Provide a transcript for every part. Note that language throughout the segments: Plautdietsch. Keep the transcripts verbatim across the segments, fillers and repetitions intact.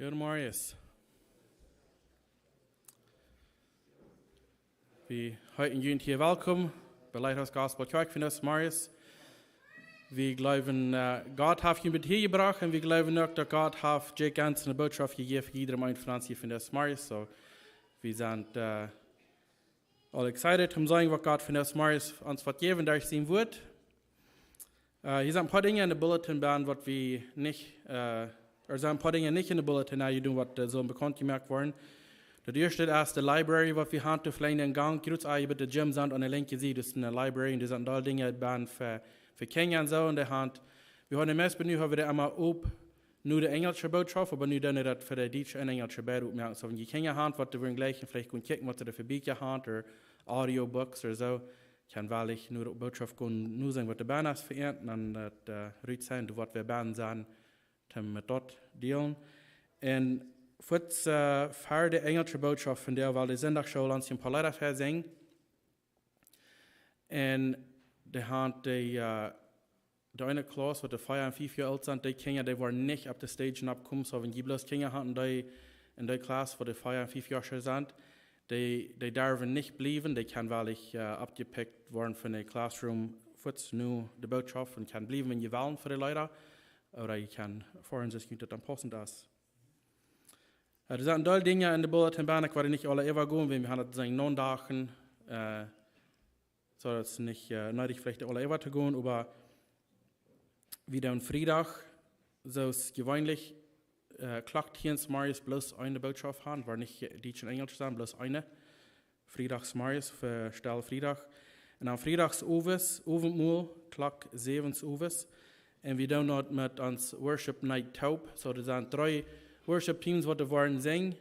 Good morning. Wie heeten junt hia welkom bie Lighthouse Gospel Kjoakj vondoag zemorjes. Wie jleewen, äh, Gott haft junt hia jebrocht un wie jleewen uk, daut Gott haft Jake Gans eene Botschaft jejäft fa jieda eenen von ons hia vondoag zemorjes. Soo, wie sent, äh, aul excited om to seenen, waut Gott vondoag zemorjes ons woat jäwen derch sien Wort. Äh, hia sent een poa Dinja enne Bulletin benne, waut wie nich, äh, doa sent een poa Dinja nich enne Bulletin nenjedonen, waut, äh, sellen bekaunt jemoakt woaren. Daut ieeschte es de Library, waut wie haben, to flenjen en Gank. Jrod aus jie bie de Gym sent aun de linkje Sied, daut es eene Library, un doa sent aul Dinja benne fa, fa Kjinja un soo. Un dee haben, wie haben meist bie nu haben wie dee emma op nu de enjelsche Botschaft, oba nu doonen wie daut fa de dietsche un enjelsche beid opmoaken. Soo, wan jie Kjinja haben, waut dee wellen jlikj veleicht gonen kjikjen, waut see doa fa Bieekja haben, ooda Audiobooks ooda soo, kjennen wellich nu de Botschaft gonen noseenen, waut doa benne es fa an, un dan daut, äh, rut seenen, doa woat wäa benne sennen, om met daut to dealen. Un fa, äh, fa de enjelsche Botschaft vondoag, wiels de Sindachschool ons een poa Leeda väasinjen. Un dee haben dee, äh, de eene Klass, waut de vea un fief Joa oolt sent, dee Kjinja, dee woaren nich opp de Stage nopp komen. Soo, wan jie bloos Kjinja haben en dee, en dee Klass, waut de vea un fief Joa sent, dee, dee derwen nich bliewen, dee kjennen wellich, äh, oppjepikjt woaren von de Classroom, fa nu de Botschaft, un kjennen bliewen, wan jie wellen, fa de Leeda. Ooda jie kjennen foaren, soo aus daut dan paussent es. Äh, doa sent een Deel Dinja enne Bulletin benne, ekj woa nich aule äwagonen, wiels wie haben daut sent neun Doag, äh, soo daut es nich, äh, needich veleicht aule äwa to gonen, oba wie doonen Friedach, soo aus jeweenlich, äh, Klock tieen zemorjes bloos eene Botschaft haben, woat nich, äh, Dietsch un Enjelsch sennen, bloos eene. Friedach zemorjes fa Stell Friedach. Un dan Friedach zemorjes, Owentmol, Klock säwen zemorjes. Un wie doonen daut met ons Worship Night toop. Soo, doa sent dree Worship Teams, waut doa woaren sinjen.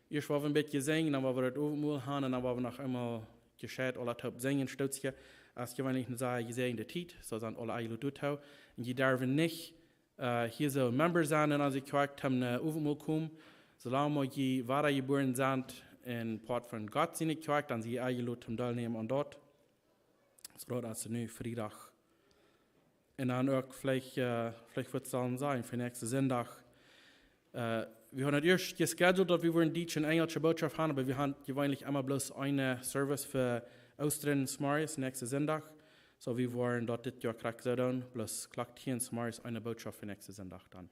Ieescht woa wie een bät sinjen, dan woa wie daut Owentmol haben, un dan woa wie noch eemol jescheit aula toop sinjen, Stootskje. Aus jeweenlich eene sea jesäajende Tiet, soo sent aula enjeloden doatoo. Un jie derwen nich, äh, hia soo Member sennen en onse Kjoakj, om, äh, Owentmol komen. Soo lang aus jie wadajebuaren sent un Poat von Gott sent enne Kjoakj, dan sent jie enjeloden om deelnämen aun daut. Soo daut es nu Friedach. Un dan uk veleicht, äh, veleicht woat et dan sennen fa näakjsten Sindach. Äh, wie haben daut ieescht jescheduled, daut wie wudden Dietsch un Enjelsch Botschaft haben, oba wie haben jeweenlich emma bloos eene Service fa Oostren zemorjes, näakjsten Sindach. Soo, wie woaren daut dit Joa krakjt soo doonen, bloos Klock tieen zemorjes eene Botschaft fa näakjsten Sindach dan.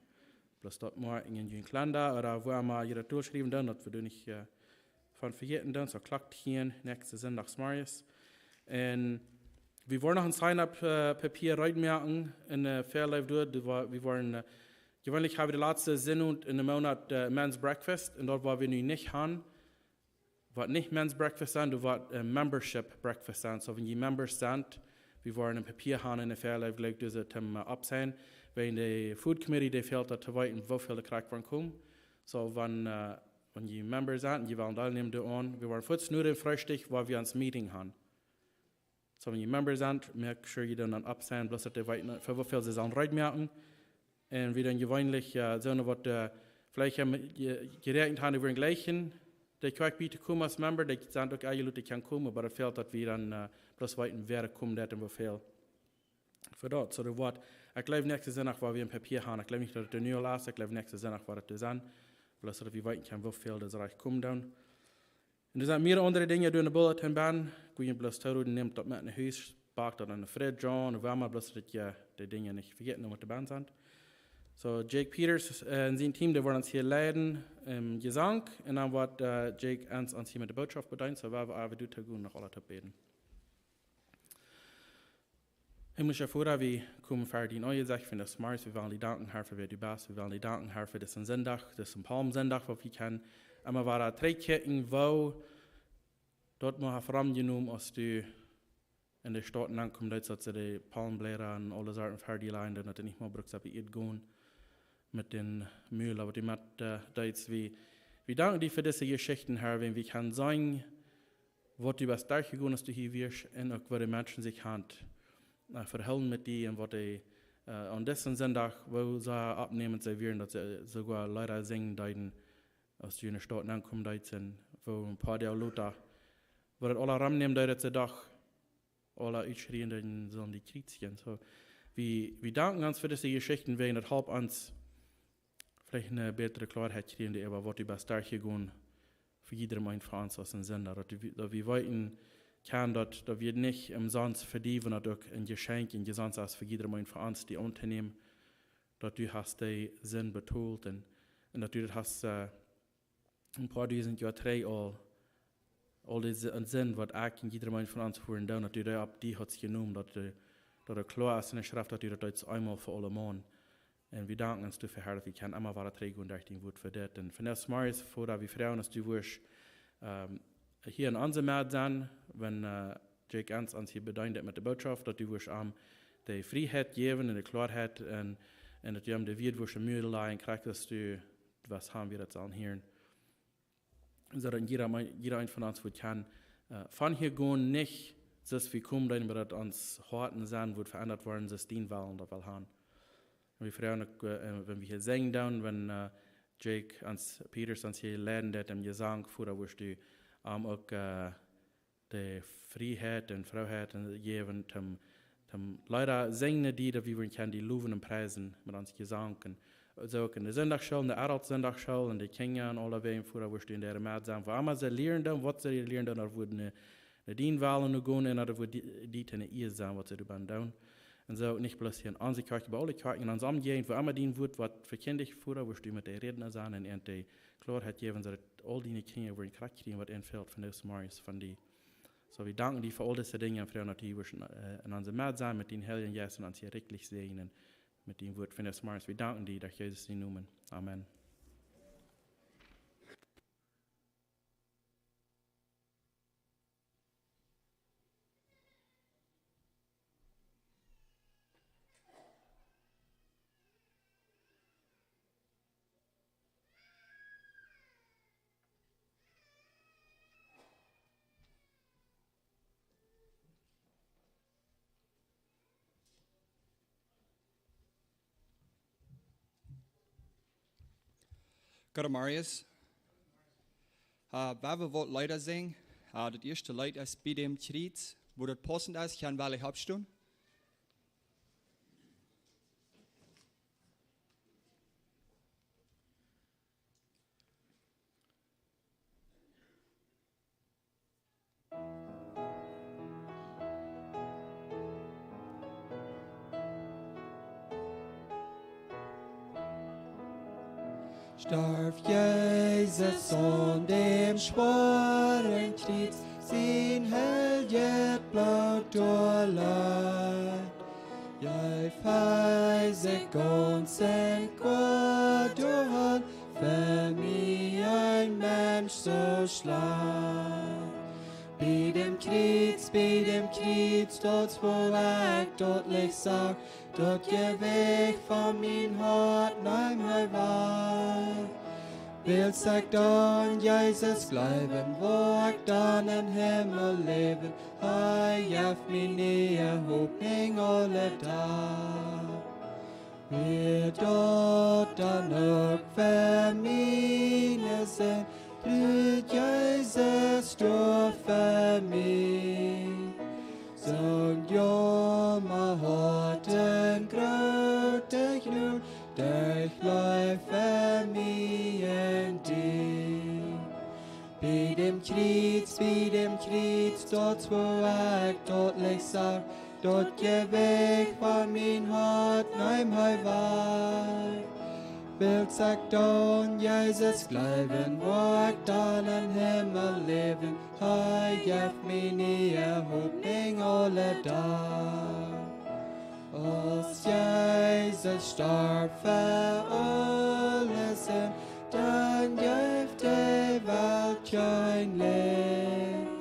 Bloos daut mau en jun Kalenda ooda wua emma jie daut dolschriewen doonen, daut wie doa nich, äh, von vejäten doonen, soo Klock tieen, näakjsten Sindach zemorjes. Un wie woaren noch een Sign-up, äh, Papia reed moaken en, äh, Fairlife doa. Dee wa-, wie woaren, äh, jeweenlich haben wie de latste Sindach en dän Moonat, äh, Men's Breakfast, un daut woa wie nu nich haben. Woat nich Men's Breakfast sennen, doa woat, äh, Membership Breakfast sennen. Soo, wan jie Members sent, wie woaren een Papia haben en de Fairlife, jlikj dise Thema, äh, oppseenen. Wiels de Food Committee, dee fält daut to weeten, woo väl doa krakjt woaren komen. Soo, wan, äh, wan jie Member sent un jie wellen deelnämen doaraun, wie woaren fa nu dän Freestikj, woa wie ons Meeting haben. Soo, wan jie Member sent, make sure jie doonen dan oppseenen, bloos daut dee weeten, fa woo väl see sellen reed moaken. Un wie doonen jeweenlich, äh, soo waut, äh, veleicht haben, je-, jeräakjent haben, wie wudden jlikjen, dee Kjoakj bie to komen aus Member, dee sent uk enjeloden, dee kjennen komen, oba daut fält daut wie dan, äh, bloos weeten, wäa doa komen deit un woo väl. Fa daut, soo daut woat, ekj jleew näakjsten Sindach woa wie een Papia haben, ekj jleew nich daut et nu aul es, ekj jleew näakjsten Sindach woat et doa sennen, bloos daut wie weeten kjennen, woo väl doa rajcht komen doonen. Un doa sent mea aundre Dinja doa en de Bulletin benne. Ekj woa junt bloos tooroden, nämt daut met no Hus, pakt daut en de Fridge aun, ooda wua emma, bloos daut jie de Dinja nich vejäten, om waut doa benne sent. Soo, Jake Peters, äh, un sien Team, dee woaren ons hia leiden em Jesank. Un dan woat, äh, Jake ons, ons hia met de Botschaft bedeenen. Soo, wie woaren, wie doonen noch aula toop bäden. Himmlischa Voda, wie komen ver dien Aunjesecht vondoag zemorjes. Wie wellen die danken, Herr, fa wäa du best. Wie wellen die danken, Herr, fa disen Sindach, disen Palmsindach, waut wie kjennen emma wada trigjkjikjen, woo daut mau haft romjenomen, aus du en de Staut aunkomen deedst, daut see de Palmbläda un aule Sorten ver die lajen, daut dee nich mea brukt opp de Ieed gonen met dän Mul, oba waut du met, äh, deedst. Wie, wie danken die fa dise Jeschichten, Herr, wan wie kjennen seenen, waut du best derchjegonen, aus du hia wieescht, un uk woo de Menschen sikj haben, äh, vehoolen met die un waut dee, äh, aun disen Sindach, woo sea oppnäment see wieren, daut see soogoa Leeda sinjen deeden, aus du en de Staut aunkomen deedst, un woo een poa Doag lota, woo daut aula romnämen deed, daut see doch aula utschrieen deeden, sellen die kjriezjen. Soo, wie, wie danken ons fa dise Jeschichten, wiels daut halpt ons veleicht eene bätre Kloaheit kjrieen äwa waut du best derchjegonen fa jiedrem eenen von ons aus een Sinda. Daut wie, daut wie weeten kjennen, daut, daut wie nich omsonst fa die, wan daut uk een Jeschenkj, een Jesegnunk es fa jiedrem eenen von ons, dee auntonämen, daut du hast dee Sind betolt un, un daut du daut hast, äh, een poa dusent Joa trigj aul, aul dee Si-, Sind, waut ekj un jiedrem eenen von ons wudden doonen, daut du dee opp die hast jenomen, daut du, daut et kloa es enne Schreft, daut du daut deetst eemol fa aule Mol. Un wie danken ons doafäa, Herr, daut wie kjennen emma wada trigjgonen derch dien Wuat fa dit. Un vondoag zemorjes, Voda, wie froagen, daut du wurscht, ähm, hia en onse Medd sennen, wan, äh, Jake ons, ons hia bedeent met de Bootschoft, daut du wurscht am de Frieheit jäwen un de Kloaheit un, un daut du am de Wieed wurscht em Mul lajen, krakjt aus du waut haben wie daut sellen hieren. Soo daut jieda, jieda eena von ons wudd kjennen, äh, von hia gonen, nich soo aus wie komen, oba daut ons Hoaten sellen wudden veendat woaren, soo aus dien Wellen daut well haben. Un wie froagen uk, äh, wan wie hia sinjen doonen, wan, äh, Jake ons, Peters ons hia leiden deed em Jesank, Voda, wurscht du am uk, äh, de Frieheit un Frooheit un jäwen, toom, toom Leeda sinjen, dee daut wie wudden kjennen die lowen un priesen met ons Jesank. Soo uk enne Sindachschool, enne Adult Sindachschool, un de Kjinja un aulawäajen, Voda, wurscht du en äare Medd sennen, wua emma see lieren doonen, waut see lieren doonen, daut wudd no, no dien Wellen gonen un daut wudd die, die to eene Ea sennen, waut see doa doonen. Un soo uk nich bloos hia en onse Kjoakj, oba aule Kjoakjen en onse Omjäajent, wua emma dien Wuat woat vekjindijcht, Voda, wurscht du met dee räden sennen un an de Kloaheit jäwen, soo daut aul diene Kjinja wudden krakjt kjrieen, waut an fält vondoag zemorjes von die. Soo, wie danken die fa aul dise Dinja un froagen, daut du wurscht, äh, en onse Medd sennen met dien Heiljen Jeist un ons hia rikjlich säajnen met dien Wuat vondoag zemorjes. Wie danken die derch Jesus sienen Nomen. Amen. Goodemorjes. Äh, wie woaren waut Leeda sinjen. Äh, daut ieeschte Leet es Bie däm Kjriez. Wua daut paussent es, kjenn wie aula oppstonen. Storf Jesus aun däm schwoaren Kjriez, sien heiljet Bloot doa leet. Jeef hee sikj gaunz un goa doa han, fa mie een Mensch soo schlajcht. Bie däm Kjriez, bie däm Kjriez, daut es wua ekj daut Licht sach, daut Jewicht von mien Hoat neem hee wajch. Wiels ekj aun Jesus jleewen, woa ekj dan em Himmel läwen, hee jeft mie niee Hopninj aule Doag. Wia daut dan uk fa miene Sind, truad Jesus doa fa mie. Soon Joma haud een grootet Jnod, derch Leew fa mie un die. Bie däm Kjriez, bie däm Kjriez, daut es wua ekj daut Licht sach, daut Jewicht von mien Hoat neem hee wajch. Wiels ekj aun Jesus jleewen, woa ekj dan em Himmel läwen, hee jeft mie niee Hopninj aule Doag. Aus Jesus storf fa aule Sind, dan jeef de Welt kjeen Licht.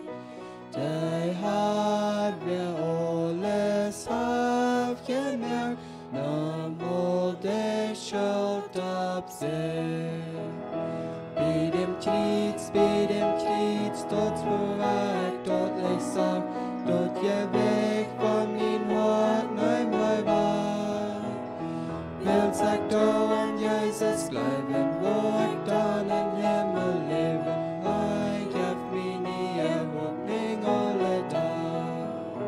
De Har, wäa aules haft jemoakt, neem aul de Schult opp sikj. Bie däm Kjriez, bie däm Kjriez, daut es wua ekj daut Licht sach, daut Jewicht von mien Hoat neem hee wajch. Wiels ekj aun Jesus jleewen, woa ekj dan em Himmel läwen, hee jeft mie niee Hopninj aule Doag.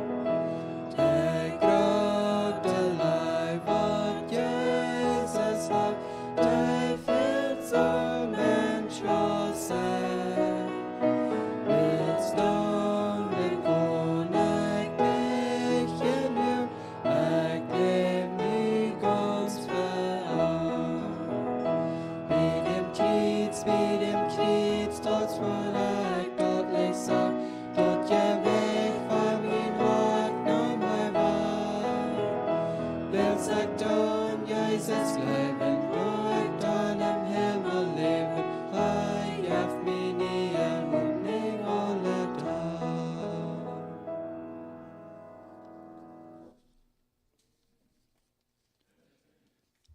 De groote Leew, waut Jesus haft, dee Wiels ekj aun Jesus jleewen, woa ekj dan em Himmel läwen. Hee jeft mie niee Hopninj aule Doag.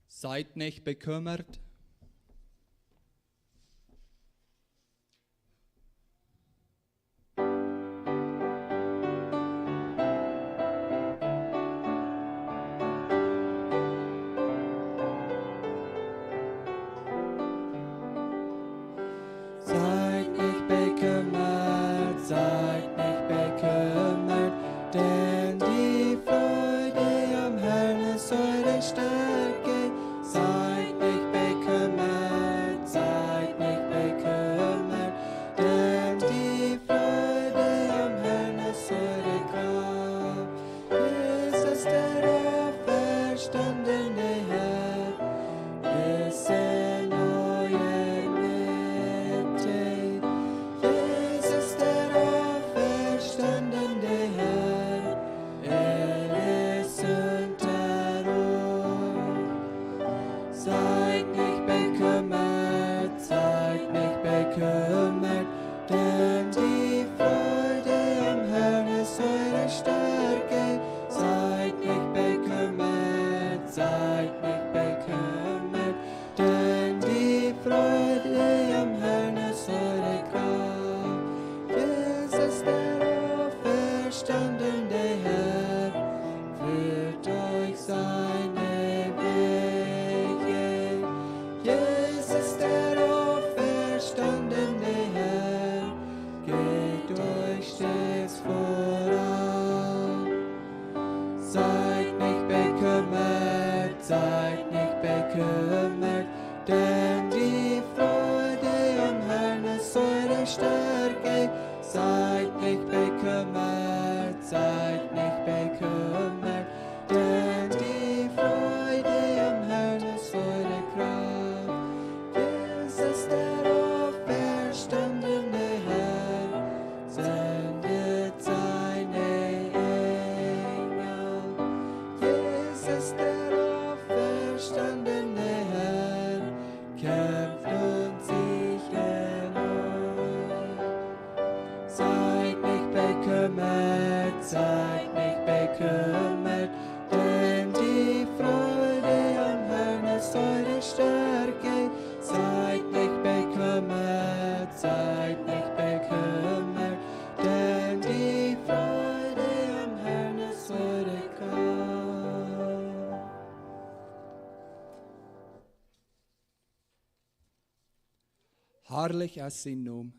Seid nicht bekümmert. Seid nicht bekümmert, seid nicht bekümmert, denn die Freude am Herrn ist eure Stärke. Seid nicht bekümmert, seid nicht bekümmert, denn die Freude am Herrn ist eure Kraft. Jesus, der auferstandene Herr, ist in eurer Mitte. Jesus, der auferstandene Herr, er ist unter uns. Seid nicht bekümmert, seid nicht bekümmert, denn die Freude am Herrn ist eure Stärke. Seid nicht bekümmert, seid nicht bekümmert, denn die Freude am Herrn ist eure Kraft. Jesus, der auferstandene Herr, führt euch seine Wege. Jesus, der auferstandene Herr, geht euch stets voran. Seid nicht bekümmert, seid nicht bekümmert, denn die Freude am Herrn ist eure Stärke. Seid nicht bekümmert, seid nicht bekümmert, denn die Freude am Herrn ist eure Kraft. Jesus, der auferstandene Herr, sendet seine Engel. Jesus, der auferstandene Herr, kämpft und siegt den Sieg. Seid nicht bekümmert, seid nicht bekümmert, denn die Freude am Herrn ist eure Stärke. Seid nicht bekümmert, seid nicht bekümmert, denn die Freude am Herrn ist eure Kraft. Herrlich ist sein Name.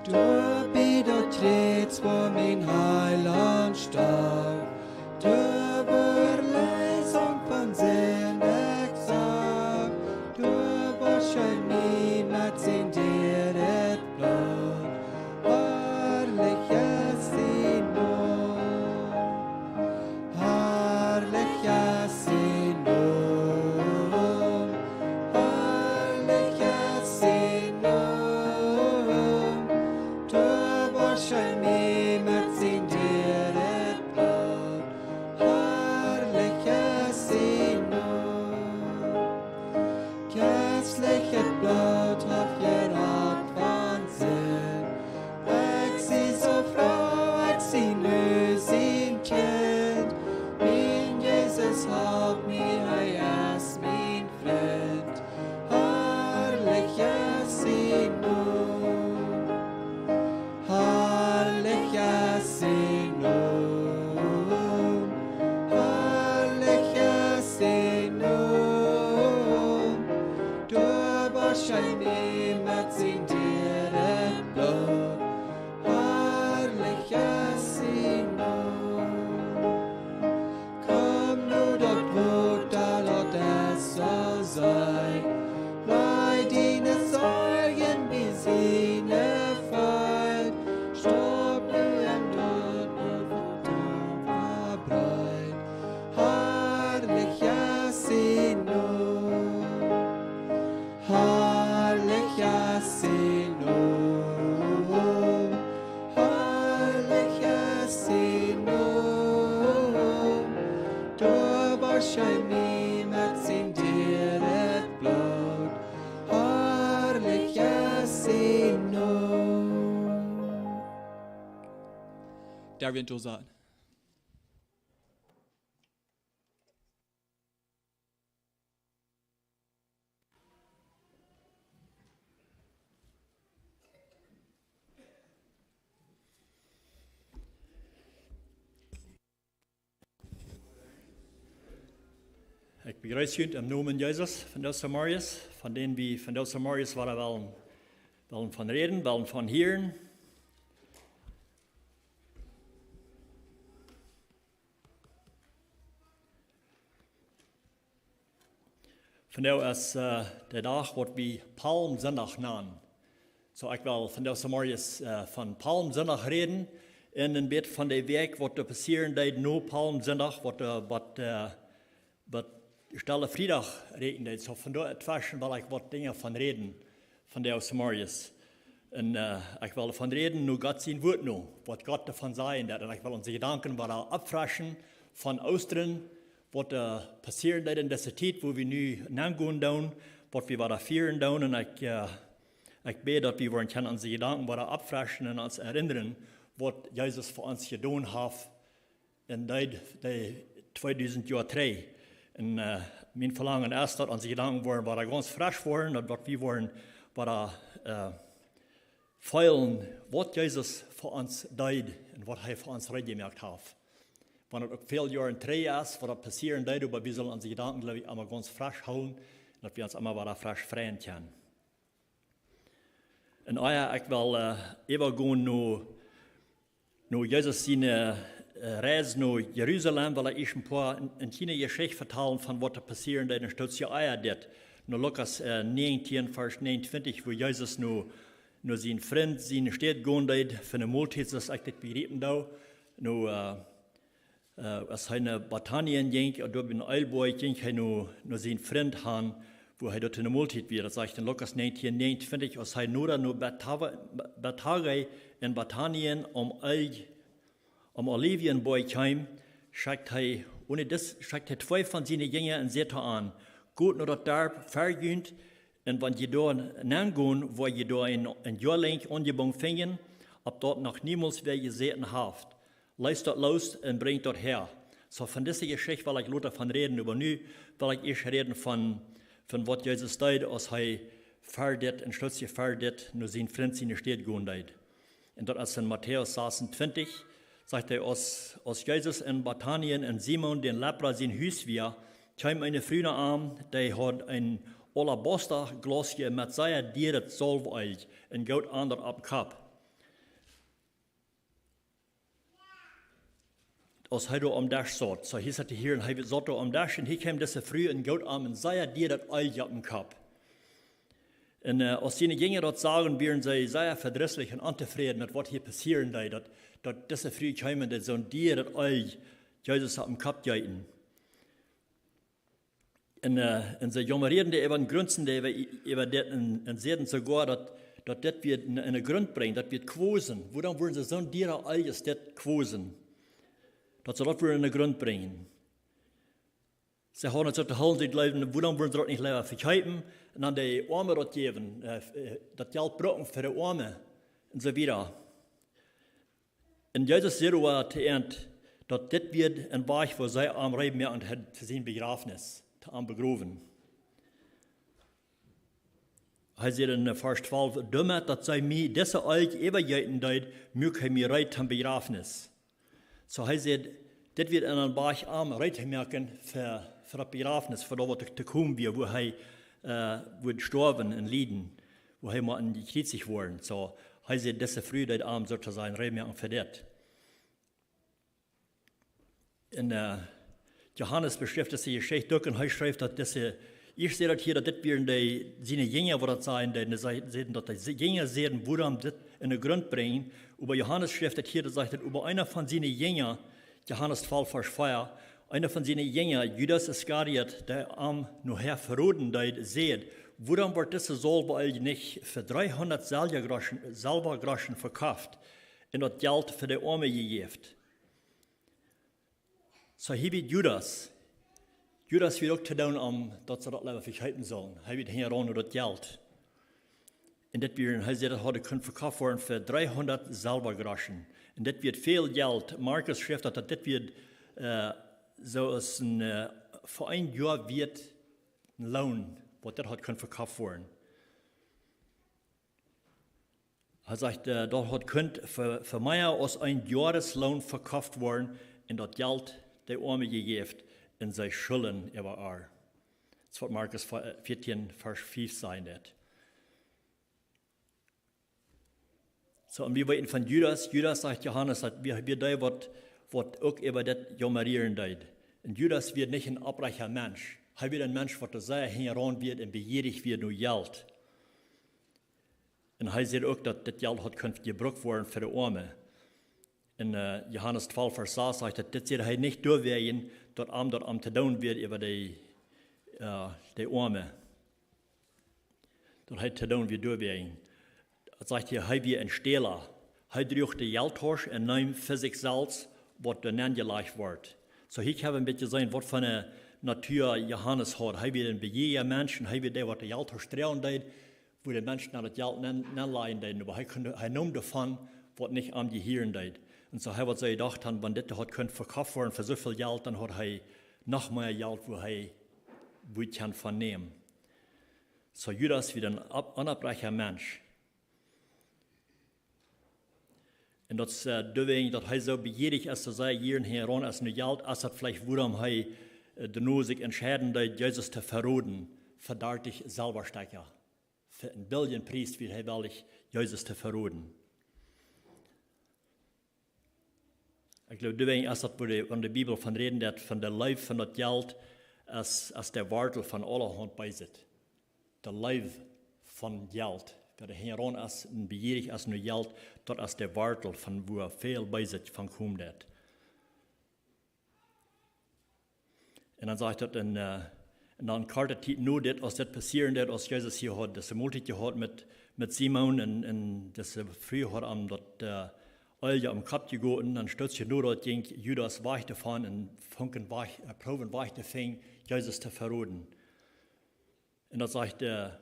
Doa bie daut Kjriez, wua mien Heilaunt storf, doa wort Leesunk von Sind ekj sach, doa wort hee mie met sien dieret Bloot. Herrlich es sien Name. Herrlich es sien Name. Herrlich es sien Name. Doa wort hee mie met sien Schei mie met sien dieret Bloot, harlich es sien Nomen. Darf wie ons tosaten? Ekj bejreess junt em Nomen Jesus von Dos Samarias, von dän wie von Dos Samarias wellen, wellen von räden, wellen von hieren. Vondoag es, äh, de Dach waut wie Palmsindach nanen. Soo, ekj well vondoag zemorjes, äh, von Palmsindach räden un een bät von de Wäakj waut doa passieren deed no Palmsindach, waut, äh, waut, äh, waut Stelle Friedach räakjnen deed. Soo, vondoag tweschen well ekj waut Dinja von räden, vondoag zemorjes. Un, äh, ekj well von räden, no Gott sien Wuat no, waut Gott doavon sajen deed. Un ekj well onse Jedanken wada oppfreschen von Oostren, waut, äh, passieren deed en dise Tiet, wua wie nu nengonen doonen, waut wie wada fieren doonen. Un ekj, äh, ekj bäd, daut wie woaren kjennen onse Jedanken wada oppfreschen un ons erinnren, waut Jesus fa ons jedonen haft en dee, dee tweedusent Joa trigj. Un, äh, mien Velangen es, daut onse Jedanken woaren wada gaunz fresch woaren, daut waut wie woaren wada, äh, feelen, waut Jesus fa ons deed un waut hee fa ons reed jemoakt haft. Wan daut uk väl Joaren trigj es, waut daut passieren deed, oba wie sellen onse Jedanken, jleew ekj, emma gaunz fresch hoolen un daut wie ons emma wada fresch freien kjennen. Un ea ekj well, äh, äwagonen no, no Jesus siene, äh, Reis no Jerusalem, well ekj ieescht een poa, een, een kjliene Jeschicht vetalen von waut doa passieren deed en Stootje ea dit. No Lukas, äh, näajentieen, Varsch näajenuntwintich, wua Jesus no, no sien Frint siene Städ gonen deed fa eene Moltiet, soo aus ekj dit bejriepen doo. No, äh, Äh, aus hee no Betanien jinkj, un doa bie een Eelboajch jinkj hee no, no sien Frint han, wua hee doa to ne Moltiet wia. Daut sajcht en Lukas näajentieen näajenuntwintich, aus hee noda no Beta-, Betfage en Betanien aum Eelj-, aum Olivenboajch kjeem, schekjt hee, oone dis, schekjt hee twee von siene Jinja un säd to an: Got no daut Darp ver junt, un wan jie doa nengonen, woa jie doa een, een Joa lenj aunjebungen finjen, opp daut noch niemols wäa jesäten haft. Leest daut loos un brinjt daut häa. Soo, von dise Jeschicht well ekj lota von räden, oba nu well ekj ieescht räden von, von waut Jesus deed, aus hee ver dit, een Stootje ver dit, no sien Frint siene Städ gonen deed. Un daut es en Matäus sasuntwintich, sajcht hee, aus, aus Jesus en Betanien en Simon dän Lepra sien Hus wia, kjeem eene Fru no am, dee haud een Alabastaglauskje met sea dieret Solweelj un goot an daut oppem Kopp. Aus hee doa aum Desch saut. Soo, hia sajcht hee hia, un hee saut doa aum Desch, un hia kjeem dise Fru un goot am een sea dieret Eelj oppem Kopp. Un, äh, aus siene Jinja daut sagen, wieren see sea vedrisslich un ontofräd met waut hia passieren deed, daut, daut dise Fru kjeem un deed soon dieret Eelj Jesus oppem Kopp jeeten. Un, äh, un see jaumarieden doaräwa un grunzten doaräwa, äwa dit un, un säden soogoa, daut, daut dit wia ne, ne Grunt brinjen, daut wia Kwosen. Wuarom wudden see soon dieret Eelj aus dit kwosen? Daut see daut wudden ne Grunt brinjen. See hauden et soo to hoolen, see jleewden, wuarom wudden see daut nich leewa vekjeepen un aun de Oame daut jäwen, äh, äh, daut Jelt brucken fa de Oame un soo wieda. Un Jesus säd oba to an, daut dit wia een Wajch, woo see am reed moaken hauden to sien Bejrafnis, to am begrowen. Hee säd en, äh, Varsch twalf: Doamet daut see mie dise Eelj äwajeeten deed, muak hee mie reed toom Bejrafnis. Soo hee säd, dit wia een Wajch am reed to moaken fa, fa daut Bejrafnis, fa daut waut to, to komen wia, wua hee, äh, wudd stoawen un lieden, wua hee mott jekjriezicht woaren. Soo, hee säd, dise Fru deed am soo to sajen reed moaken fa dit. Un, äh, Johanes beschrift dise Jeschicht uk, un hee schrift, daut dise, ieescht sajcht daut hia, daut dit wieren de, siene Jinja, waut daut sajen deeden, dee säden, daut de Jinja säden, wuarom dit ne Grunt brinjen. Oba Johanes schrift daut hia, daut sajcht daut, oba eena von siene Jinja, Johanes twalf, Varsch vea, eena von siene Jinja, Judas Iskariot, dee am nohäa veroden deed, säd: Wuarom wort dise Solweelj nich fa dreehundat Selwagroschen, Selwagroschen vekofft un daut Jelt fa de Oame jejäft? Soo hia wia Judas, Judas wia uk to doonen om daut see daut leewa vekjeepen sullen. Hee wia hinjaraun no daut Jelt. Un dit wia, hee säd, daut haud kunt vekofft woaren fa dreehundat Selwagroschen. Un dit wia väl Jelt. Markus schrift daut, daut dit wia, äh, soo aus een, äh, fa een Joa wieet Loon, waut dit haud kunt vekofft woaren. Hee sajcht, äh, daut haud kunt fa, fa mea aus een Joaresloon vekofft woaren un daut Jelt de Oame jejäft un see schullen äwa ar. Daut es waut Markus vieetieen, Varsch fief sajen deit. Soo, un wie weeten von Judas, Judas, sajcht Johanes, daut wia, wia dee waut, waut uk äwa dit jaumerieren deed. Un Judas wia nich een opprechtja Mensch. Hee wia een Mensch waut doa sea hinjaraun wia un bejierich wia no Jelt. Un hee säd uk daut dit Jelt haud kunt jebrukt woaren fa de Oame. En, äh, Johanes twalf Varsch sas sajcht daut, dit säd hee nich doawäajen daut am daut om to doonen wia äwa de, äh, de Oame. Daut hee to doonen wia doawäajen. Daut sajcht hia, hee wia een Stäla. Hee druach de Jelttausch un neem fa sikj selfst waut doa nenjelajcht wort. Soo hia kjenn wie een bät seenen waut fa eene Natua Johanes haud. Hee wia een bejierja Mensch un hee wia dee waut de Jelttausch droagen deed, wua de Menschen dan daut Jelt nen-, nenlajen deeden. Oba hee kunn, hee neem doavon waut nich am jehieren deed. Un soo hee waut see jedocht hauden, wan dit haud kunt vekofft woaren fa soo väl Jelt, dan haud hee noch mea Jelt, wua hee, wua hee kunn von nämen. Soo Judas wia een op-, onopprechtja Mensch. Un daut es, äh, doawäajen daut hee soo bejierich es, soo sea jieren hinjaraun es no Jelt, es daut veleicht wuarom hee, äh, doano sikj entscheiden deed, Jesus to verroden, fa dartich Selwastekja. Fa een billjen Pries wia hee wellich, Jesus to verroden. Ekj jleew, doawäajen es daut, wua de, wan de Bibel von räden deit, von de Leew von daut Jelt, es, es de Wortel von aulahaunt Beeset. De Leew von Jelt. Wäa doa hinjaraun es un bejierich es no Jelt, daut es de Wortel von wua väl Beeset von komen deit. Un dan sajcht daut en, äh, en dan korte Tiet no dit, aus dit passieren deed, aus Jesus hia haud, dise Moltiet jehaut met, met Simon un, un dise Fru haud am daut, äh, Eelje aum Kopp jegoten, dan stoot hia no daut jinkj Judas wajch doavon un funk wajch, äh, proowen wajch to finjen, Jesus to verroden. Un daut sajcht, äh,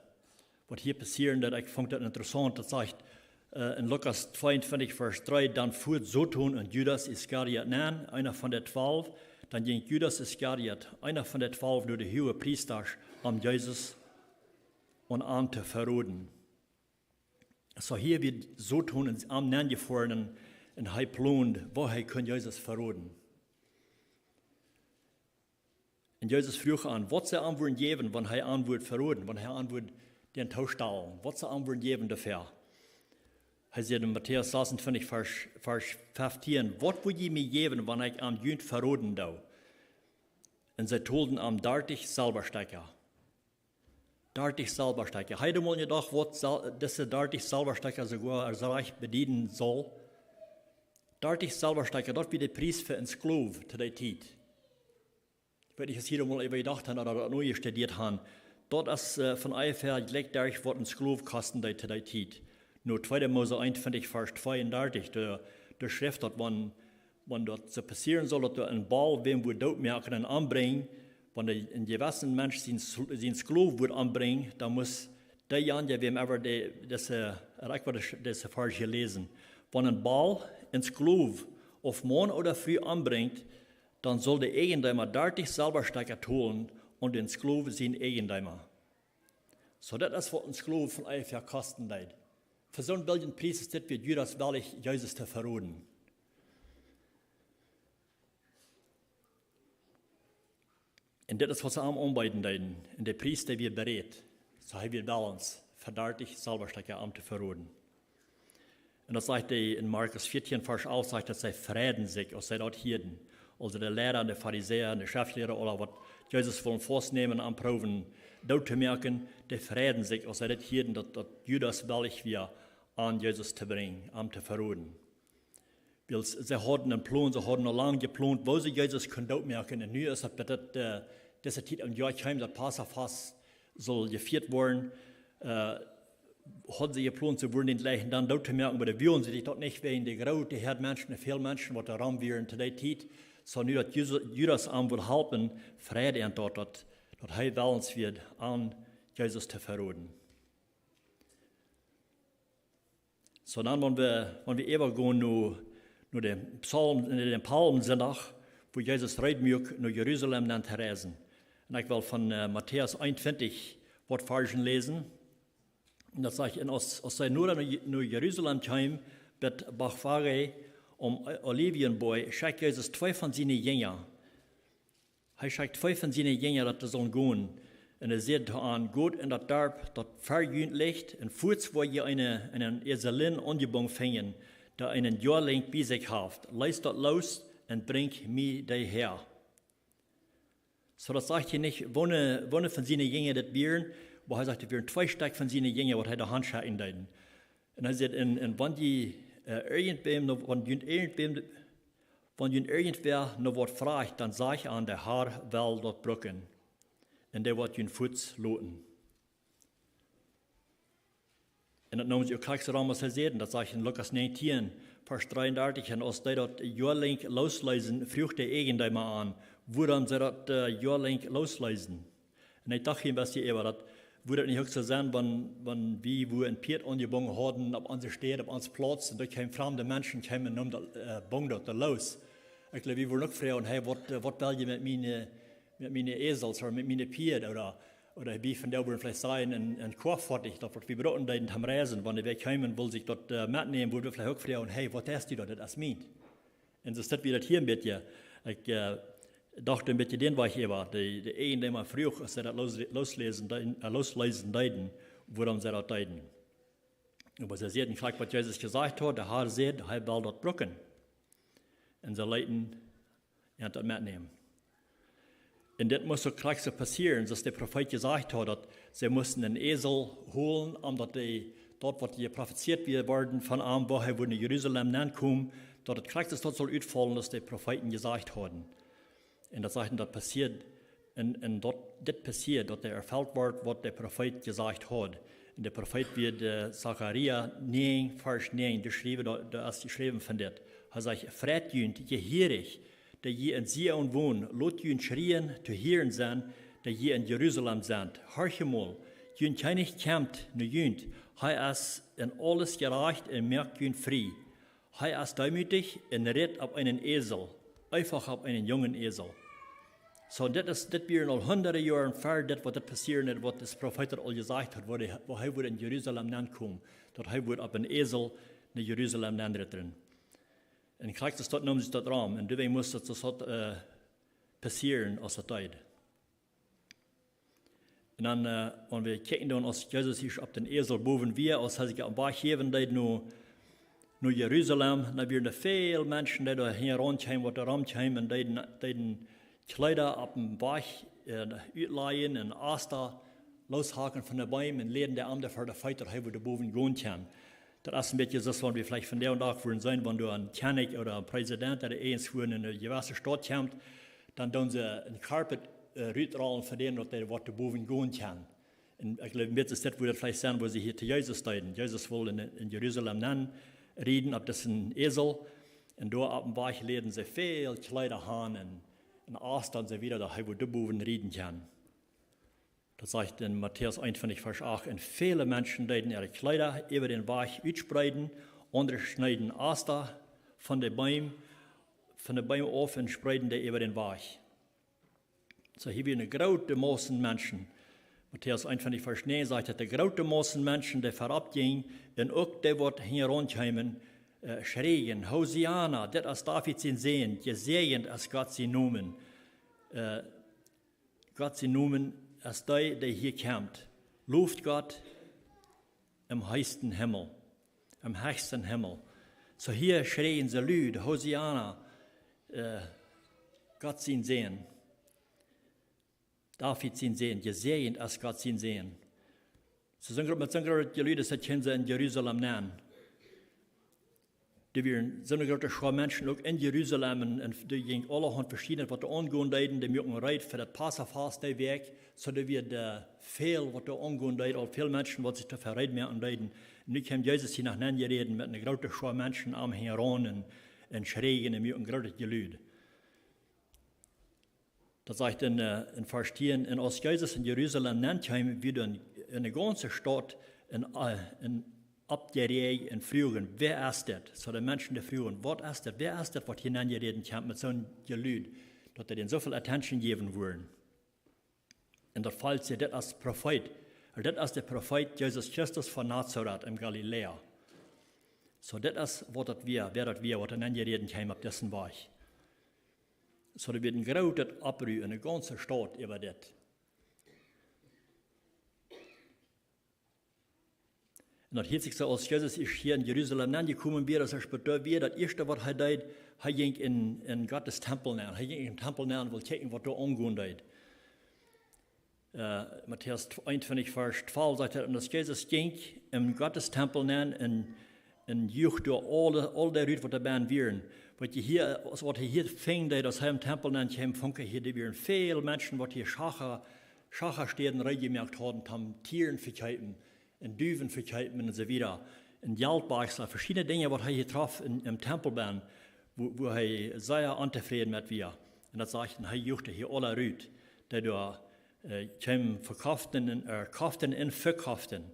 waut hia passieren deed, ekj funk daut interessaunt, daut sajcht, äh, en Lukas tweeuntwintich Varsch dree, dan fuat Soton en Judas Iskariot nenn, eena von de twalw, dan jinkj Judas Iskariot, eena von de twalw, no de Huagepriestasch, om Jesus un am to verroden. Soo hia wia Soton en am nenjefoaren un hee plond, woo hee kunn Jesus verroden. Un Jesus fruach an, waut see am wudden jäwen, wan hee an wudd verroden, wan hee an wudd dän toostalen. Waut see am wudden jäwen doafäa. Hee säd en Matäus sasuntwintich, Varsch, Varsch feftieen: "Waut wudd jie mie jäwen, wan ekj an junt verroden doo?" Un see tolden am dartich Selwastekja. Dartich Selwastekja. Hee haud mol jedocht, waut Sel-, dise dartich Selwastekja soogoa aus rajcht bedieden sull. Dartich Selwastekja, daut wia de Pries fa een Sklow to dee Tiet. Ekj weet nich, aus jie mol äwa jedocht han ooda daut noch jestudieet han. Daut es, äh, von onjefäa jlikj derch waut een Sklow kosten deed to dee Tiet. No tweede Mose eenuntwintich, Varsch tweeundartich, doa, doa schrift daut, wan, wan daut soo passieren sull, daut doa een Boll wäm wudd dootmoaken un ombrinjen, wan de, een jewessen Mensch sien S-, sien Sklow wudd ombrinjen, dan must deejanja, wäm ever de, dise, ekj woa dise, dise Varsch hia läsen. Wan een Boll een Sklow, auf Maun ooda Fru, ombrinjt, dan sull de Eajendeema dartich Selwastekja tolen aun dän Sklow sien Eajendeema. Soo, daut es waut een Sklow von onjefäa kosten deed. Fa soon billjen Pries es dit, wia Judas wellich, Jesus to verroden. Un dit es waut see am aunbeeden deeden. Un de Pries, dee wia bereit. Soo hee wia wellens, fa dartich Selwastekja am to verroden. Un daut sajcht hee en Markus vieetieen, Varsch alf, sajcht, daut see freiden sikj, aus see daut hieeden. Aulsoo de Liera un de Farisäa un de Schreftliera, aule waut Jesus wullen faustnämen un am proowen doot to moaken, dee freiden sikj, aus see daut hieeden, daut, daut Judas wellich wia, an Jesus to brinjen, am to verroden. Wiels see hauden een Plon, see hauden aul lang jeplont, woo see Jesus kunnen dootmoaken. Un nu es daut, bat daut, äh, dise Tiet em Joa kjeem, daut Passafast sull jefieet woaren, äh, hauden see jeplont, see wudden dän jlikj dan doot to moaken, oba dee wullen sikj daut nich, wäajen de groote Häad Menschen, de väl Menschen, waut doa rom wieren to dee Tiet, Soo nu daut Judas am wudd halpen, freid an daut, daut hee wellens wia, aun Jesus to veroden. Soo dan, wan wie äwagonen no dän Palmsindach, wua Jesus reed muak no Jerusalem nenn to reisen. Un ekj well von Matäus eenuntwintich waut Varschen läsen. Un daut sajcht: Un aus see no Jerusalem kjeemen, bat Betfage aum Oliwenboajch, schekjt Jesus twee von siene Jinja. Hee schekjt twee von siene Jinja, daut dee sullen gonen. Un hee säd to an: Got en daut Darp, daut ver junt licht, un fuats woa jie eene Äselin aunjebungen finjen, dee eenen Joalink bie sikj haft. Leest daut loos un brinjt mie dee häa. Soo daut sajcht hia nich, woone von siene Jinja daut wieren, oba hee sajcht, daut wieren twee Stekj von siene Jinja, waut hee doa han schekjen deed. Un hee säd: Un wan junt irjentwäa no waut frajcht, dan sajcht an, de Har well daut bruken, un dee woat junt fuats loten. Un daut neem sikj uk krakjt soo dan, aus hee säd, un daut sajcht en Lukas näajentieen, Varsch dreeundartich: Un aus dee daut Joalink loosleesden, fruach de Eajendeema an, wuarom see daut Joalink loosleesden. Un ekj docht hia een bät äwa daut, wudd daut nich uk soo senn, wan wie wua een Pieet aunjebungen hauden opp onse Städ, opp ons Plauz, un doa kjeemen framde Menschen, kjeemen un neemen daut, bungen daut doa loos. Ekj jleew, wie wudden uk froagen: Hee, waut well jie met miene Äsels ooda met miene Pieed? Ooda wie vondoag wudden veleicht sajen, een Koafoatich, daut waut wie brucken deeden toom reisen, wan wäa kjeem un wull sikj daut metnämen, wudden wie veleicht uk froagen: Hee, waut deist du daut? Daut es mient. Un soo steit wie daut hia een bät. Ekj docht een bät dän Wajch äwa, de Eajendeema fruach, aus see daut loosleesden deeden, wuarom see daut deeden. Oba see säden krakjt, waut Jesus jesajcht haud: De Har säd, hee well daut bruken. Un see leeten an daut metnämen. Un dit must uk krakjt soo passieren, soo aus de Profeet jesajcht haud, daut see musten een Äsel holen, om daut, daut waut jeprofezeit wia worden von am, woo hee wudd no Jerusalem nenkomen, daut daut krakjt soo daut sull utfaulen, aus de Profeeten jesajcht hauden. Un daut sajcht, daut passieed, un dit passieed, daut erfelt wort, waut de Profeet jesajcht haud. Un de Profeet wia Sacharia näajen, Varsch näajen, doa es jeschräwen von dit. Hee sajcht: Freit junt jehierich, dee jie en Zion wonen, lot junt Schrieen to hieren senn, dee jie en Jerusalem sent. Horcht mol, jun Kjennich kjemt no junt. Hee es en aules jerajcht un moakt junt frie. Hee es deemootich un ritt opp eenen Äsel, eefach opp eenen jungen Äsel. Soo dit wieren aul hundade Joaren ver dit, waut dit passieren deed, waut de Profeet aul jesajcht haud, woo hee wudd en Jerusalem nenkomen, daut hee wudd opp een Äsel no Jerusalem nenritten. Un krakjt soo daut neem sikj daut rom, un doawäajen must daut soo daut passieren, aus daut deed. Un dan, wan wie kjikjen dan, aus Jesus hia opp dän Äsel bowen wia, aus hee sikj oppem Wajch jäwen deed no Jerusalem, dan wieren doa väl Menschen, dee doa hinjaraun kjeemen, waut doa rom kjeemen, un deeden Kjleeda oppem Wajch utlajen un Asta looshaken von de Beem un läden dee am ver de Feet, daut hee wudd doa bowen gonen kjennen. Daut es een bät soo aus wan wie veleicht vondoag dän Dach wudden seenen, wan doa een Kjennich ooda een President ooda irjentwäa en eene jewesse Staut kjemt, dan doonen see een carpet rutrollen fa dän, daut dee waut doa bowen gonen kaun. Un ekj jleew, een bät es dit, woo daut veleicht senn, woo see hia to Jesus deeden. Jesus wull en Jerusalem nenn rieden opp disen Äsel, un doa oppem Wajch läden see väl Kjleeda han un Asta un soo wieda, daut hee wudd doa bowen rieden kjennen. Daut sajcht en Matäus eenuntwintich, Varsch acht: Un väle Menschen deeden äare Kjleeda äwa dän Wajch utspreeden, aundre schneeden Asta von de Beem auf un spreeden dee äwa dän Wajch. Soo hia wia eene groote Mauss Menschen. Matäus eenuntwintich, Varsch näajen sajcht, daut de groote Mauss Menschen, dee verop jinjen, un uk dee, waut hinjaraun kjeemen, schräjen: Hosianna, dit es David sien Sän, jesäajent es Gott sien Nomen. Gott sien Nomen es dee, dee hia kjemt. Loft Gott em heechsten Himmel. Em heechsten Himmel. Soo hia schräjen see lud: Hosianna, Gott sien Sän. David sien Sän, jesäajent es Gott sien Sän. Soo met soon grootet Jelud, daut kjeemen see en Jerusalem nenn. Doa wieren soone groote Schoa Menschen uk en Jerusalem, un doa jinkj aulahaunt veschiednet, waut doa aungonen deed. Dee muaken reed fa daut Passafast dee Wäakj, soo doa wia väl, waut doa aungonen deed, aul väl Menschen, waut sikj doa reed moaken deeden. Un nu kjeem Jesus hia nenn jeräden met eene groote Schoa Menschen am hinjaraun un schräjen un muaken grootet Jelud. Daut sajcht en, äh, en Varsch tieen: "Un aus Jesus en Jerusalem nenkjeem, wia doa en, en de gaunze Staut en, äh, en oppjeräacht un fruagen: Wäa es dit?" Soo de Menschen dee fruagen: "Waut es dit? Wäa es dit, waut hia nenjeräden kjemt met soon Jelud?" Daut dee dän soo väl attention jäwen wudden. Un daut felt sikj: "Dit es Profeet. Dit es de Profeet Jesus Christus von Nazaret en Galiläa." Soo, dit es waut daut wia, wäa daut wia, waut doa nenjeräden kjeem opp disen Wajch. Soo, doa wia een grootet Oppru en de gaunze Staut äwa dit. Un daut hieet sikj soo, aus Jesus ieescht hia en Jerusalem nenjekomen wia, aus hee spetol wia, daut ieeschte waut hee deed, hee jinkj en, en Gottes Tempel nenn. Hee jinkj en dän Tempel nenn, wull kjikjen waut doa aungonen deed. Äh, Matäus eenuntwintich, Varsch twalf sajcht et: "Un aus Jesus jinkj en Gottes Tempel nenn un, un juach doa aule, aul dee rut, waut doa bennen wieren." Waut jie hia, aus waut hee hia finjen deed, aus hee em Tempel nenkjeem, funk hee hia, doa wieren väl Menschen, waut hia Schacha-, Schachastäden reed jemoakt hauden, toom Tieren vekjeepen un Duwen vekjeepen un soo wieda. Un Jeltbakjsla, veschiedne Dinja, waut hee hia trof en, em Tempel bennen, wua, wua hee sea ontofräd met wia. Un daut sajcht, un hee juach dee hia aule rut, dee doa, äh, kjeemen, vekoften un, äh, koften un vekoften.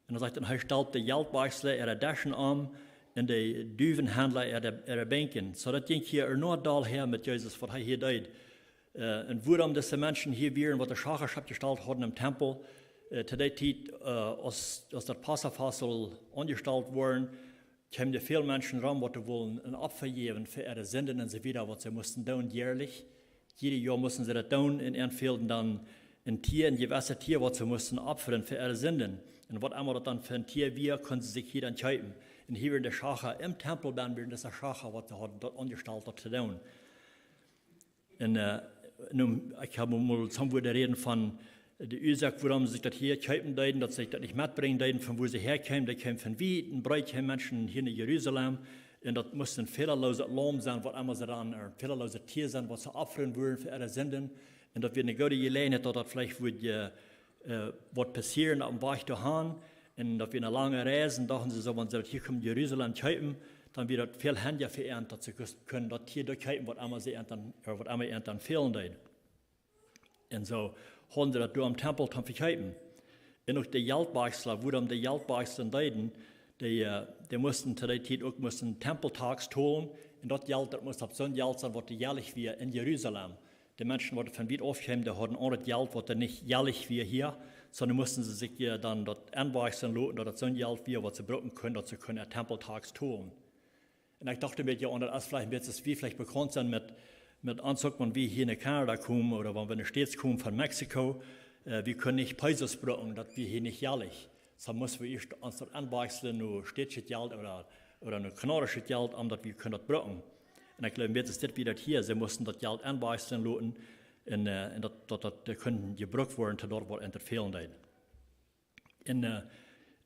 Un dan sajcht et: "Un hee stalt de Jeltbakjsla äare Deschen om un de Duwenhendla äare, äare Benkjen." Soo daut jinkj hia noch dol häa met Jesus, waut hee hia deed. Äh, un wuarom dise Menschen hia wieren, waut de Schachaschoft jestalt hauden em Tempel, äh, to dee Tiet, äh, aus, aus daut Passafast sull aunjestalt woaren, kjeemen doa väl Menschen rom, waut dee wullen een Opfa jäwen fa äare Sinden un soo wieda, waut see musten doonen jäalich. Jieda Joa musten see daut doonen, un an fälden dan een Tia, een jewesset Tia, waut see musten opfren fa äare Sinden. Un waut emma daut dan fa een Tia wia, kunnen see sikj hia dan kjeepen. Un hia wieren de Schacha em Tempel bennen, wieren dise Schacha, waut see hauden daut aunjestalt, daut to doonen. Un, äh, nu, ekj hab mol, mol soone Wieed räden von de Uasoak, wuarom see sikj daut hia kjeepen deeden, daut see daut nich metbrinjen deeden, von wua see häakjeemen. Dee kjeemen von wiet un breet, kjeemen Menschen hia no Jerusalem. Un daut must een fälaloset Laum sennen, waut emma see dan, äh, fälaloset Tia sennen, waut see opfren wudden fa äare Sinden. Un daut wia eene goode Jeläajenheit, daut daut veleicht wudd, äh, äh, waut passieren oppem Wajch doahan. Un daut wia eene lange Reis, un dochten see soo, wan see daut hia komen Jerusalem kjeepen, dan wia daut väl haundja fa an, daut see kus-, kunnen daut hia doa kjeepen, waut emma see an dan, äh, waut emma an dan fälen deed. Un soo hauden see daut doa em Tempel toom vekjeepen. Un uk de Jeltbakjsla, wuarom de Jeltbakjsla deeden, dee, äh, dee musten to dee Tiet uk, musten Tempeltax tolen. Un daut Jelt, daut must opp soon Jelt sennen, waut doa jäalich wia en Jerusalem. De Menschen, waut von wiet auf kjeemen, dee hauden aul daut Jelt, waut doa nich jäalich wia hia, sonda musten see sikj, äh, dan daut aunwakjslen loten, daut daut soon Jelt wia, waut see brucken kunnen, daut see kunnen äa Tempeltax tolen. Un ekj docht een bät, jo, un daut es veleicht een bät, aus wie veleicht bekaunt sent met, met ons uk, wan wie hia no Kanada komen ooda wan wie no de States komen von Mexiko, äh, wie kunnen nich Pesos brucken, daut wia hia nich jäalich. Soo musten wie ieescht ons daut aunwakjslen no stautschet Jelt ooda, ooda no kanadischet Jelt, om daut wie kunnen daut brucken. Un ekj jleew, een bät es dit wia daut hia. See musten daut Jelt aunwakjslen loten un, äh, un daut, daut, daut, daut kunn jebrukt woaren to daut, waut an daut fälen deed. Un, äh,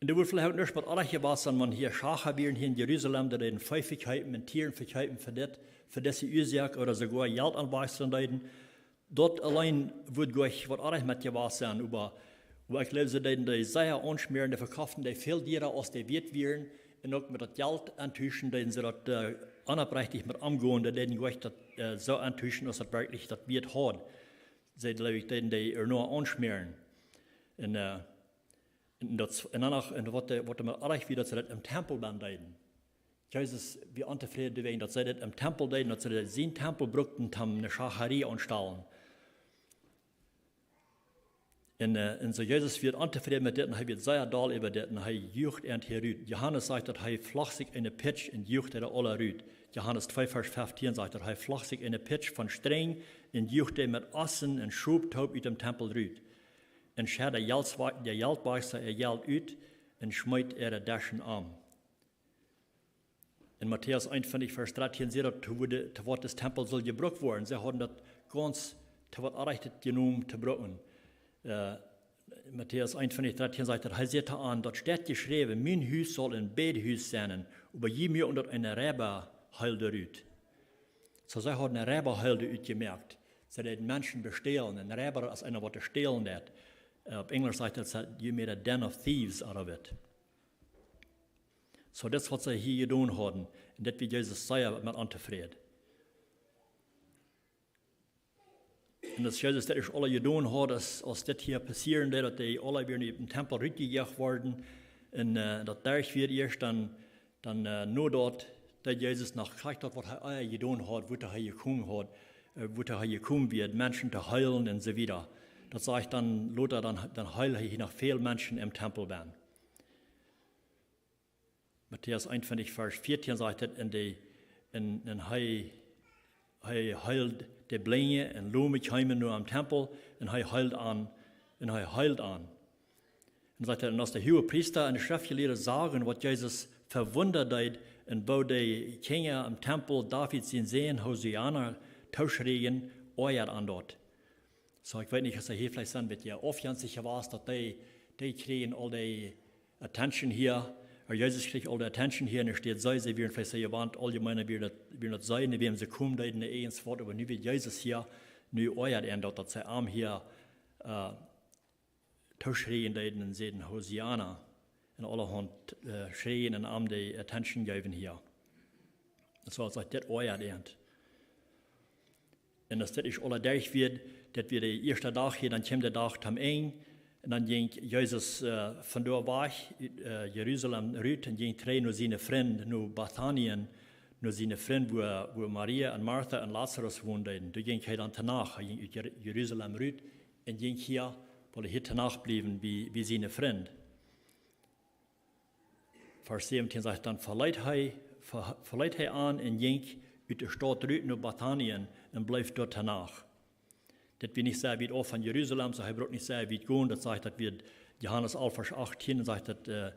un doa wudd veleicht uk nuscht met oajch jewast sennen, wan hia Schacha wieren hia en Jerusalem, dee deeden Vee vekjeepen un Tieren vekjeepen fa dit, fa dise Uasoak, ooda soogoa Jelt aunwakjslen deeden. Daut auleen wudd goanich waut oajch met jewast sennen, oba, oba ekj jleew, see deeden dee sea aunschmäaren, dee vekoften dee väl diera aus dee wieet wieren, un uk met daut Jelt auntuschen deeden see daut, äh, onopprechtich met omgonen, dee deeden goanich daut, äh, soo auntuschen, aus daut werkjlich daut wieet haud. See, jleew ekj, deeden dee ea noch aunschmäaren. Un, äh, un daut, un dan noch, un waut dee, waut dee met oajch wia, daut see daut em Tempel dan deeden. Jesus wia ontofräd doawäajen, daut see daut em Tempel deeden, daut see daut, sienen Tempel brukten, toom eene Schacharie aunstalen. Un, äh, un soo Jesus wia ontofräd met dit, un hee wia sea dol äwa dit, un hee juach an hia rut. Johanes sajcht, daut hee flocht sikj eene Pitsch un juach dee aula rut. Johanes twee, Varsch feftieen sajcht, daut hee flocht sikj eene Pitsch von Strenj un juach dee met Ossen un Schop toop ut däm Tempel rut. Un schedd de Jeltwa-, de Jeltwakjsla äa Jelt ut un schmeet äare Deschen om. En Matäus eenuntwintich, Varsch dartieen sajcht daut, to woo de, to waut dis Tempel sull jebrukt woaren. See hauden daut gaunz to waut Onrajchtet jenomen to brucken. Äh, Matäus eenuntwintich, dartieen sajcht daut, hee säd to an: "Daut steit jeschräwen, mien Hus saul een Bädhus sennen, oba jie moaken daut eene Reibaheelde rut." Soo, see hauden eene Reibaheelde utjemoakt. See deeden Menschen bestälen. Een Reiba es eena, waut stälen deit. Äh, opp Enjlisch sajcht daut, "You made a den of thieves out of it." Soo, daut es, waut see hia jedonen hauden. Un daut wia Jesus sea met ontofräd. Un aus Jesus daut ieescht aula jedonen haud, aus, aus dit hia passieren deed, daut dee aula wada ut dän Tempel rutjejoacht worden, un äh, daut doa wada ieescht dan, dan äh, no daut, daut Jesus noch krakjt daut, waut hee ea jedonen haud, woo hee jekomen haud, äh, woo hee jekomen wia, Menschen to heelen un soo wieda. Daut sajcht dan, lota dan, dan heeld hee noch väl Menschen em Tempel bennen. Matäus eenuntwintich, Varsch vieetieen sajcht et, en de, en, en hee, hee heeld de Blinje un Lome kjeemen no aum Tempel un hee heeld an, un hee heeld an. Un sajcht et, un aus de Huagepriesta un de Schreftjelieede sagen, waut Jesus vewundat deed, un woo de Kjinja em Tempel David sien Sän Hosianna tooschrieejen, oajad an daut. Soo, ekj weet nich, aus hee hia veleicht sent, weet je, oft gaunz secha wia, daut dee, dee kjrieejen aul de attention hia, ooda Jesus kjrieech aul de attention hia, un doa steit see, see wieren veleicht soo jewant, auljemeena wia daut, wia daut see, no wäm see komen deeden, no irjent waut, oba nu wia Jesus hia, nu oajad an daut, daut see am hia äh, tooschrieejen deeden un säden, Hosianna, un aulahaunt äh, schrieejen un am de attention jeewen hia. Daut wia, aus daut oajad an. Un aus dit ieescht aula derch wia, daut wia de ieeschte Dach hia, dan kjeem de Dach toom Enj. Un dan jinkj Jesus äh, von doa wajch, äh, Jerusalem rut un jinkj trigj no siene Frind, no Bethanien, no siene Frind, wua, wua Maria un Martha un Lazarus wonden. Doa jinkj hee dan to Nacht, hee jinkj ut Jer-, Jerusalem rut un jinkj hia, wull hee hia to Nacht bliewen bie, bie siene Frind. Varsch säwentieen sajcht, dan veleet hee, ver-, veleet hee an un jinkj ut de Staut rut no Bethanien un bleef doa to Nacht. Dit wia nich sea wiet auf von Jerusalem, soo hee brukt nich sea wiet gonen. Daut sajcht, daut wia Johanes alf, Varsch achtieen, un sajcht daut, äh,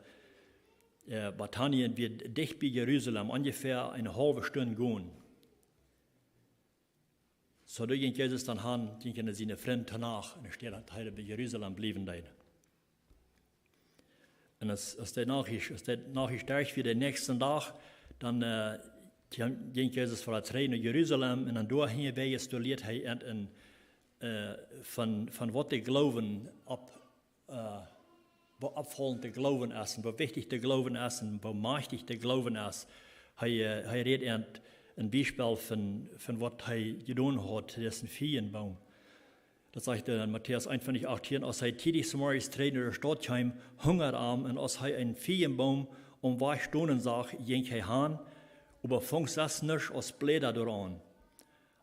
äh, Bethanien wia dicht bie Jerusalem, onjefäa eene haulwe Stund gonen. Soo doa jinkj Jesus dan han, jinkj hee no siene Frind to Nacht, un doa steit, daut hee bie Jerusalem bliewen deed. Un aus, aus de Nacht, aus de Nacht derch wia, de näakjsten Dach, dan äh, jinkj, jinkj Jesus wada trigj no Jerusalem, un dan doa hinjawäajes, doa lieed hee an, an äh, von, von waut de Gloowen opp, äh, woo oppfaulent de Gloowen es un woo wichtich de Gloowen es un woo majchtich de Gloowen es. Hee, äh, hee rät an een Biespel von, von waut hee jedonen haud, daut es een Fiejenboom. Daut sajcht en Matäus eenuntwintich achtieen, aus hee tiedich zemorjes trigj no de Staut kjeem, hungad am, un aus hee een Fiejenboom aum Wajch stonen sach, jinkj hee han, oba funk sest nuscht aus Bläda doaraun.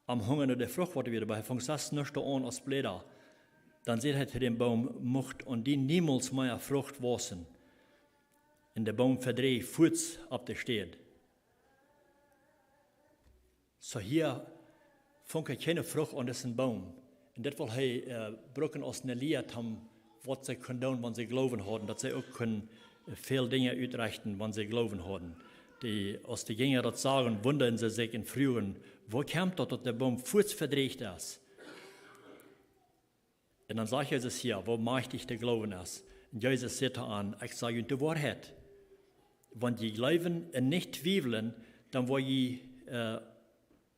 Am hungad no de Frucht, waut doa wia, oba hee funk sest nuscht doaraun aus Bläda. Dan säd hee to dän Boom: Mucht aun die niemols mea Frucht wausen. Un de Boom vedreech fuaz opp de Städ. Soo hia funk hee kjeene Frucht aun disen Boom. Un dit wull hee äh, brucken aus eene Lia, om waut see kunnen doonen, wan see Gloowen hauden, daut see uk kunnen äh, väl Dinja utrechten, wan see Gloowen hauden. Dee, aus de Jinja daut sagen, wundaden see sikj un fruagen: Woo kjemt daut, daut de Boom fuaz vedreecht es? Un dan sajcht Jesus hia, woo majchtich de Gloowen es. Un Jesus sajcht to an: Ekj saj junt de Woarheit. Wan jie jleewen un nich twiewlen, dan woa jie, äh,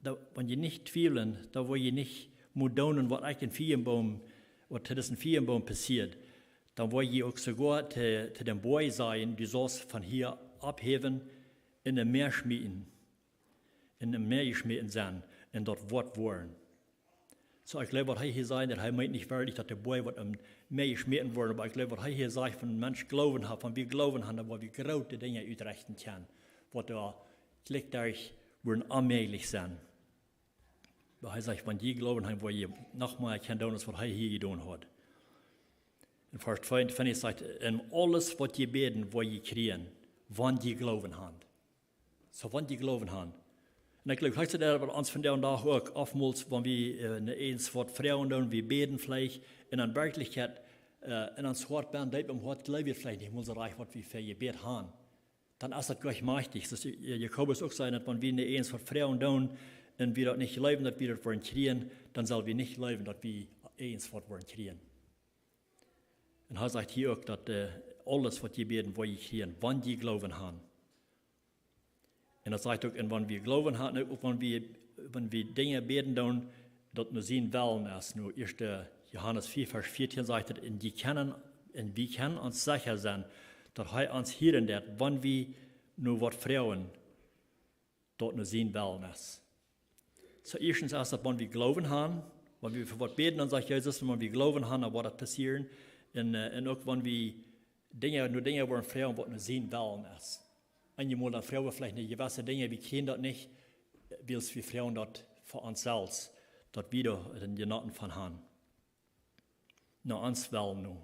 dan, wan jie nich twiewlen, dan woa jie nich motten doonen, waut ekj dän Fiejenboom, waut to disen Fiejenboom passieet. Dan woa jie uk soogoa to, to dän Boajch sajen: Du saust von hia opphowen un em Mäa schmieten, un em Mäa jeschmäten sennen, un daut woat woaren. Soo, ekj jleew, waut hee hia sajcht, daut hee meent nich werkjlich, daut de Boajch woat em Mäa jeschmäten woaren, oba ekj jleew, waut hee hia sajcht, wan een Mensch Gloowen haft, wan wie Gloowen haben, dan woa wie groote Dinja utrechten kjennen, waut doa jlikj doa woaren onmäajlich sennen. Oba hee sajcht, wan jie Gloowen haben, woa jie noch mea kjennen doonen, aus waut hee hia jedonen haud. En Varsch tweeuntwintich sajcht: En aules, waut jie bäden, woa jie kjrieen, wan jie Gloowen haben. Soo, wan jie Gloowen haben. Un ekj jleew, krakjt soo daut bie ons vondoag dän Dach uk, oftmols, wan wie äh, no irjent waut froagen doonen, wie bäden veleicht, un en Werkjlichkjeit, äh, en ons Hoat, bie, deep em Hoat, jleew wie veleicht nich mol soo rajcht, waut wie fa jebät haben. Dan es daut goanich majchtich. Daut es, äh, Jakobus uk säd, daut wan wie no irjent waut froagen doonen un wie daut nich jleewen, daut wie daut woaren kjrieen, dan sell wie nich jleewen, daut wie irjent waut woaren kjrieen. Un hee sajcht hia uk, daut äh, aules, waut jie bäden, woa jie kjrieen, wan jie Gloowen haben. Un daut sajcht uk, un wan wie Gloowen haben, uk wan wie, wan wie Dinja bäden doonen, daut no sienen Wellen es. Nu, ieeschte Johanes vea, Varsch vieetieen sajcht et: Un jie kjennen, un wie kjennen ons secha sennen, daut hee ons hieren deit, wan wie no waut froagen, daut no sienen Wellen es. Soo, ieeschtens es daut, wan wie Gloowen haben, Wan wie fa waut bäden, dan sajcht Jesus, wan wie Gloowen han, dan woat daut passieren. Un, äh, un uk wan wie Dinja, no Dinja woaren froagen, waut no sienen Wellen es. Eenjemol dan froagen wie veleicht no jewesse Dinja, wie kjennen daut nich, wiels wie froagen daut fa ons selfst, daut wie doa een Jeneeten von han. No ons Wellen no.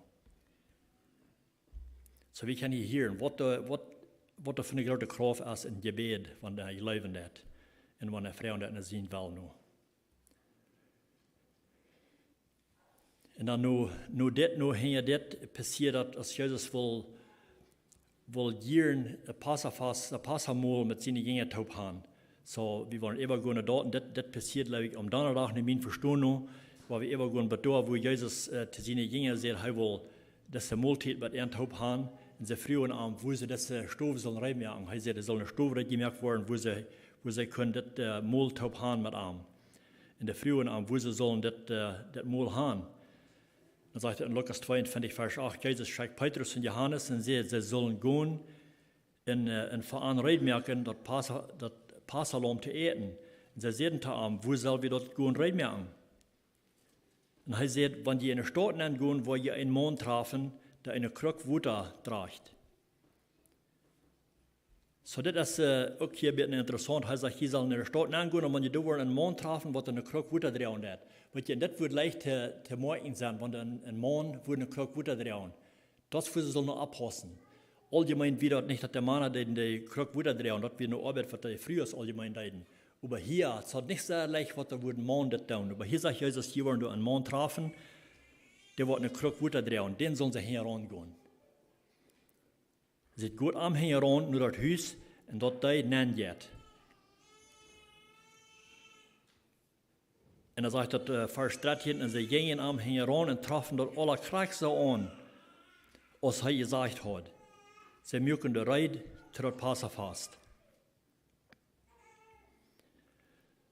Soo wie kjennen hia hieren, waut doa, waut, waut doa fa eene groote Krauft es em Jebäd, wan wie jleewen daut. Un wan wie froagen daut no sienen Wellen no. Un dan no, no dit, no hinja dit passieet daut, aus Jesus wull, wull jieren daut Passafast, daut Passamol met siene Jinja toop han. Soo, wie woaren äwagonen no daut, un dit, dit passieet, jleew ekj, aum Donnadach, no mien Vestonen no, wua wie äwagonen bat doa, wua Jesus, äh, to siene Jinja säd, hee wull dise Moltiet met an toop han. Un see fruagen am, wua see dise Stow sullen rein moaken. Hee säd, et saul eene Stow rein jemoakt woaren, wua see, wua see kunnen dit, äh, Mol toop han met am. Un dee fruagen am, wua see sullen dit, äh, dit Mol han. Dan sajcht et en Lukas tweeunvieetich, Varsch acht, Jesus schekjt Petrus un Johanes un säd, see sullen gonen un, äh, un fa an reed moaken daut Passa, daut Passalaum to äten. Un see säden to am, wua sell wie daut gonen reed moaken? Un hee säd, wan jie enne Staut nenn gonen, woa jie eenen Maun trafen, dee eene Kruck Wota drajcht. Soo, dit es, äh, uk hia een bät interessaunt. Hee sajcht, jie sellen enne Staut nenn gonen, un wan jie doa woaren eenen Maun trafen, waut eene Kruck Wota droagen deit. Weet jie, un dit wudd leicht to, to moakjen sennen, wan een, een Maun wudd eene Kruck Wota droagen. Daut wudd see sullen oppaussen. Auljemeen wia daut nich, daut de Mana deeden dee Kruck Wota droagen, daut wia eene Oabeit, waut de Frues auljemeen deeden. Oba hia, et es nich soo leicht, waut doa wudd een Maun dit doonen. Oba hia sajcht Jesus, jie woaren doa eenen Maun trafen, dee woat eene Kruck Wota droagen, dän sellen see hinjaraun gonen. See gonen am hinjaraun no daut Hus un daut dee nenn jeit. Un dan sajcht daut, äh, Varsch dartieen, un see jinjen am hinjaraun un troffen daut aula krakjt soo aun, aus hee jesajcht haud. See muaken doa reed to daut Passafast.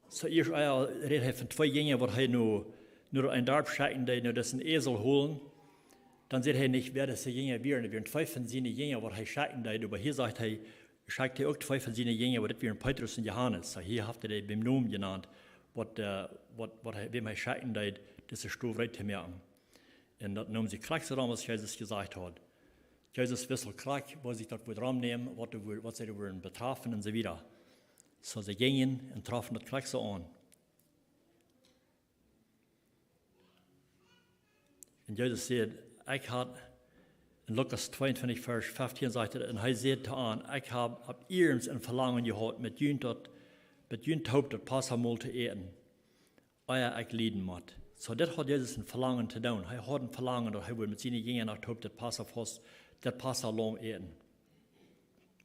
Soo, ieescht, äh, rät hee von twee Jinja, waut hee no, no een Darp schekjen deed, no disen Esel holen. Dan säd hee nich, wäa dise Jinja wieren. Et wieren twee von siene Jinja, waut hee schekjen deed. Oba hia sajcht hee, schekjt hee uk twee von siene Jinja, oba dit wieren Petrus un Johanes. Soo, hia haft hee dee biem Nomen jenant, waut, äh, waut, waut hee, wäm hee schekjen deed, dise Stow reed to moaken. Un daut neem sikj krakjt soo aun, aus Jesus jesajcht haud. Jesus wist aul krakjt, woo sikj daut wudd aunnemen, waut doa wudd, waut see doa wudden betrafen un soo wieda. Soo see jinjen un troffen daut krakjt soo aun. Un Jesus säd, ekj haud, en Lukas tweeunvieetich, Varsch feftieen sajcht et, un hee säd to an, ekj hab opp ieescht een Velangen jehaut, met junt daut, met junt toop daut Passamol to äten, ea ekj lieden mott. Soo, dit haud Jesus een Velangen to doonen. Hee haud een Velangen, daut hee wull met siene Jinja noch toop daut Passafast, daut Passalaum äten.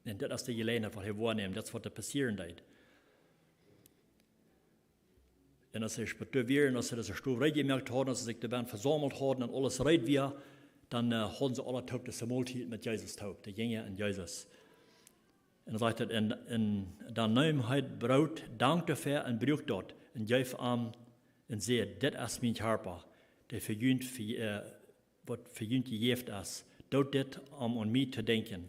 Un dit es de Jeläajenheit, waut hee woanemt, daut es, waut doa passieren deed. Un aus see späta wieren, aus see dise Stow reed jemoakt hauden, aus see sikj doa bennen vesaumelt hauden un aules reed wia, dan, äh, hauden see aula toop dise Moltiet met Jesus toop, de Jinja un Jesus. Un dan sajcht et, un, un dan neem hee daut Broot, dankd doafäa un bruak daut, un jeef am un säd, dit es mien Kjarpa, dee fa junt, fa, äh, waut fa junt jejäft es. Doot dit om aun mie to denkjen.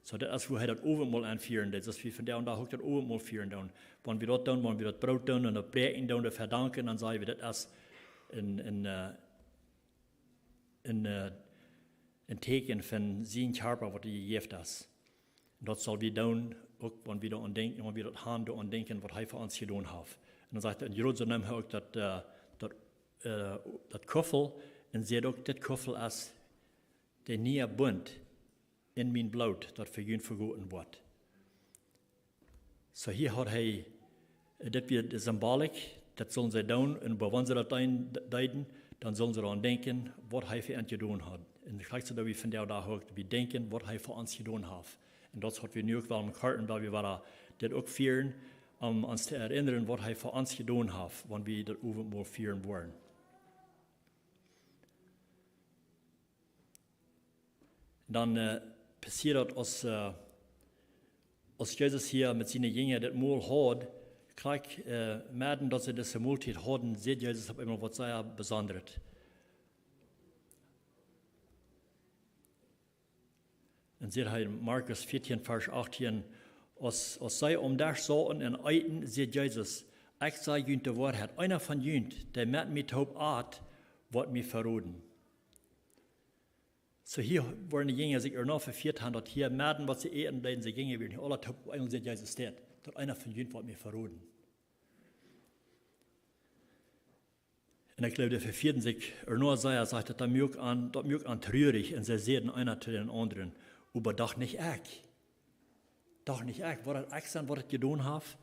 Soo, daut es, woo hee daut Owentmol enfieren deed. Soo aus wie vondoag dän Dach uk daut Owentmol fieren doonen. Wan wie daut doonen, wan wie daut Broot doonen un daut bräakjen doonen, daut vedanken, dan saje wie, daut es een, een, äh, een, äh, een Tieekjen von sien Kjarpa, waut hee jejäft es. Un daut saul wie doonen, uk wan wie doaraun denkjen, wan wie daut han, doaraun denkjen, waut hee fa ons jedonen haft. Un dan sajcht et, un jrod soo neem hee uk daut, äh, daut, äh, daut Kuffel un säd uk, dit Kuffel es de niea Bunt en mien Bloot, daut fa junt vegoten woat. Soo hia haud hee, äh, dit wia de Symbolik, daut sullen see doonen, un wan see daut deeden, dan sullen see doaraun denkjen, waut hee fa an jedonen haud. Un krakjt soo daut wie vondoag dän Dach uk, wie denkjen, waut hee fa ons jedonen haft. Un daut es, waut wie nu uk wellen moaken, wiels wie wellen dit uk fieren, om ons to erinnern, waut hee fa ons jedonen haft, wan wie daut Owentmol fieren woaren. Dan, äh, passieet daut, aus, äh, aus Jesus hia met siene Jinja daut Mol haud, krakjt, äh, medden daut see dise Moltiet hauden, säd Jesus opp eemol waut sea Besondret. Un säd hee en Markus vieetieen, Varsch achttieen, aus, aus see aum Desch sauten un eeten, säd Jesus, Ekj saj junt de Woarheit, eena von junt, dee met mie toop at, woat mie veroden. Soo hia woaren de Jinja sikj ea noch vefieet han, daut hia met waut see äten deeden, see jinjen wada nich aula toop, eemol säd Jesus dit, daut eena von junt woat mie veroden. Un ekj jleew, dee vefieeden sikj ea noch, saj, sajcht daut, daut muak an, daut muak an trurich, un see säden eena to dän aundren: "Oba doch nich ekj. Doch nich ekj, woat daut ekj sennen, waut daut jedonen haft?"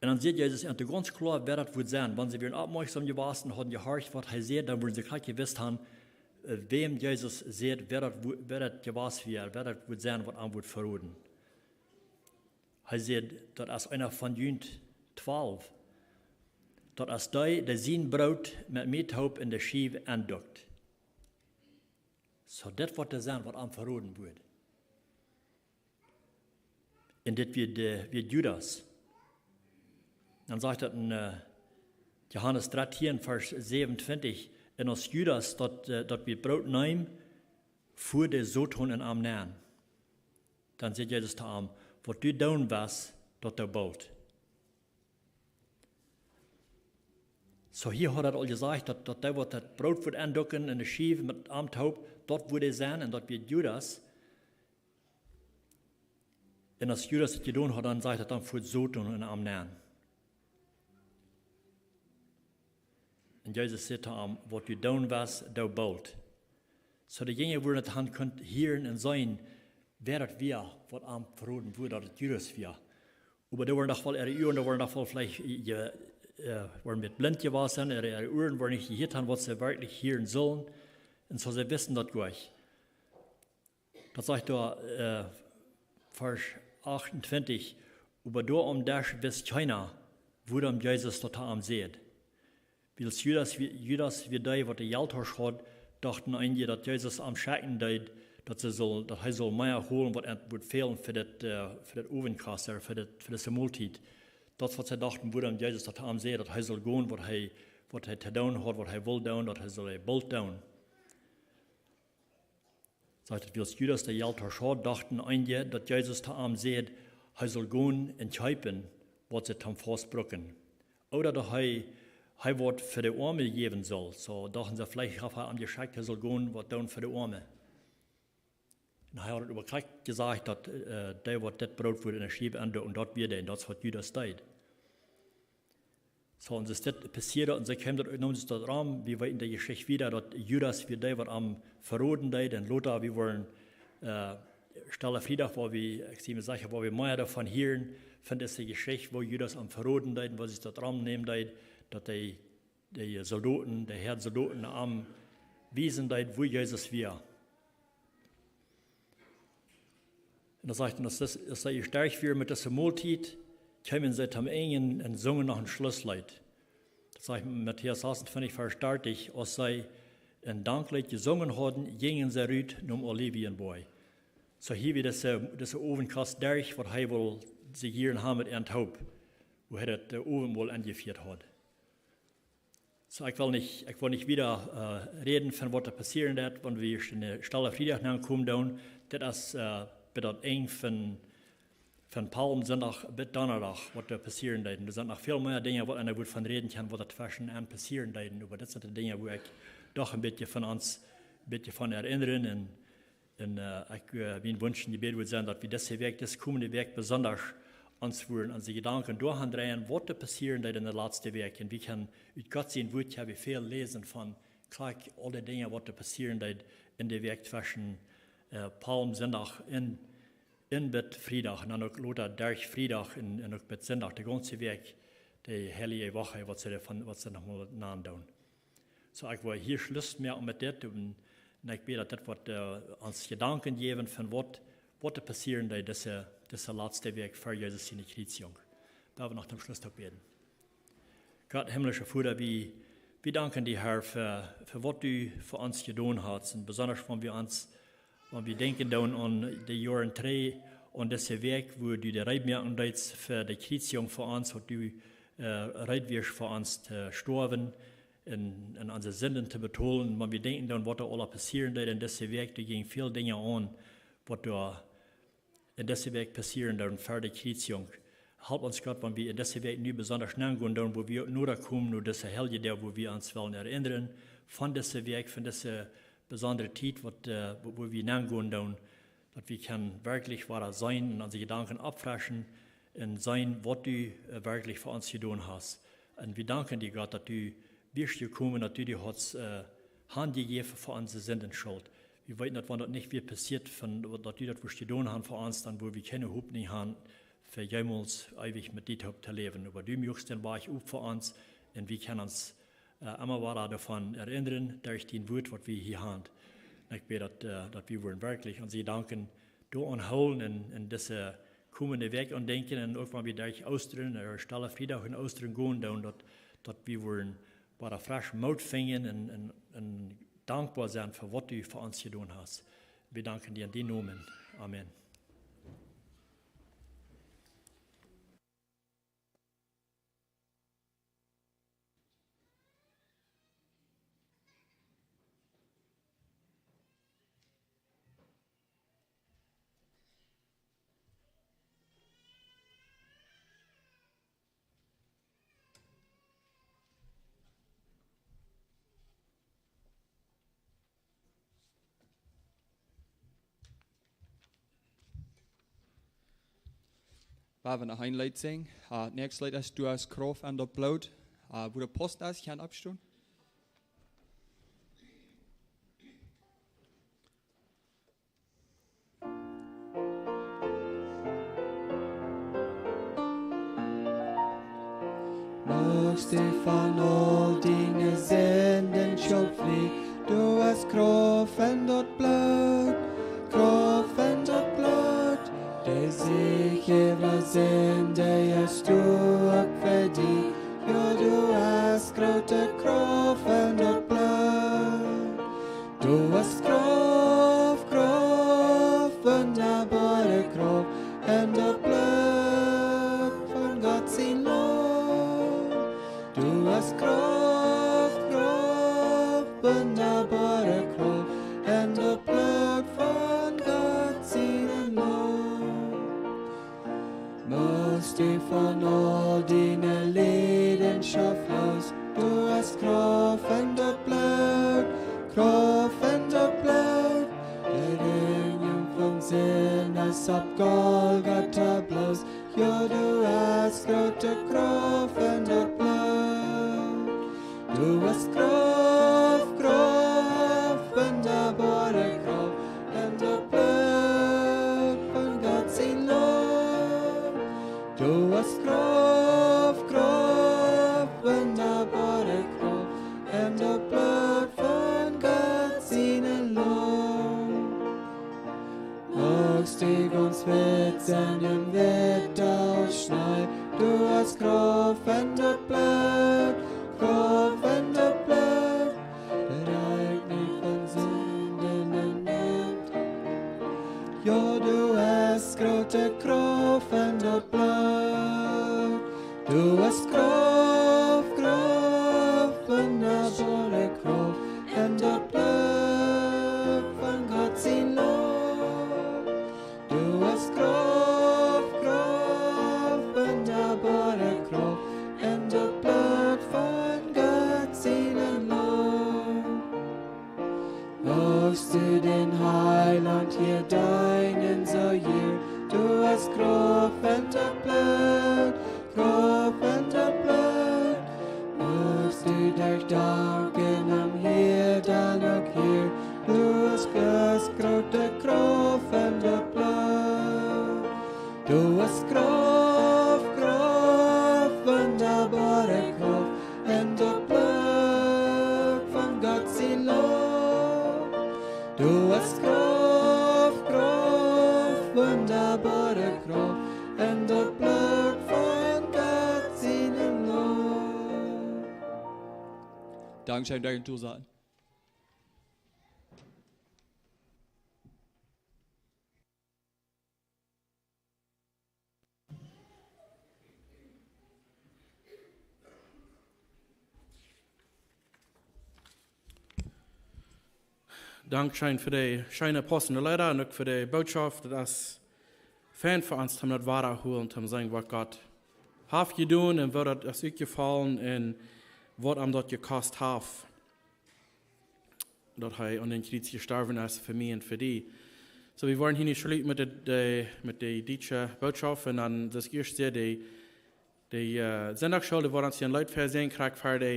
Un dan sajcht Jesus an, gaunz kloa, wäa daut wudd sennen. Wan see wieren oppmoakjsom jewast un hauden jehorcht, waut hee säd, dan wudden see krakjt jewist han, äh, wäm Jesus säd, wäa daut wu-, wäa daut jewast wia, wäa daut wudd sennen, waut am wudd veroden. Hee säd: "Daut es eena von junt twalw. Daut es dee, dee sien Broot met mie toop en de Schiew endukt." Soo, dit woat dee sennen, waut am veroden wudd. Un dit wia de, wia Judas. Dan sajcht daut en, äh, Johanes dartieen, Varsch säwenuntwintich: "Un aus Judas daut, äh, daut Broot neem, fua de Soton en am nenn." Dan säd Jesus to am: "Waut du doonen west, daut doo boolt." Soo, hia haud hee aul jesajcht, daut, daut dee, waut daut Broot wudd endukjen en de Schiew met am toop, daut wudd hee sennen, un daut wia Judas. Un aus Judas daut jedonen haud, dan sajcht daut, dan fua de Soton en am nenn. Un Jesus säd to am: "Waut du doonen west, doo boolt." Soo, de Jinja wudden daut han kunt hieren un seenen, wäa daut wia, waut am veroden wudd, daut et Judas wia. Oba doa wieren noch woll äare Uaren, doa wieren noch woll veleicht, äh, äh, wieren met blint jewast, äare, äare Uaren wieren nich jehieet han, waut see werkjlich hieren sullen. Un soo, see wisten daut goa nich. Daut sajcht doa, äh, Varsch achtuntwintich: "Oba doa aum Desch wist kjeena, wuarom Jesus daut to am säd." Wiels Judas, wia- Judas wia dee, waut de Jelttasch haud, dochten eenje, daut Jesus am schekjen deed, daut see sull, daut hee sull mea holen, waut an wudd fälen fa dit, äh, fa dit Owentkost, fa dit, fa dise Moltiet. Daut, waut see dochten, wuarom Jesus daut to am säd, daut hee sull gonen, waut hee, waut hee to doonen haud, waut hee wull doonen, daut hee sull boolt doonen. Sajcht et, wiels Judas de Jelttasch haud, dochten eenje, daut Jesus to am säd, hee sull gonen un kjeepen, waut see toom Faust bruckten. Ooda daut hee, hee waut fa de Oame jäwen sull. Soo dochten see, veleicht haud hee am jeschekjt, hee sull gonen waut doonen fa de Oame. Un hee haud oba krakjt jesajcht, daut, äh, dee, waut dit Broot wudd en de Schiew endukjen, daut wia dee, un daut es, waut Judas deed. Soo, un soo es dit passieet, un see kjeemen daut, neemen see daut aun, wie weeten de Jeschicht wieda, daut Judas wia dee, waut am veroden deed, un lota, wie woaren, äh, Stelle Friedach, wua wie, ekj sie mie secha, wua wie mea doavon hieren, von dise Jeschicht, wua Judas am veroden deed, wua see daut aun nämen deed, daut dee, dee Soldoten, de Häad Soldoten am wiesen deed, wua Jesus wia. Un dan sajcht et, aus daut, aus daut stoakj wia met dise Moltiet, kjeemen see toom Enj un sungen noch een Schlussleet. Daut sajcht Matäus sasuntwintich, Varsch dartich: "Aus see een Dankleet jesungen hauden, jinjen see rut nom Olivenboajch." Soo hia wia dise, dise Owentkost derch, waut hee wull see hieren han met an toop, wua hee daut, äh, Owentmol enjefieet haud. Soo, ekj well nich, ekj well nich wieda, äh, räden von waut doa passieren deed, wan wie ieescht en de Stelle Friedach aunkomen doonen. Dit es, äh, bat daut Enj von, von Palmsindach bat Donnadach, waut doa passieren deed. Un doa sent noch väl mea Dinja, waut eena wudd von räden kjennen, waut doa tweschen an passieren deed. Oba dit sent de Dinja, wua ekj doch een bät von ons, een bät von erinnern un Un, äh, ekj, äh, mien Wunsch un Jebäd wudd sennen, daut wie dise Wäakj, dise komende Wäakj besonda ons wudden onse Jedanken doahan dreien, waut doa passieren deed en de latste Wäakj. Un wie kjennen ut Gott sien Wuat, jo, wie väl läsen von, krakjt aul de Dinja, waut doa passieren deed en de Wäakj tweschen, äh, Palmsindach un, un bat Friedach. Un dan uk lota derch Friedach un, un uk bat Sindach, de gaunze Wäakj, de heilje Wäakj, waut see doavon, waut see noch mol nanen doonen. Soo, ekj well hia Schluss moaken met dit. Un, un ekj bäd, daut dit woat, äh, ons Jedanken jäwen von waut, waut doa passieren deed dise, dise latste Wäakj ver Jesus siene Kjriezjunk. Lot ons noch toom Schluss uk bäden. Gott, himmlischa Voda, wie, wie danken die, Herr, fa, fa waut du fa ons jedonen hast. Un besonda, wan wie ons, wan wie denkjen doonen aun de Joaren trigj, aun dise Wäakj, wua du de Reed moaken deetst fa de Kjriezjunk fa ons, waut du, äh, reed wieescht fa ons to stoawen un, un onse Sinden to betolen. Wan wie denkjen doonen, waut doa aula passieren deed en dise Wäakj, doa jinjen väl Dinja aun, waut doa en dise Wäakj passieren deeden ver de Kjriezjunk. Halp ons, Gott, wan wie en dise Wäakj nu besonda nengonen doonen, wua wie uk noda komen no dise heilje Doag, wua wie ons wellen erinnern von dise Wäakj, von dise besondre Tiet, waut, äh, wua, wua wie nengonen doonen, daut wie kjennen werkjlich wada seenen un onse Jedanken oppfreschen un seenen, waut du, äh, werkjlich fa ons jedonen hast. Un wie danken die, Gott, daut du best jekomen, daut du die hast, äh, hanjejäft fa onse Sindenschult. Wie weeten, daut wan daut nich wia passieet, von, daut du daut wurscht jedonen han fa ons, dan wudd wie kjeene Hopninj han, fa jemols eewich met die toop to läwen. Oba du muakst dän Wajch op fa ons un wie kjennen ons, äh, emma wada doavon erinnern, derch dien Wuat, waut wie hia han. Un ekj bäd, daut, äh, daut wie wudden werkjlich onse Jedanken doaraun hoolen un, un dise komende Wäakj aun denkjen un uk wan wie derch Oostren, äh, Stelle Friedach un Oostren gonen doonen, daut, daut wie wudden wada fresch Moot finjen un, un, un dankboa sennen fa waut du fa ons jedonen hast. Wie danken die en dien Nomen. Amen. Wie haben noch een Leet sinjen. Äh, näakjstet Leet es Du hast Krauft en daut Bloot. Äh, wua de Post es, kaun oppstonen. Muchst du von aul diene Sinden schulfrie, du hast Krauft en daut Bloot, Krauft en daut Bloot. De Sieg äwa Sind, dee hast du uk fa die. Jo, du hast groote Krauft en daut Bloot. Du hast Krauft, Krauft, wundaboare Krauft en daut Bloot von Gott sien Laum. Du hast Krauft, Krauft, wundaboare Krauft en daut Bloot von Gott sien Laum. Muchst du von aul diene Leidenschoft loos, du hast Krauft en daut Bloot, Krauft en daut Bloot. De Reinjunk von Sind es opp Golgata bloos, jo, du hast groote Krauft en daut Bloot. Du hast Krauft, Krauft, wundaboare Krauft en daut Bloot von Gott sien Laum. Du hast Krauft, Krauft, wundaboare Krauft en daut Bloot von Gott sien Laum. Muchst du gaunz witt sennen, witta aus Schnee, du hast Krauft en daut Bloot, Krauft en daut Bloot. Reinjunk von Sinden un Neicht. Jo, du hast groote Krauft en daut Bloot. Du hast Krauft, Krauft, wundaboare Krauft en daut Bloot von Gott sien Laum. Du hast Krauft, Krauft, wundaboare Krauft en daut Bloot von Gott sien Laum. Muchst du dän Heilaunt hia deenen soo jie, du hast Krauft en daut Bloot, Krauft en daut Bloot. Muchst du derch danken am hia dan uk hia, du hast gaunz groote Krauft en daut Bloot. Du hast Krauft, Krauft, wundaboare Krauft en daut Bloot von Gott sien Laum. Du hast Krauft, Krauft, wundaboare Krauft en daut Bloot von Gott sien Laum. Dankscheen, dankscheen, Susan. Dankscheen fa de scheene passende Leeda un uk fa de Bootschoft. Daut es fein fa ons, om daut wada to hoolen, om to seenen, waut Gott haft jedonen un woo daut es utjefollen un waut am daut jekost haft, daut hee aun dän Kjriez jestorwen es fa mie un fa die. Soo, wie woaren hia nu schluten met de, de, met de dietsche Bootschoft un dan daut ieeschte, de, de, äh, Sindachschool, dee woat ons hia een Leet väaseenen, krakjt ver de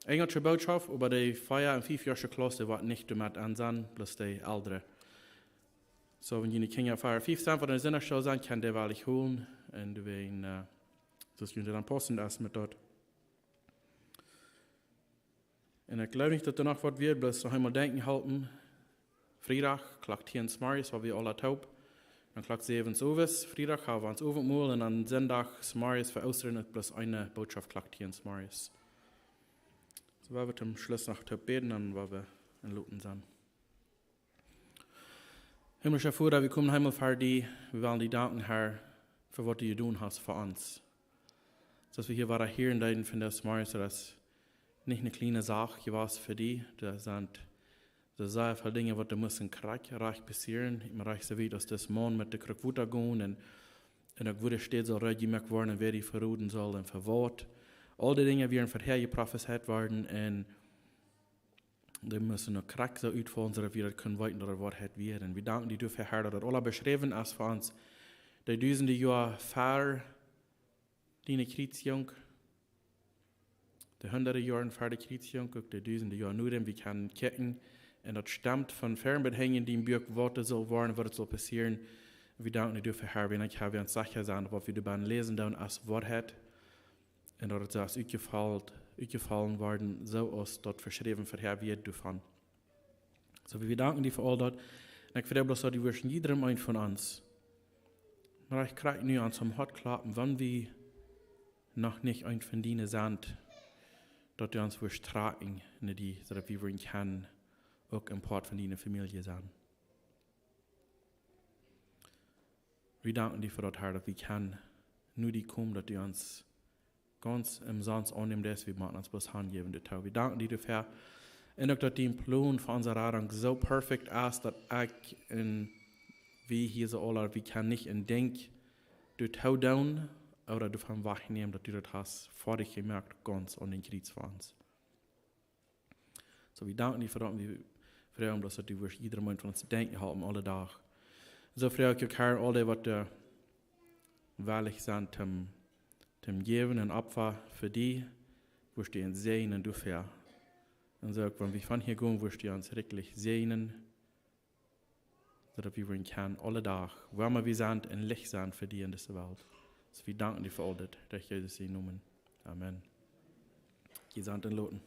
enjelsche Bootschoft, oba de vea- un fiefjoasche Klauss, dee woat nich doamet aun sennen, bloos de ieeldre. Soo, wan june Kjinja vea, fief sent, waut enne Sindachschool sent, kjenn dee woll hia holen un doa woaren, äh, daut june dan paussent es met daut. Un ekj jleew nich, daut doa noch waut wea, bloos noch eemol denkjen halpen. Friedach, Klock tieen zemorjes, woa wie aula toop. Dan Klock säwen zemorjes, Friedach, ha wie ons Owentmol un dan Sindach zemorjes fa Oostren es bloos eene Bootschoft Klock tieen zemorjes. Soo, woa wie toom Schluss noch toop bäden, dan woa wie enloten sennen. Himmlischa Voda, wie komen eemol ver die, wie wellen die danken, Herr, fa waut du jedonen hast fa ons. Soo aus wie hia wieren hia en dän Findes Mars, daut es nich eene kjliene Sach jewast fa die. Doa sent soo sea väl Dinja, waut doa musten krakjt rajcht passieren. Em Rajcht soo wiet aus dis Maun met de Kruck Wota gonen un, un uk woo de Städ saul reed jemoakt woaren un wäa dee veroden saul un fa waut. Aul dee Dinja wieren verhäa jeprofezeit worden un dee musten uk krakjt soo utfaulen, soo daut wie daut kunnen weeten, daut et Woarheit wia. Un wie danken die doafäa, Herr, daut et aula beschräwen es fa ons. De dusende Joa ver diene Kjriezjunk, de hundade Joaren ver de Kjriezjunk, uk de dusende Joa no däm, wie kjennen kjikjen. Un daut stemt von ver bat hinjen en dien Buak, waut et saul woaren, waut et saul passieren. Wie danken die doafäa, Herr, wan ekj hab, wie ons secha sent, waut wie doa bennen läsen doonen, es Woarheit. Un daut et soo es utjefollen, utjefollen worden, soo aus daut veschräwen verhäa wia doavon. Soo, wie danken die fa aul daut. Un ekj froag bloos, daut du wurscht en jiedrem eenen von ons, mau ekj kjrie nu aun soo een Hoat kloppen, wan wie noch nich een von diene sent, daut du ons wurscht trakjen no die, soo daut wie wudden kjennen uk een Poat von diene Famielje sennen. Wie danken die fa daut, Herr, daut wie kjennen no die komen, daut du ons gaunz omsonst aunnämen deist, wie motten ons bloos hanjäwen doatoo. Wie danken die doafäa. Un uk daut dien Plon fa onse Radunk soo perfekt es, daut ekj un wie hia soo aula, wie kjennen nich een Dinkj doatoo doonen ooda doavon wajchnämen, daut du daut hast foadich jemoakt, gaunz aun dän Kjriez fa ons. Soo, wie danken die fa daut, wie froagen bloos, daut du wurscht jiedrem eenen von ons denkjen halpen, aule Dach. Soo froag ekj uk, Herr, aul dee, waut, äh, wellich sent toom, toom jäwen een Opfa fa die, wurscht du an säajnen doafäa. Un soo uk, wan wie von hia gonen, wurscht du ons rikjlich säajnen, soo daut wie wudden kjennen aule Dach, wua emma wie sent, een Licht sennen fa die en dise Welt. Soo, wie danken die fa aul dit, derch Jesus sienen Nomen. Amen. Jie sent enloten.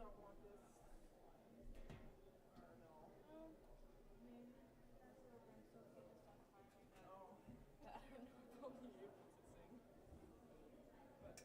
don't want this. I don't know. Well, I mean, that's what I'm so focused on finding out. Oh. That I don't know if I'll be able to sing. But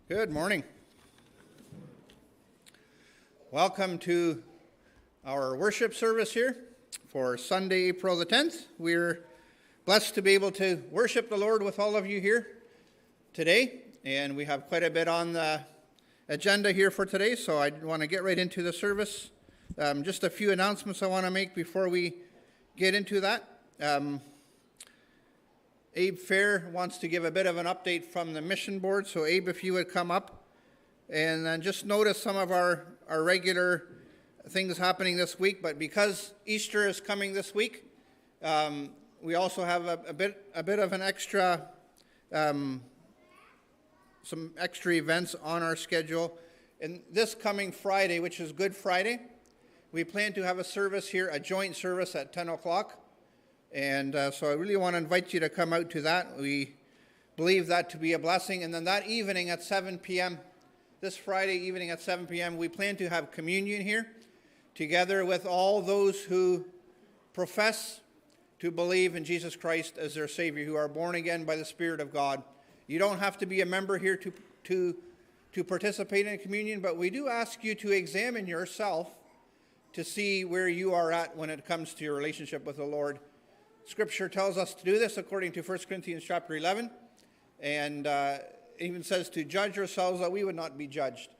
Good morning. Welcome to our worship service here for Sunday, April the tenth. We're blessed to be able to worship the Lord with all of you here today, and we have quite a bit on the agenda here for today, so I want to get right into the service. Um, just a few announcements I want to make before we get into that. Um, Abe Fair wants to give a bit of an update from the mission board. So Abe, if you would come up. And then just notice some of our, our regular things happening this week, but because Easter is coming this week, um, we also have a, a bit, a bit of an extra, um, some extra events on our schedule. And this coming Friday, which is Good Friday, we plan to have a service here, a joint service at ten o'clock. And, uh, so I really want to invite you to come out to that. We believe that to be a blessing. And then that evening at seven p.m., this Friday evening at seven p.m., we plan to have communion here together with all those who profess to believe in Jesus Christ as their Savior, who are born again by the Spirit of God. You don't have to be a member here to, to, to participate in communion, but we do ask you to examine yourself to see where you are at when it comes to your relationship with the Lord. Scripture tells us to do this according to First Corinthians chapter eleven, and, uh, it even says to judge ourselves that we would not be judged.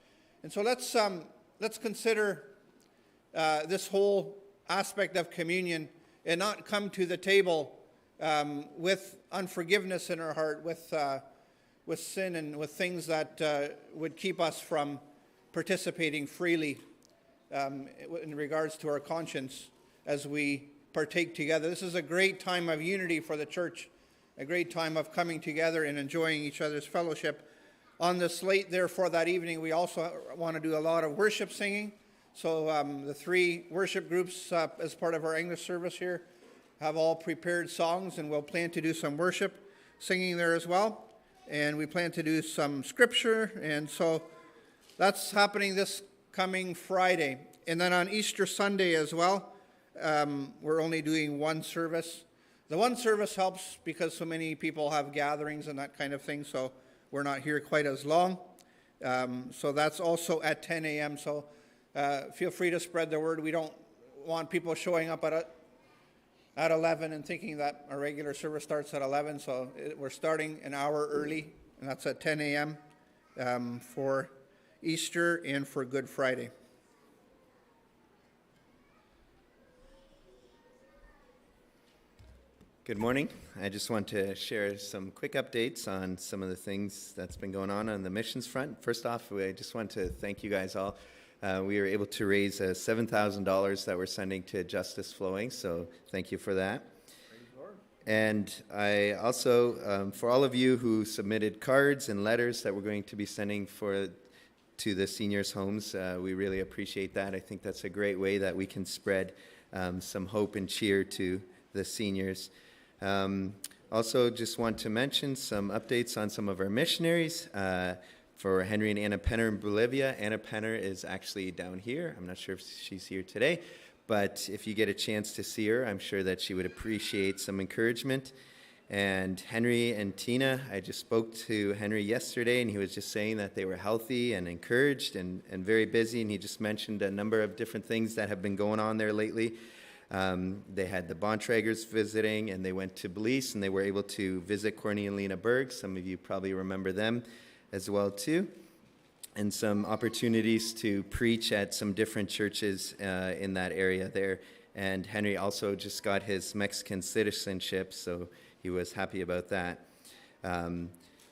And so let's, um, let's consider, uh, this whole aspect of communion and not come to the table, um, with unforgiveness in our heart, with, uh, with sin and with things that, uh, would keep us from participating freely, um, in regards to our conscience as we partake together. This is a great time of unity for the church, a great time of coming together and enjoying each other's fellowship. On the slate, therefore, that evening, we also want to do a lot of worship singing. So, um, the three worship groups, uh, as part of our English service here have all prepared songs, and we'll plan to do some worship singing there as well. And we plan to do some scripture, and so that's happening this coming Friday. And then on Easter Sunday as well, um, we're only doing one service. The one service helps because so many people have gatherings and that kind of thing, so we're not here quite as long. Um, so that's also at ten a.m. So, uh, feel free to spread the word. We don't want people showing up at a, at eleven and thinking that our regular service starts at eleven. So it, we're starting an hour early, and that's at ten a.m., um, for Easter and for Good Friday. Good morning. I just want to share some quick updates on some of the things that's been going on on the missions front. First off, I just want to thank you guys all. Uh, we were able to raise, uh, seven thousand dollars that we're sending to Justice Flowing, so thank you for that. And I also, um, for all of you who submitted cards and letters that we're going to be sending for to the seniors' homes. Uh, we really appreciate that. I think that's a great way that we can spread, um, some hope and cheer to the seniors. Um, also, just want to mention some updates on some of our missionaries. Uh, for Henry and Anna Penner in Bolivia, Anna Penner is actually down here. I'm not sure if she's here today, but if you get a chance to see her, I'm sure that she would appreciate some encouragement. And Henry and Tina, I just spoke to Henry yesterday, and he was just saying that they were healthy and encouraged and, and very busy. And he just mentioned a number of different things that have been going on there lately. Um, they had the Bontraggers visiting, and they went to Belize, and they were able to visit Corny and Lena Berg. Some of you probably remember them as well, too. And some opportunities to preach at some different churches, uh, in that area there. And Henry also just got his Mexican citizenship, so he was happy about that. Um,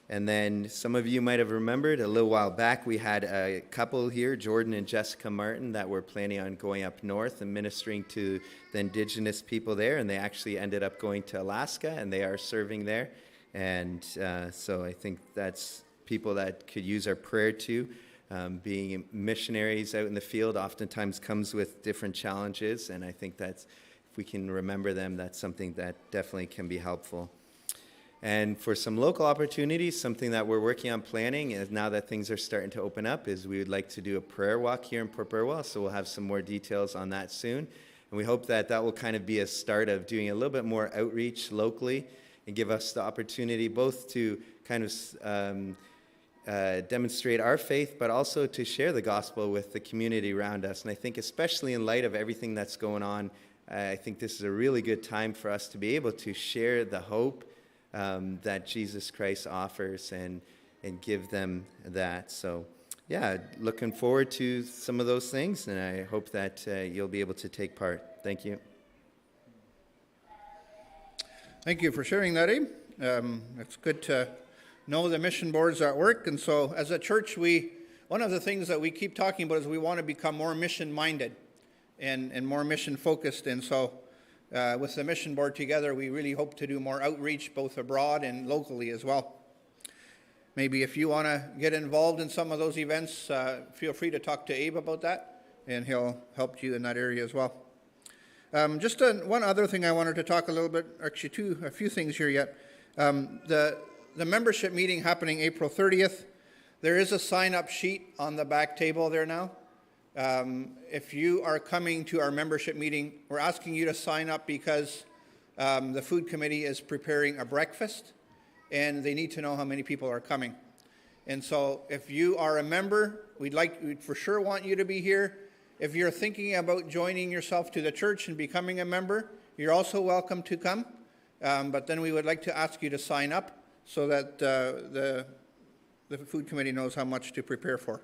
and then some of you might have remembered a little while back, we had a couple here, Jordan and Jessica Martin, that were planning on going up north and ministering to the indigenous people there, and they actually ended up going to Alaska, and they are serving there. And, uh, so I think that's people that could use our prayer too. Um, being missionaries out in the field oftentimes comes with different challenges, and I think that's, if we can remember them, that's something that definitely can be helpful. And for some local opportunities, something that we're working on planning is, now that things are starting to open up, is we would like to do a prayer walk here in Port Burwell. So we'll have some more details on that soon. And we hope that that will kind of be a start of doing a little bit more outreach locally and give us the opportunity both to kind of, um, uh, demonstrate our faith, but also to share the gospel with the community around us. And I think, especially in light of everything that's going on, I think this is a really good time for us to be able to share the hope um, that Jesus Christ offers and, and give them that. So, yeah, looking forward to some of those things, and I hope that uh, you'll be able to take part. Thank you. Thank you for sharing that, Abe. Um, it's good to know the mission boards at work. And so, as a church, we one of the things that we keep talking about is we want to become more mission minded and, and more mission focused. And so, uh, with the mission board together, we really hope to do more outreach both abroad and locally as well. Maybe if you want to get involved in some of those events, uh, feel free to talk to Abe about that, and he'll help you in that area as well. Um, just a, one other thing I wanted to talk a little bit, actually, two, a few things here yet. Um, the, the membership meeting happening April thirtieth, there is a sign up sheet on the back table there now. Um, if you are coming to our membership meeting, we're asking you to sign up because um, the food committee is preparing a breakfast and they need to know how many people are coming. And so if you are a member, we'd like, we'd for sure want you to be here. If you're thinking about joining yourself to the church and becoming a member, you're also welcome to come. Um, but then we would like to ask you to sign up so that uh, the, the food committee knows how much to prepare for.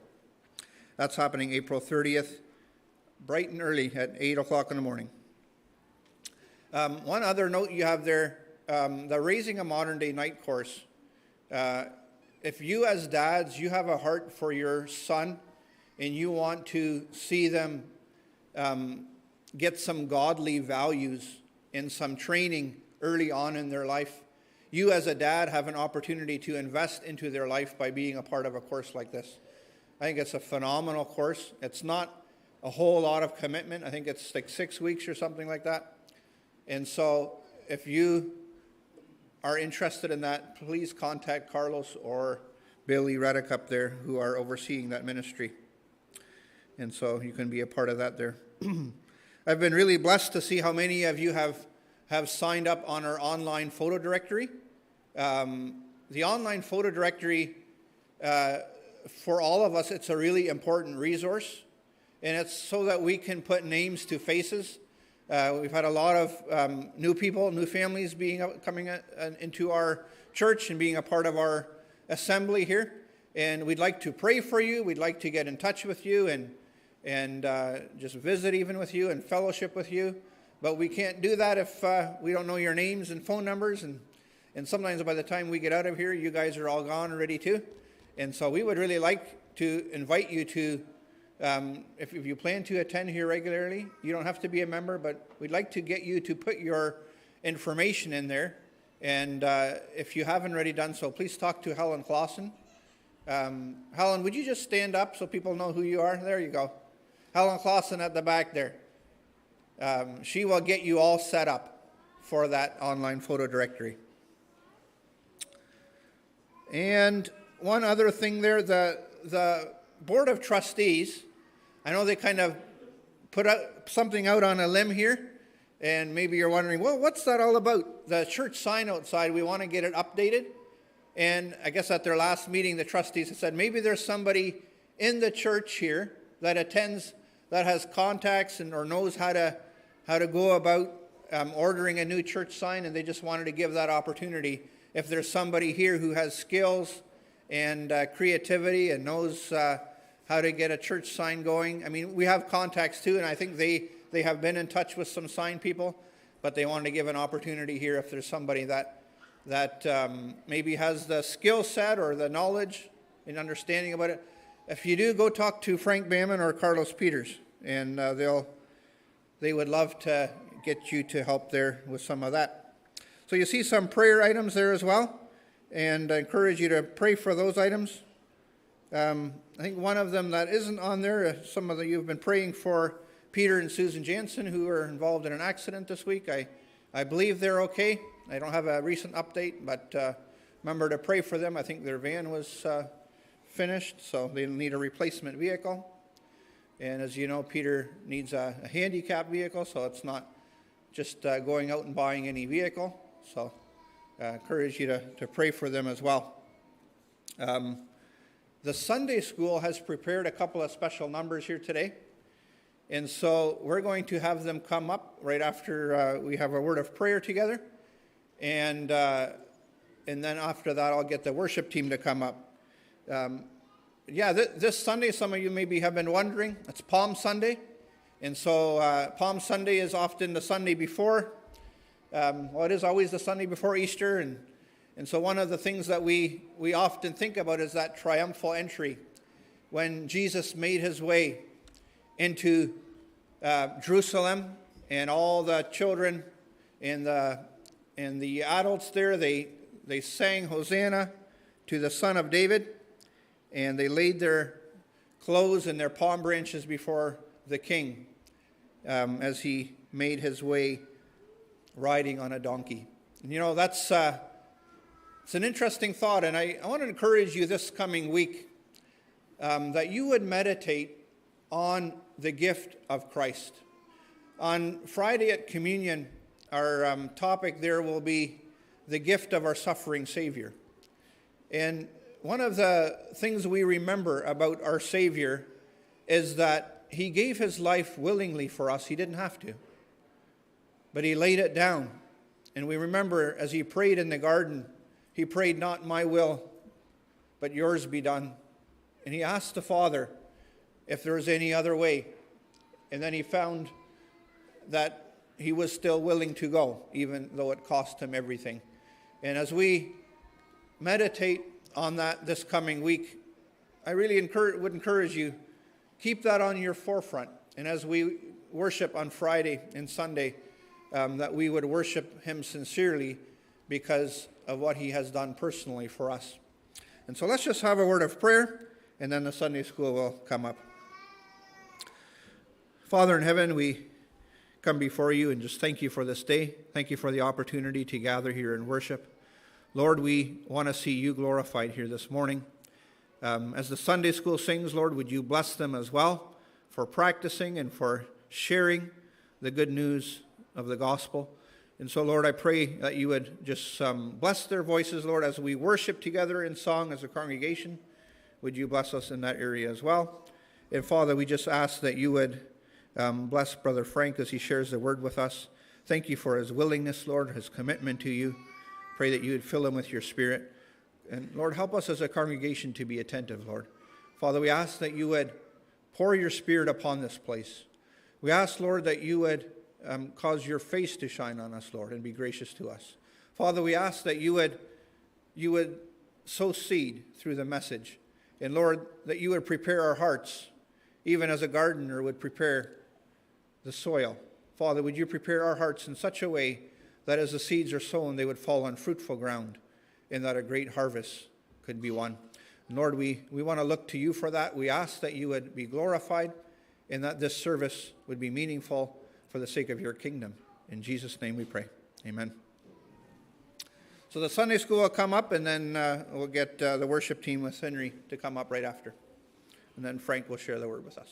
That's happening April thirtieth, bright and early at eight o'clock in the morning. Um, one other note you have there, um, the Raising a Modern Day Knight course. Uh, if you as dads, you have a heart for your son and you want to see them um, get some godly values and some training early on in their life, you as a dad have an opportunity to invest into their life by being a part of a course like this. I think it's a phenomenal course. It's not a whole lot of commitment. I think it's like six weeks or something like that. And so if you are interested in that, please contact Carlos or Billy Reddick up there, who are overseeing that ministry. And so you can be a part of that there. I've been really blessed to see how many of you have, have signed up on our online photo directory. Um, the online photo directory, uh, for all of us, it's a really important resource. And it's so that we can put names to faces. Uh, we've had a lot of um, new people, new families being uh, coming uh, uh, into our church and being a part of our assembly here. And we'd like to pray for you. We'd like to get in touch with you and, and uh, just visit even with you and fellowship with you. But we can't do that if uh, we don't know your names and phone numbers. And, and sometimes by the time we get out of here, you guys are all gone already too. And so we would really like to invite you to, um, if, if you plan to attend here regularly, you don't have to be a member, but we'd like to get you to put your information in there. And uh, if you haven't already done so, please talk to Helen Clausen. Um, Helen, would you just stand up so people know who you are? There you go. Helen Clausen at the back there. Um, she will get you all set up for that online photo directory. And one other thing there, the, the Board of Trustees, I know they kind of put out something out on a limb here, and maybe you're wondering, well, what's that all about? The church sign outside, we want to get it updated. And I guess at their last meeting, the trustees had said, maybe there's somebody in the church here that attends, that has contacts and or knows how to, how to go about um, ordering a new church sign, and they just wanted to give that opportunity. If there's somebody here who has skills and uh, creativity and knows uh, how to get a church sign going. I mean, we have contacts too, and I think they, they have been in touch with some sign people, but they wanted to give an opportunity here if there's somebody that, that um, maybe has the skill set or the knowledge and understanding about it. If you do, go talk to Frank Bamman or Carlos Peters, and uh, they'll, they would love to get you to help there with some of that. So you see some prayer items there as well, and I encourage you to pray for those items. Um, I think one of them that isn't on there, uh, some of the, you've been praying for Peter and Susan Jansen, who were involved in an accident this week. I, I believe they're okay. I don't have a recent update, but uh, remember to pray for them. I think their van was uh, finished, so they need a replacement vehicle. And as you know, Peter needs a, a handicap vehicle, so it's not just uh, going out and buying any vehicle. So I uh, encourage you to, to pray for them as well. Um, The Sunday school has prepared a couple of special numbers here today. And so we're going to have them come up right after uh, we have a word of prayer together. And, uh, and then after that, I'll get the worship team to come up. Um, yeah, th- this Sunday, some of you maybe have been wondering, it's Palm Sunday. And so uh, Palm Sunday is often the Sunday before. Um, well, it is always the Sunday before Easter. And, and so one of the things that we, we often think about is that triumphal entry when Jesus made his way into uh, Jerusalem, and all the children and the, and the adults there, they, they sang Hosanna to the Son of David, and they laid their clothes and their palm branches before the king um, as he made his way riding on a donkey. And you know, that's uh, it's an interesting thought, and I, I want to encourage you this coming week um, that you would meditate on the gift of Christ. On Friday at communion, our um, topic there will be the gift of our suffering Savior. And one of the things we remember about our Savior is that he gave his life willingly for us. He didn't have to, but he laid it down. And we remember as he prayed in the garden, he prayed, "Not my will, but yours be done." And he asked the Father if there was any other way. And then he found that he was still willing to go, even though it cost him everything. And as we meditate on that this coming week, I really encourage, would encourage you, keep that on your forefront. And as we worship on Friday and Sunday, um, that we would worship him sincerely because of what he has done personally for us. And so let's just have a word of prayer, and then the Sunday school will come up. Father in heaven, we come before you and just thank you for this day. Thank you for the opportunity to gather here and worship. Lord, we want to see you glorified here this morning. Um, as the Sunday school sings, Lord, would you bless them as well for practicing and for sharing the good news of the gospel. And so, Lord, I pray that you would just um, bless their voices, Lord, as we worship together in song as a congregation. Would you bless us in that area as well? And Father, we just ask that you would um, bless Brother Frank as he shares the word with us. Thank you for his willingness, Lord, his commitment to you. Pray that you would fill him with your spirit. And Lord, help us as a congregation to be attentive, Lord. Father, we ask that you would pour your spirit upon this place. We ask, Lord, that you would um, cause your face to shine on us, Lord, and be gracious to us. Father, we ask that you would, you would sow seed through the message. And Lord, that you would prepare our hearts, even as a gardener would prepare the soil. Father, would you prepare our hearts in such a way that as the seeds are sown, they would fall on fruitful ground, and that a great harvest could be won. Lord, we, we want to look to you for that. We ask that you would be glorified and that this service would be meaningful for the sake of your kingdom. In Jesus' name we pray. Amen. So the Sunday school will come up, and then uh, we'll get uh, the worship team with Henry to come up right after. And then Frank will share the word with us.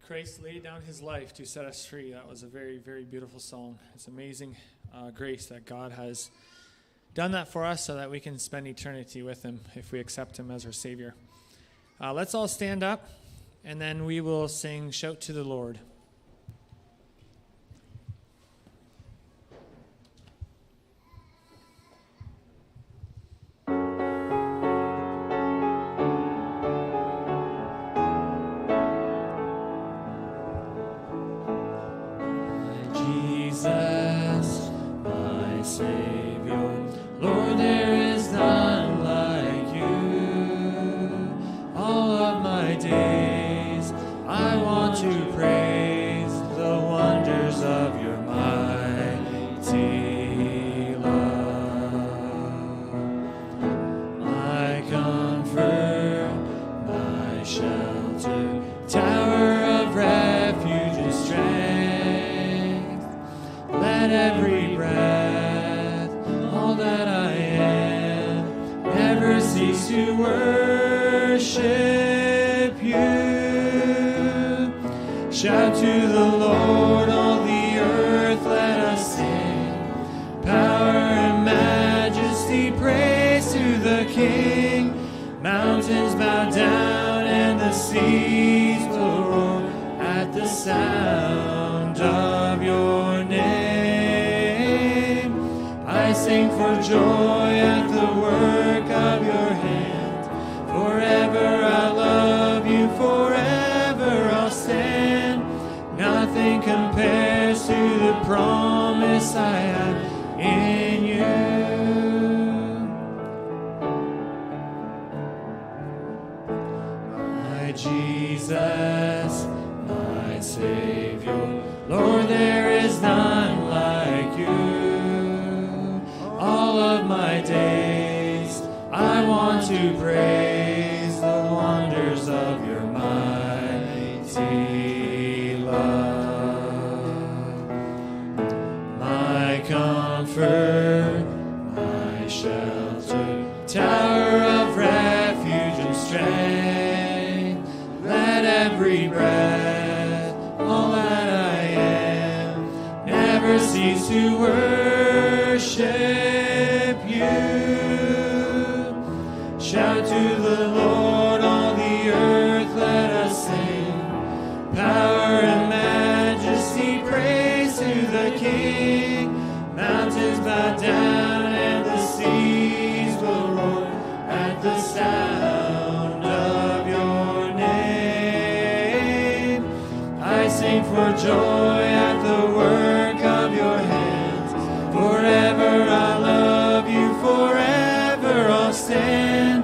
Christ laid down his life to set us free. That was a very, very beautiful song. It's amazing, uh, grace that God has done that for us so that we can spend eternity with him if we accept him as our Savior. Uh, let's all stand up, and then we will sing Shout to the Lord. My Jesus, my Savior, Lord, there is none like you. All of my days, I want to praise the wonders of your mighty love. My comfort, my shelter, tower of refuge and strength. Let every breath, all that I am, never cease to worship you. Shout to the Lord, all the earth, let us sing. Power and majesty, praise to the King. Mountains bow down and the seas will roar at the sound of your name. I sing for joy at the work of your hand. Forever I love you, forever I'll stand. Nothing compares to the promise I have in you. My Jesus, my Savior, Lord, there is none like you. All of my days, I want to praise the wonders of your mighty love. My comfort, my shelter, tower of refuge and strength. Let every breath, all that I am, never cease to worship you. Shout to the Lord, all the earth, let us sing. Power and majesty, praise to the King. Mountains bow down and the seas will roar at the sound of your name. I sing for joy at the work of your hands. Forever I love you, forever I'll stand.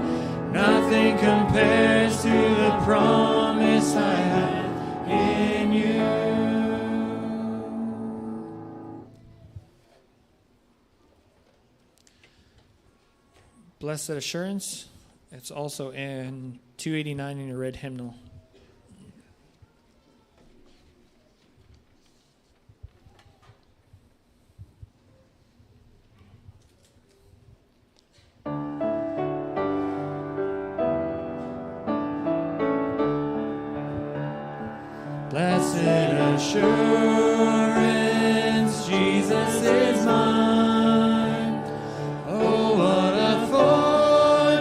Nothing compares to the promise I have in you. Blessed Assurance. It's also in two eighty-nine in your red hymnal. Blessed assurance, Jesus is mine. Oh, what a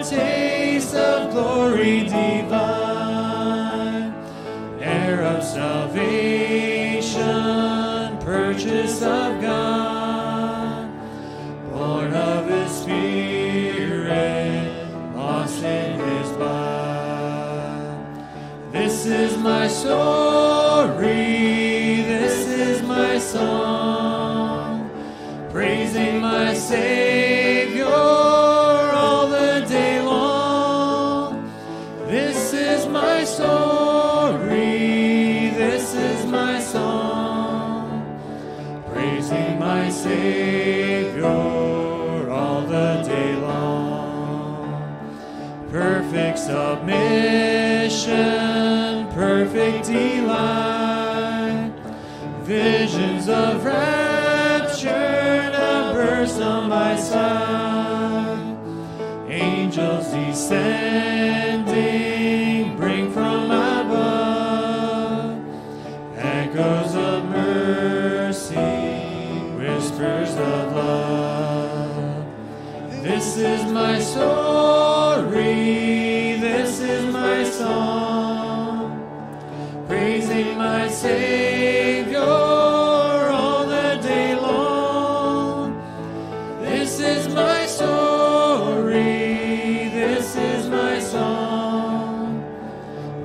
foretaste of glory divine. Heir of salvation, purchase of God, born of his Spirit, washed in his blood. This is my story, this is my song, praising my Savior all the day long. This is my story, this is my song, praising my Savior all the day long. Perfect submission, perfect delight, visions of rapture now burst on my sight. Angels descending, bring from above This is my story, this is my song, praising my Savior all the day long. This is my story, this is my song,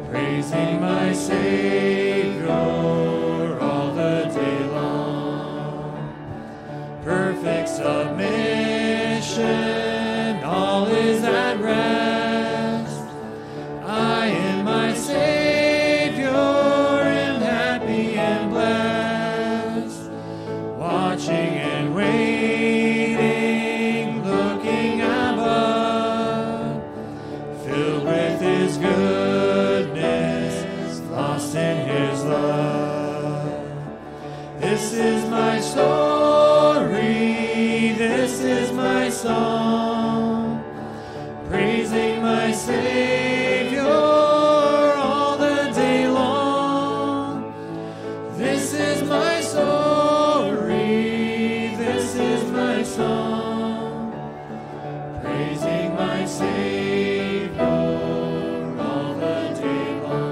praising my Savior all the day long. Perfect submission, all is at rest. I in my Savior am happy and blessed. Watching and waiting, looking above, filled with His goodness, lost in His love. This is my story, this is my song, praising my Savior all the day long. This is my story, this is my song, praising my Savior all the day long.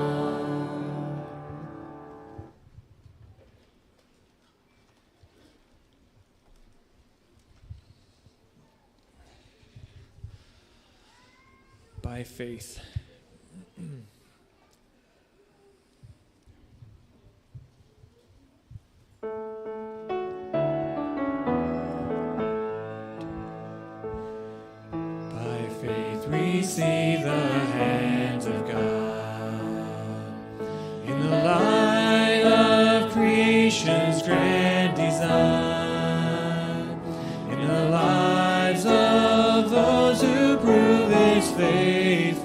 By faith. By faith we see the hand of God in the light of creation's grand design, in the lives of those who prove His faithfulness,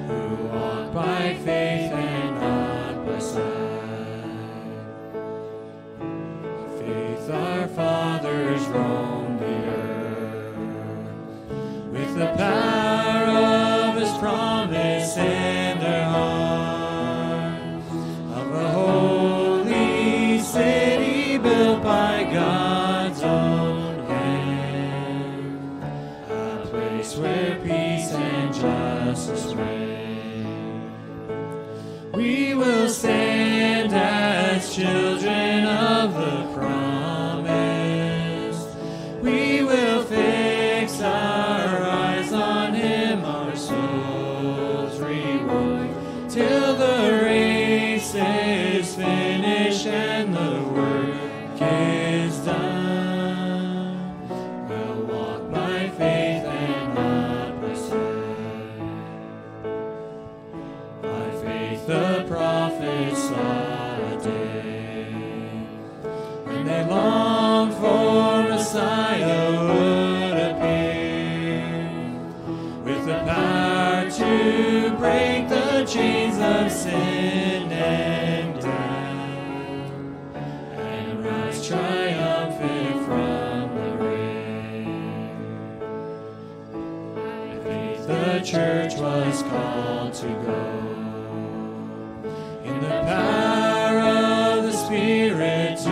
who walk by faith and not by sight. Faith our fathers roamed the earth, with the power of His promise in their hearts, of a holy city built by God's own hand, a place where peace and justice reign. We will stand as children of the promise. We will fix our eyes on Him, our soul's reward, till the race is finished and the work is done. We'll walk by faith and not by sight. By faith the prophets saw a day when they longed for Messiah would appear, with the power to break the chains of sin and death, and rise triumphant from the grave. By faith the church was called to go in the power of the Spirit to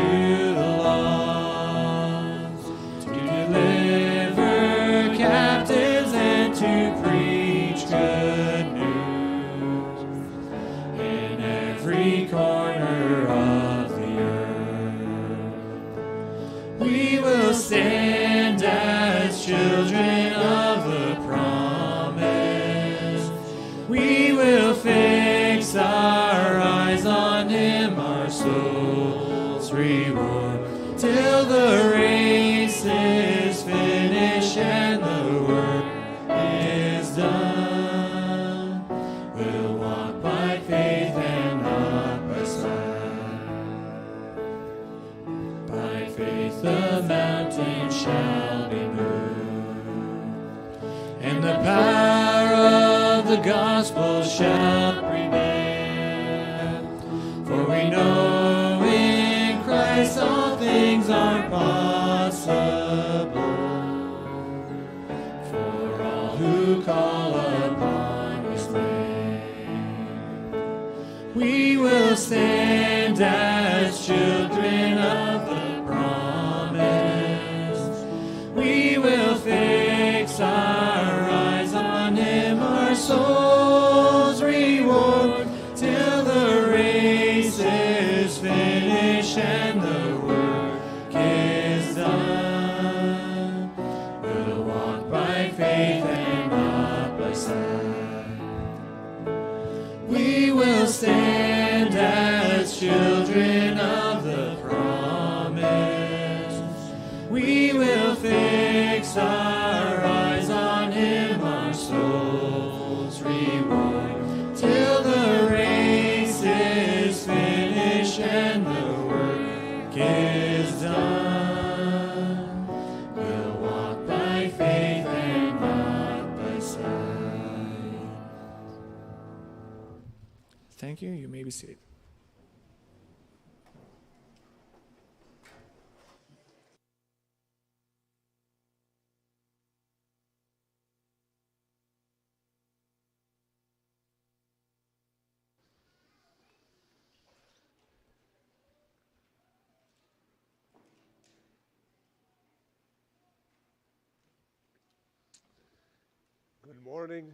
the lost, to deliver captives and to preach good news in every corner of the earth. We will stand as children of the promise. We will fix our eyes on Him, our soul's reward, till the race is finished and the work is done. We'll walk by faith and not by sight. By faith the mountain shall be moved, and the power of the gospel shall prevail. For we know in Christ all things are possible for all who call upon His name. We will stand as children of the promise. We will fix our eyes on him, our soul's reward, till the race is finished and the work is done. We'll walk by faith and not by sight. Thank you. You may be seated. Good morning.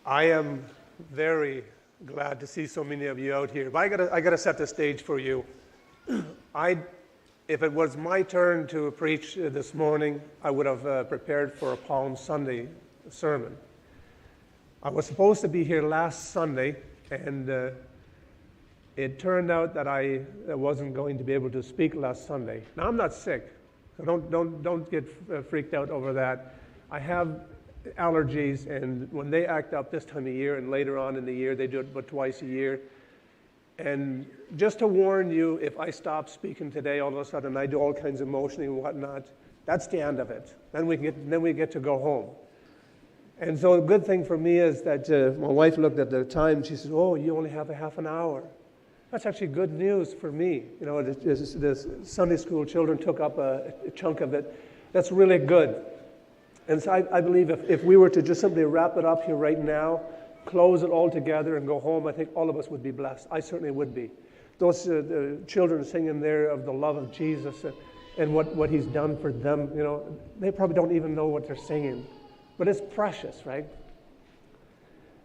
I am very glad to see so many of you out here. But I gotta, I gotta set the stage for you. I, if it was my turn to preach, uh, this morning, I would have, uh, prepared for a Palm Sunday sermon. I was supposed to be here last Sunday, and, uh, it turned out that I, I wasn't going to be able to speak last Sunday. Now, I'm not sick, so don't, don't, don't get, uh, freaked out over that. I have allergies, and when they act up this time of year and later on in the year, they do it but twice a year. And just to warn you, if I stop speaking today, all of a sudden I do all kinds of motioning and whatnot, that's the end of it. Then we get, then we get to go home. And so a good thing for me is that, uh, my wife looked at the time. She says, "Oh, you only have a half an hour." That's actually good news for me. You know, this, this, this Sunday school children took up a, a chunk of it. That's really good. And so I, I believe if, if we were to just simply wrap it up here right now, close it all together and go home, I think all of us would be blessed. I certainly would be. Those, uh, the children singing there of the love of Jesus and, and what, what he's done for them, you know, they probably don't even know what they're singing. But it's precious, right?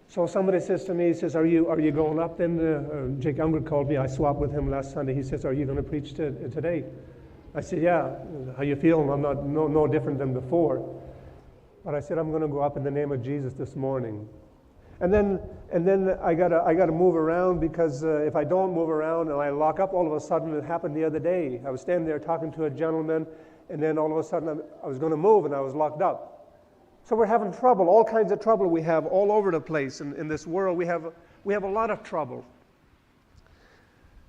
So somebody says to me, he says, "Are you, are you going up then?" Uh, uh, Jake Unger called me. I swapped with him last Sunday. He says, "Are you gonna preach to, today?" I said, "Yeah. How you feeling?" I'm not, no, no different than before. But I said, "I'm gonna go up in the name of Jesus this morning." And then, and then I gotta, I gotta move around because, uh, if I don't move around and I lock up, all of a sudden, it happened the other day. I was standing there talking to a gentleman, and then all of a sudden, I'm, I was gonna move and I was locked up. So we're having trouble, all kinds of trouble we have all over the place in, in this world. We have, we have a lot of trouble.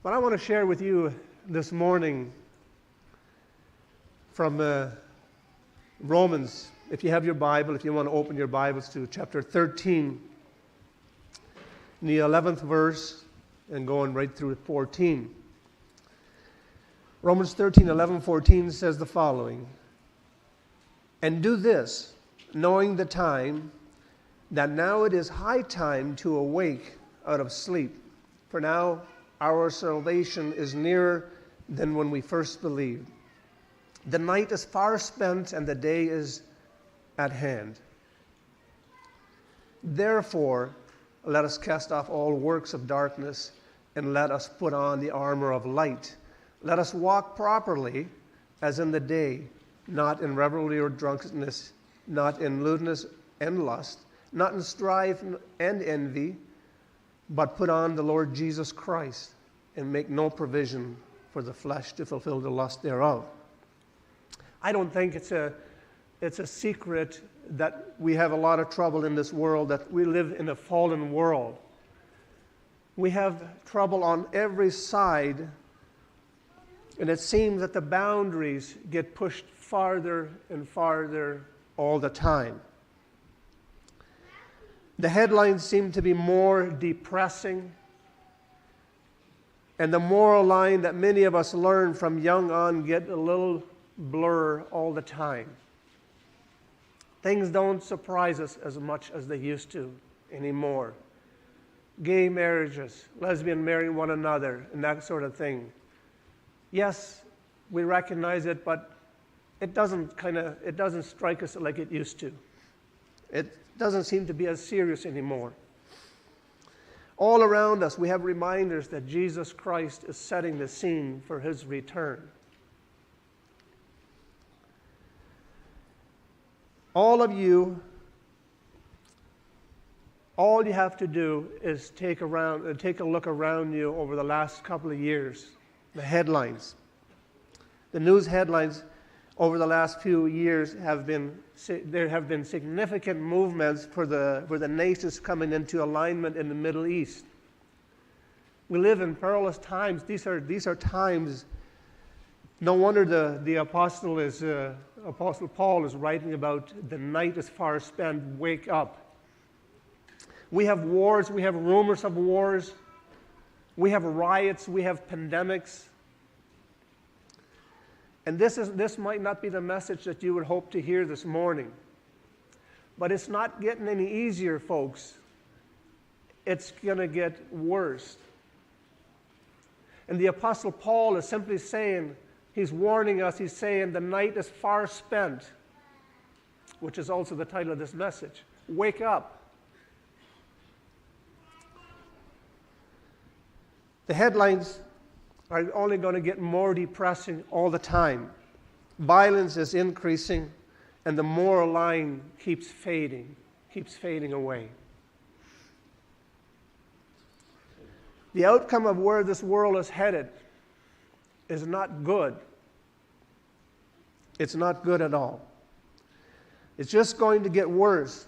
But I want to share with you this morning from, uh, Romans. If you have your Bible, if you want to open your Bibles to chapter thirteen, in the eleventh verse, and going right through fourteen. Romans thirteen, eleven, fourteen says the following: "And do this, knowing the time, that now it is high time to awake out of sleep. For now our salvation is nearer than when we first believed. The night is far spent and the day is at hand. Therefore, let us cast off all works of darkness, and let us put on the armor of light. Let us walk properly as in the day, not in revelry or drunkenness, not in lewdness and lust, not in strife and envy, but put on the Lord Jesus Christ, and make no provision for the flesh to fulfill the lust thereof." I don't think it's a, it's a secret that we have a lot of trouble in this world, that we live in a fallen world. We have trouble on every side, and it seems that the boundaries get pushed farther and farther all the time. The headlines seem to be more depressing, and the moral line that many of us learn from young on get a little blur all the time. Things don't surprise us as much as they used to anymore. Gay marriages, lesbian marrying one another, and that sort of thing. Yes, we recognize it, but it doesn't kinda, it doesn't strike us like it used to. It doesn't seem to be as serious anymore. All around us, we have reminders that Jesus Christ is setting the scene for his return. All of you, all you have to do is take around, uh, take a look around you over the last couple of years, the headlines. The news headlines over the last few years have been, si- there have been significant movements for the, for the nations coming into alignment in the Middle East. We live in perilous times. These are, these are times, no wonder the, the apostle is, uh, Apostle Paul is writing about the night is far spent, wake up. We have wars, we have rumors of wars, we have riots, we have pandemics. And this, is, this might not be the message that you would hope to hear this morning. But it's not getting any easier, folks. It's going to get worse. And the Apostle Paul is simply saying, he's warning us, he's saying, the night is far spent, which is also the title of this message. Wake up. The headlines are only going to get more depressing all the time. Violence is increasing, and the moral line keeps fading, keeps fading away. The outcome of where this world is headed is not good. It's not good at all. It's just going to get worse,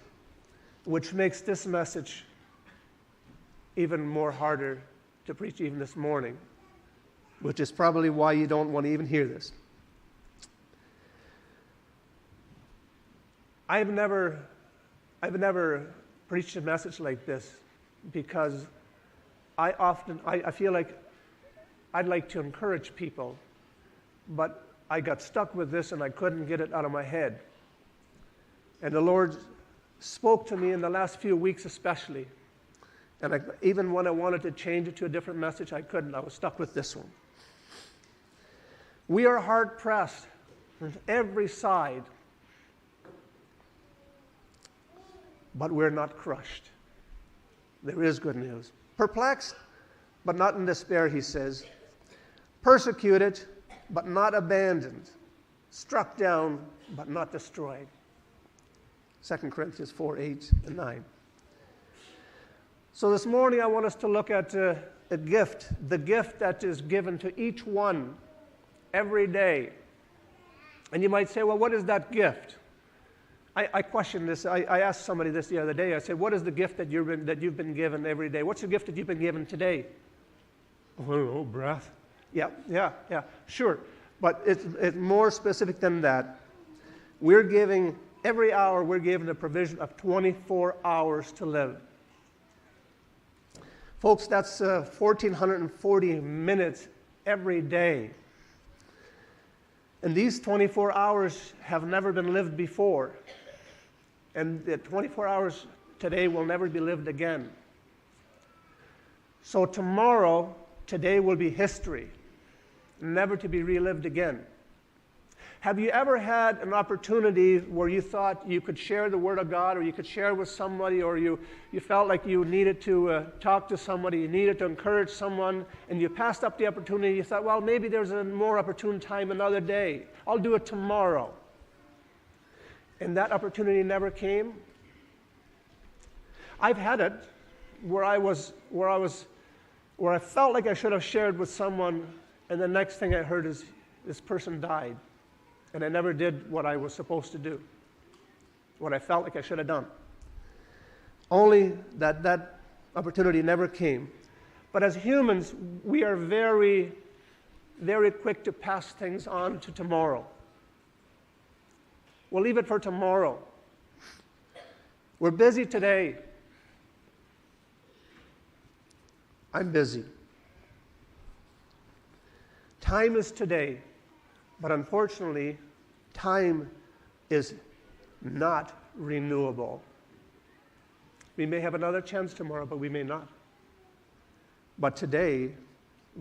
which makes this message even more harder to preach even this morning, which is probably why you don't want to even hear this. I've never, I've never preached a message like this because I often, I, I feel like I'd like to encourage people, but I got stuck with this and I couldn't get it out of my head. And the Lord spoke to me in the last few weeks especially. And I, even when I wanted to change it to a different message, I couldn't. I was stuck with this one. We are hard pressed on every side, but we're not crushed. There is good news. Perplexed, but not in despair, he says. Persecuted, but not abandoned. Struck down, but not destroyed. Second Corinthians four, eight and nine. So this morning I want us to look at uh, a gift, the gift that is given to each one every day. And you might say, well, what is that gift? I, I questioned this. I, I asked somebody this the other day. I said, what is the gift that you've, been, that you've been given every day? What's the gift that you've been given today? I don't know, breath. Yeah, yeah, yeah, sure. But it's, it's more specific than that. We're giving, every hour, we're given a provision of twenty-four hours to live. Folks, that's uh, fourteen hundred forty minutes every day. And these twenty-four hours have never been lived before. And the twenty-four hours today will never be lived again. So tomorrow, today will be history, never to be relived again. Have you ever had an opportunity where you thought you could share the Word of God, or you could share with somebody, or you, you felt like you needed to uh, talk to somebody, you needed to encourage someone, and you passed up the opportunity? You thought, well, maybe there's a more opportune time another day. I'll do it tomorrow. And that opportunity never came. I've had it where I was, where I was, where I felt like I should have shared with someone, and the next thing I heard is this person died, and I never did what I was supposed to do, what I felt like I should have done. Only that that opportunity never came. But as humans, we are very, very quick to pass things on to tomorrow. We'll leave it for tomorrow. We're busy today. I'm busy. Time is today, but unfortunately, time is not renewable. We may have another chance tomorrow, but we may not. But today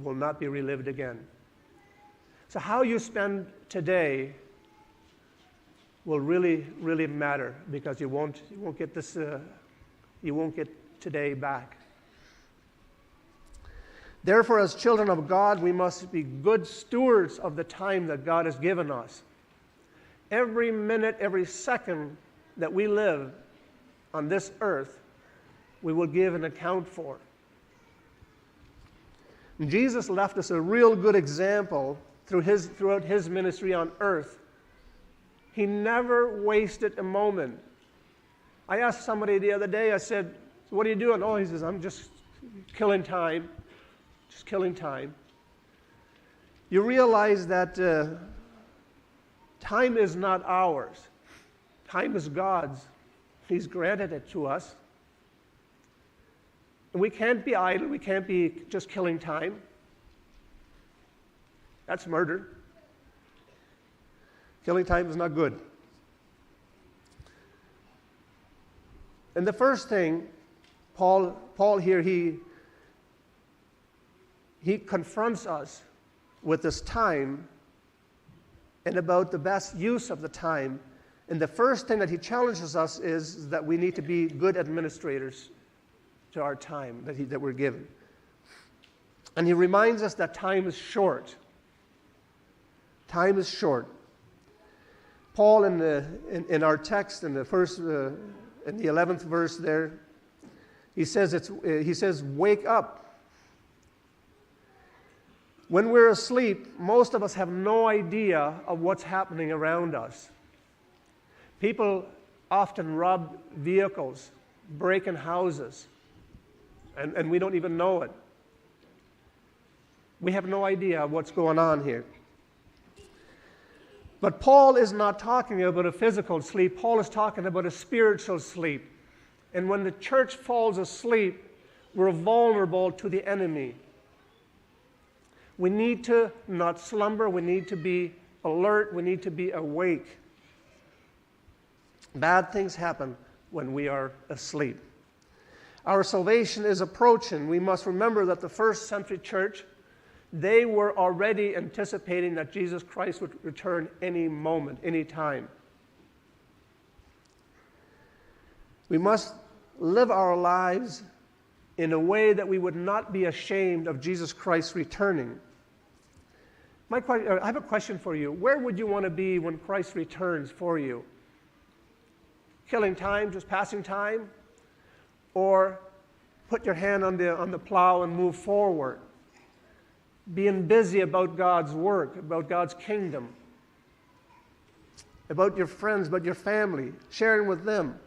will not be relived again. So how you spend today will really, really matter, because you won't, you won't get this, uh, you won't get today back. Therefore, as children of God, we must be good stewards of the time that God has given us. Every minute, every second that we live on this earth, we will give an account for. Jesus left us a real good example through his, throughout his ministry on earth. He never wasted a moment. I asked somebody the other day, I said, "So what are you doing?" "Oh," he says, "I'm just killing time, just killing time." You realize that uh, time is not ours. Time is God's. He's granted it to us. And we can't be idle. We can't be just killing time. That's murder. Killing time is not good. And the first thing, Paul, Paul here, he, he confronts us with this time and about the best use of the time. And the first thing that he challenges us is that we need to be good administrators to our time that, he, that we're given. And he reminds us that time is short. Time is short. Paul, in, the, in, in our text, in the first, uh, in the eleventh verse there, he says, it's, uh, he says, "Wake up." When we're asleep, most of us have no idea of what's happening around us. People often rob vehicles, break in houses, and, and we don't even know it. We have no idea what's going on here. But Paul is not talking about a physical sleep. Paul is talking about a spiritual sleep. And when the church falls asleep, we're vulnerable to the enemy. We need to not slumber. We need to be alert. We need to be awake. Bad things happen when we are asleep. Our salvation is approaching. We must remember that the first century church, they were already anticipating that Jesus Christ would return any moment, any time. We must live our lives in a way that we would not be ashamed of Jesus Christ returning. My que- uh, I have a question for you. Where would you want to be when Christ returns for you? Killing time, just passing time? Or put your hand on the, on the plow and move forward? Being busy about God's work, about God's kingdom, about your friends, about your family, sharing with them.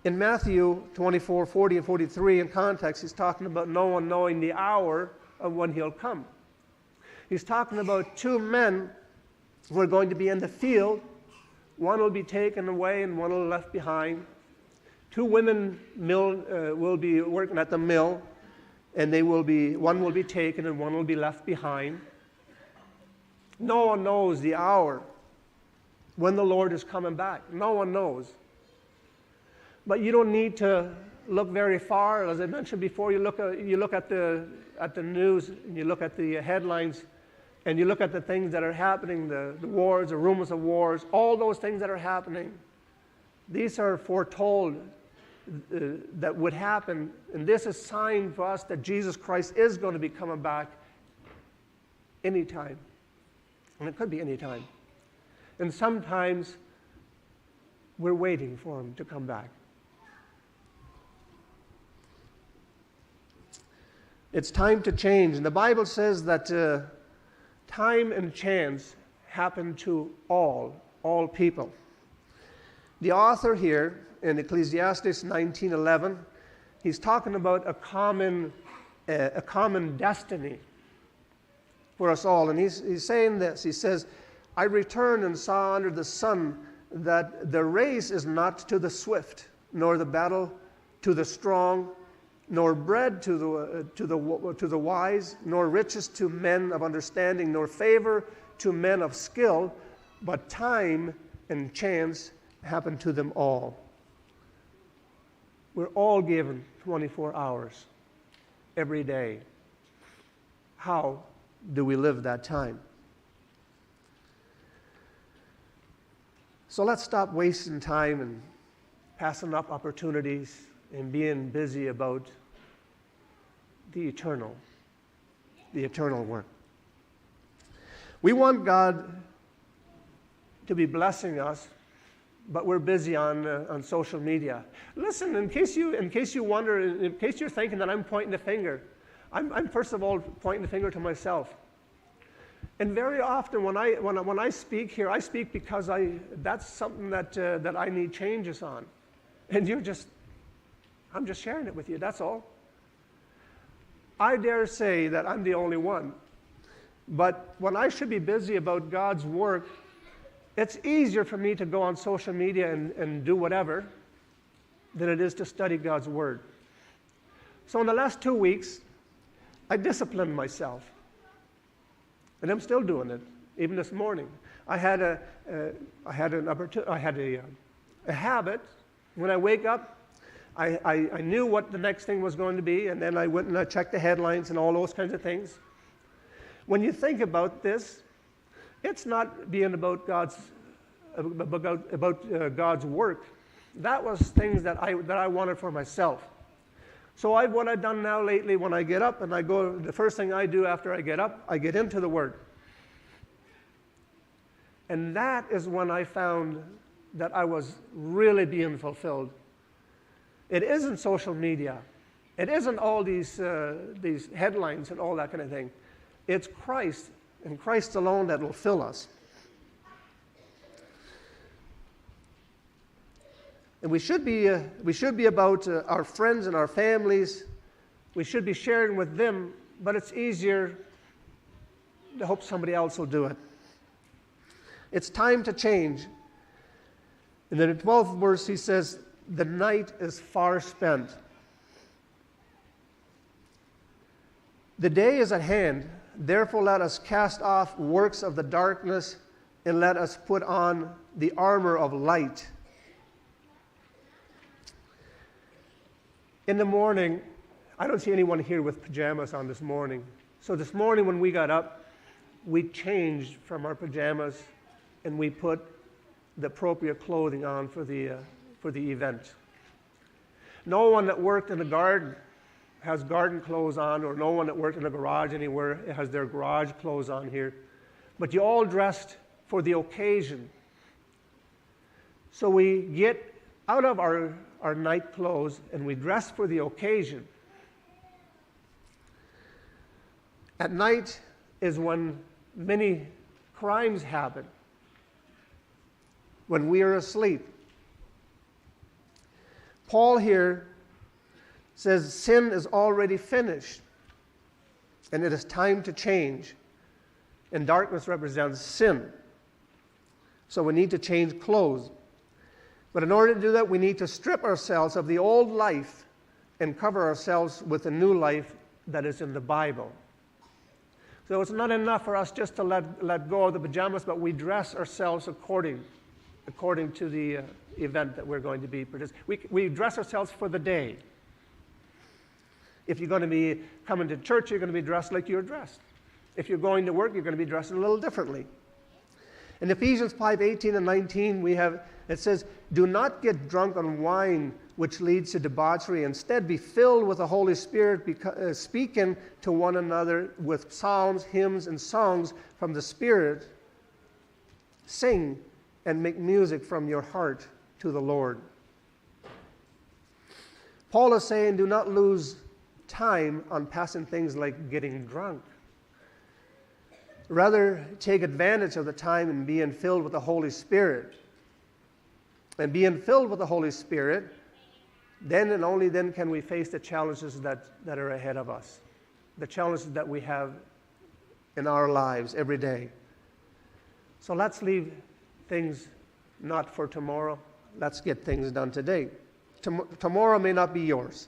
In Matthew twenty-four, forty and forty-three, in context, he's talking about no one knowing the hour of when he'll come. He's talking about two men who are going to be in the field. One will be taken away and one will be left behind. Two women mill, uh, will be working at the mill, and they will be, one will be taken and one will be left behind. No one knows the hour when the Lord is coming back. No one knows. But you don't need to look very far. As I mentioned before, you look at, you look at the, at the news, and you look at the headlines, and you look at the things that are happening, the, the wars, the rumors of wars, all those things that are happening. These are foretold, uh, that would happen, and this is a sign for us that Jesus Christ is going to be coming back anytime. And it could be any time. And sometimes we're waiting for him to come back. It's time to change. And the Bible says that uh, time and chance happen to all, all people. The author here in Ecclesiastes nineteen eleven, he's talking about a common, uh, a common destiny for us all. And he's, he's saying this. He says, "I returned and saw under the sun that the race is not to the swift, nor the battle to the strong, nor bread to the, uh, to the, to the wise, nor riches to men of understanding, nor favor to men of skill, but time and chance happen to them all." We're all given twenty-four hours every day. How do we live that time? So let's stop wasting time and passing up opportunities and being busy about the eternal, the eternal work. We want God to be blessing us, but we're busy on, uh, on social media. Listen, in case you, in case you wonder, in case you're thinking that I'm pointing the finger, I'm, I'm first of all pointing the finger to myself. And very often when I, when, I- when I speak here, I speak because I, that's something that, uh, that I need changes on. And you're just, I'm just sharing it with you, that's all. I dare say that I'm the only one. But when I should be busy about God's work, it's easier for me to go on social media and, and do whatever than it is to study God's Word. So in the last two weeks, I disciplined myself. And I'm still doing it, even this morning. I had a, uh, I had an opportu- I had a, uh, a habit. When I wake up, I, I, I knew what the next thing was going to be, and then I went and I checked the headlines and all those kinds of things. When you think about this, it's not being about God's about, about, uh, God's work. That was things that I, that I wanted for myself. So I, what I've done now lately, when I get up and I go, the first thing I do after I get up, I get into the Word. And that is when I found that I was really being fulfilled. It isn't social media. It isn't all these, uh, these headlines and all that kind of thing. It's Christ and Christ alone that will fill us. And we should be, uh, we should be about, uh, our friends and our families. We should be sharing with them, but it's easier to hope somebody else will do it. It's time to change. And then in the twelfth verse, he says, "The night is far spent." The day is at hand. Therefore, let us cast off works of the darkness and let us put on the armor of light. In the morning, I don't see anyone here with pajamas on this morning. So this morning when we got up, we changed from our pajamas and we put the appropriate clothing on for the, uh, for the event. No one that worked in the garden has garden clothes on, or no one that worked in a garage anywhere has their garage clothes on here. But you all dressed for the occasion. So we get out of our, our night clothes and we dress for the occasion. At night is when many crimes happen, when we are asleep. Paul here says sin is already finished, and it is time to change. And darkness represents sin. So we need to change clothes. But in order to do that, we need to strip ourselves of the old life and cover ourselves with the new life that is in the Bible. So it's not enough for us just to let, let go of the pajamas, but we dress ourselves according, according to the, uh, event that we're going to be partic-, we, we dress ourselves for the day. If you're going to be coming to church, you're going to be dressed like you're dressed. If you're going to work, you're going to be dressed a little differently. In Ephesians five eighteen and nineteen, we have, it says, "Do not get drunk on wine, which leads to debauchery. Instead, be filled with the Holy Spirit, beca- uh, speaking to one another with psalms, hymns, and songs from the Spirit. Sing and make music from your heart to the Lord." Paul is saying, do not lose time on passing things like getting drunk. Rather, take advantage of the time and being filled with the Holy Spirit. And being filled with the Holy Spirit, then and only then can we face the challenges that, that are ahead of us, the challenges that we have in our lives every day. So let's leave things not for tomorrow. Let's get things done today. Tom- tomorrow may not be yours.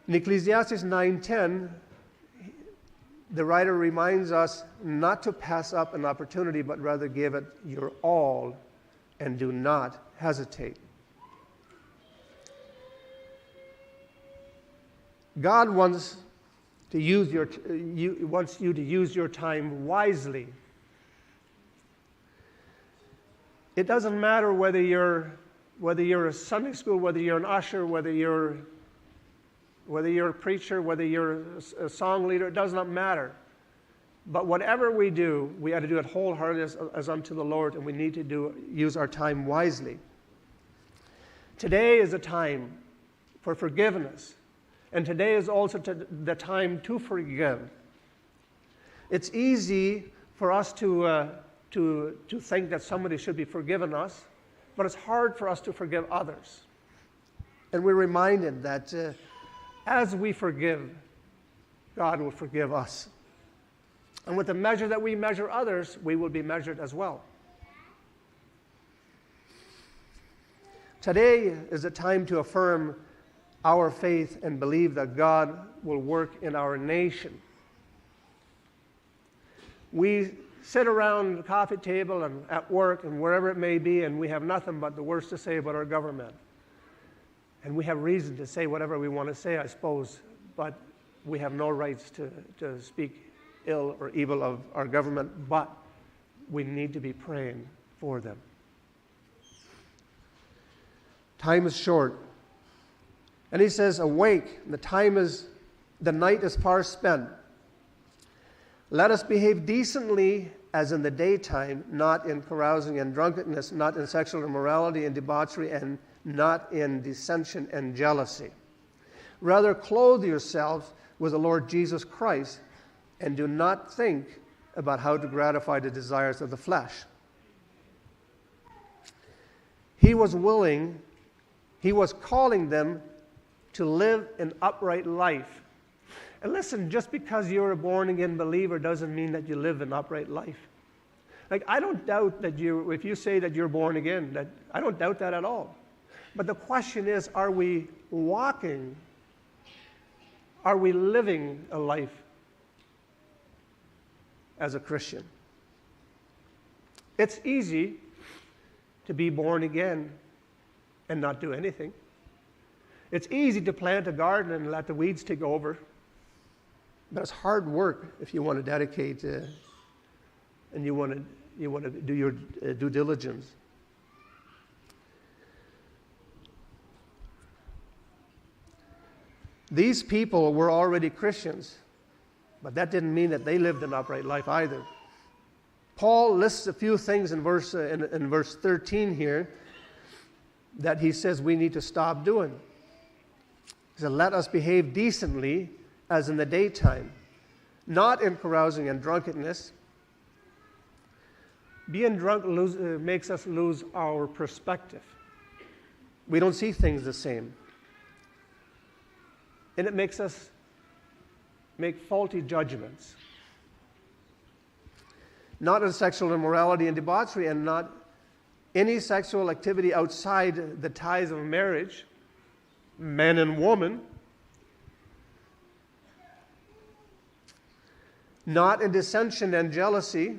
In Ecclesiastes nine ten, the writer reminds us not to pass up an opportunity, but rather give it your all and do not hesitate. God wants to use your t- you, wants you to use your time wisely. It doesn't matter whether you're, whether you're a Sunday school, whether you're an usher, whether you're, whether you're a preacher, whether you're a s- a song leader, it does not matter. But whatever we do, we ought to do it wholeheartedly as, as unto the Lord, and we need to do, use our time wisely. Today is a time for forgiveness, and today is also to, the time to forgive. It's easy for us to, uh, to, to think that somebody should be forgiven us, but it's hard for us to forgive others. And we're reminded that, uh, as we forgive, God will forgive us. And with the measure that we measure others, we will be measured as well. Today is a time to affirm our faith and believe that God will work in our nation. We sit around the coffee table and at work and wherever it may be, and we have nothing but the worst to say about our government. And we have reason to say whatever we want to say, I suppose, but we have no rights to, to speak ill or evil of our government, but we need to be praying for them. Time is short. And he says, "Awake, the time is, the night is far spent. Let us behave decently as in the daytime, not in carousing and drunkenness, not in sexual immorality and debauchery, and not in dissension and jealousy. Rather, clothe yourselves with the Lord Jesus Christ, and do not think about how to gratify the desires of the flesh." He was willing, he was calling them to live an upright life. And listen, just because you're a born again believer doesn't mean that you live an upright life. Like, I don't doubt that you, if you say that you're born again, that, I don't doubt that at all. But the question is, are we walking, are we living a life as a Christian? It's easy to be born again and not do anything. It's easy to plant a garden and let the weeds take over. But it's hard work if you want to dedicate, uh, and you want to, you want to do your, uh, due diligence. These people were already Christians, but that didn't mean that they lived an upright life either. Paul lists a few things in verse, uh, in, in verse thirteen here that he says we need to stop doing. He said, "Let us behave decently as in the daytime, not in carousing and drunkenness." Being drunk lose, uh, makes us lose our perspective. We don't see things the same. And it makes us make faulty judgments. "Not in sexual immorality and debauchery, and not any sexual activity outside the ties of marriage, man and woman. Not in dissension and jealousy."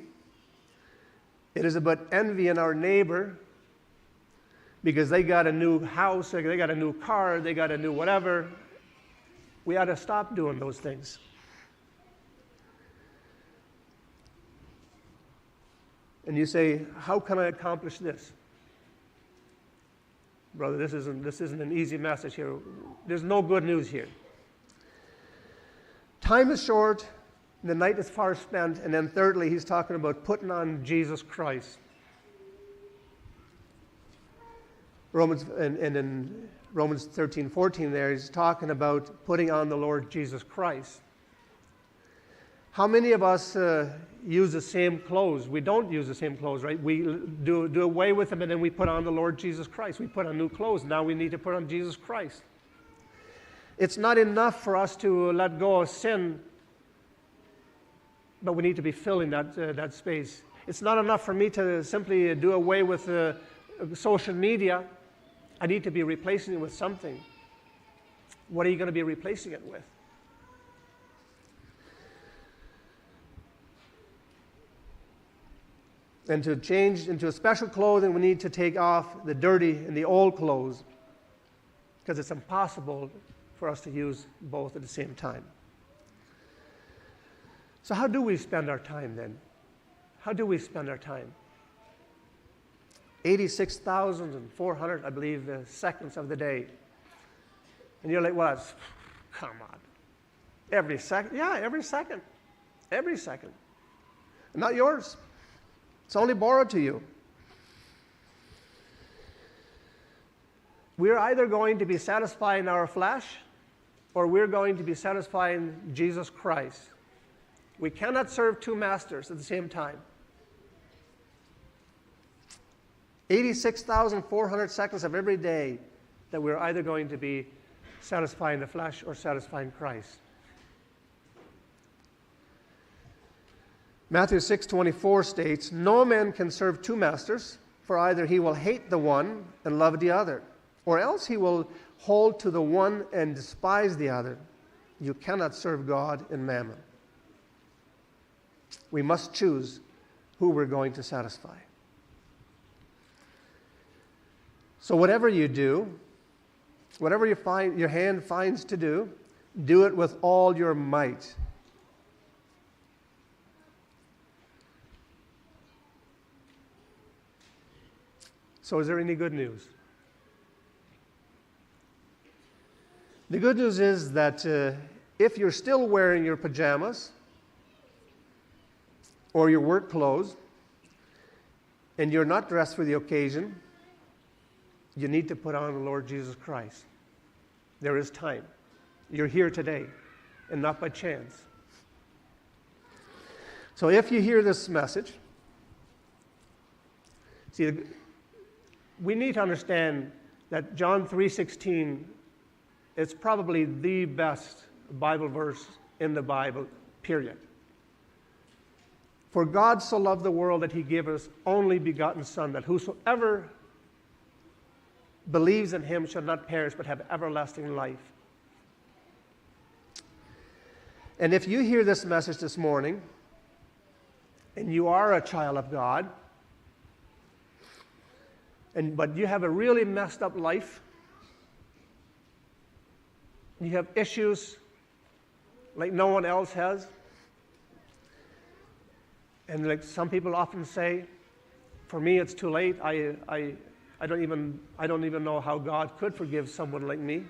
It is about envy in our neighbor because they got a new house, they got a new car, they got a new whatever. We ought to stop doing those things. And you say, "How can I accomplish this?" Brother, this isn't, this isn't an easy message here. There's no good news here. Time is short, the night is far spent, and then thirdly, he's talking about putting on Jesus Christ. Romans, and, and in Romans thirteen fourteen there, he's talking about putting on the Lord Jesus Christ. How many of us, uh, use the same clothes? We don't use the same clothes, right? We do, do away with them and then we put on the Lord Jesus Christ. We put on new clothes. Now we need to put on Jesus Christ. It's not enough for us to let go of sin, but we need to be filling that, uh, that space. It's not enough for me to simply do away with, uh, social media. I need to be replacing it with something. What are you gonna be replacing it with? And to change into a special clothing, we need to take off the dirty and the old clothes, because it's impossible for us to use both at the same time. So how do we spend our time then? How do we spend our time? Eighty-six thousand and four hundred, I believe, uh, seconds of the day. And you're like, "Well, that's, come on." Every second? Yeah, every second. Every second. Not yours. It's only borrowed to you. We're either going to be satisfying our flesh or we're going to be satisfying Jesus Christ. We cannot serve two masters at the same time. Eighty-six thousand four hundred seconds of every day that we're either going to be satisfying the flesh or satisfying Christ. Matthew six twenty-four states, "No man can serve two masters, for either he will hate the one and love the other, or else he will hold to the one and despise the other. You cannot serve God and mammon." We must choose who we're going to satisfy. So whatever you do, whatever you find, your hand finds to do, do it with all your might. So is there any good news? The good news is that, uh, if you're still wearing your pajamas or your work clothes and you're not dressed for the occasion, you need to put on the Lord Jesus Christ. There is time. You're here today and not by chance. So if you hear this message, see, we need to understand that John three sixteen is probably the best Bible verse in the Bible, period. "For God so loved the world that he gave his only begotten Son, that whosoever believes in him shall not perish but have everlasting life." And if you hear this message this morning, and you are a child of God, and, but you have a really messed up life, you have issues like no one else has, and like some people often say, "For me, it's too late. I, I, I don't even, I don't even know how God could forgive someone like me."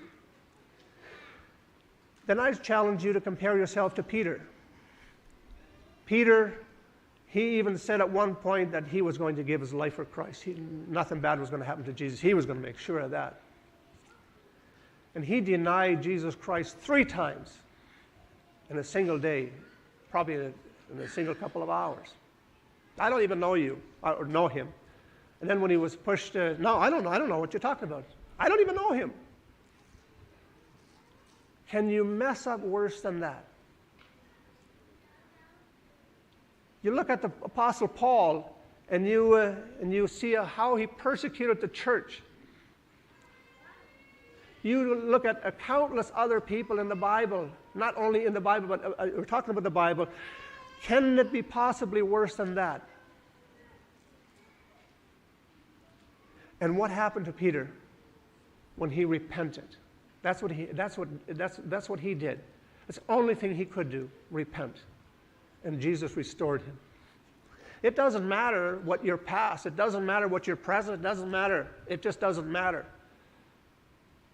Then I challenge you to compare yourself to Peter. Peter, he even said at one point that he was going to give his life for Christ. He, nothing bad was going to happen to Jesus. He was going to make sure of that. And he denied Jesus Christ three times in a single day, probably in a, in a single couple of hours. "I don't even know you or know him." And then when he was pushed, uh, "No, I don't know. I don't know what you're talking about. I don't even know him." Can you mess up worse than that? You look at the Apostle Paul, and you, uh, and you see, uh, how he persecuted the church. You look at, uh, countless other people in the Bible, not only in the Bible, but, uh, uh, we're talking about the Bible. Can it be possibly worse than that? And what happened to Peter when he repented? That's what he, that's what, that's, that's what he did. That's the only thing he could do, repent. And Jesus restored him. It doesn't matter what your past, it doesn't matter what your present, it doesn't matter. It just doesn't matter.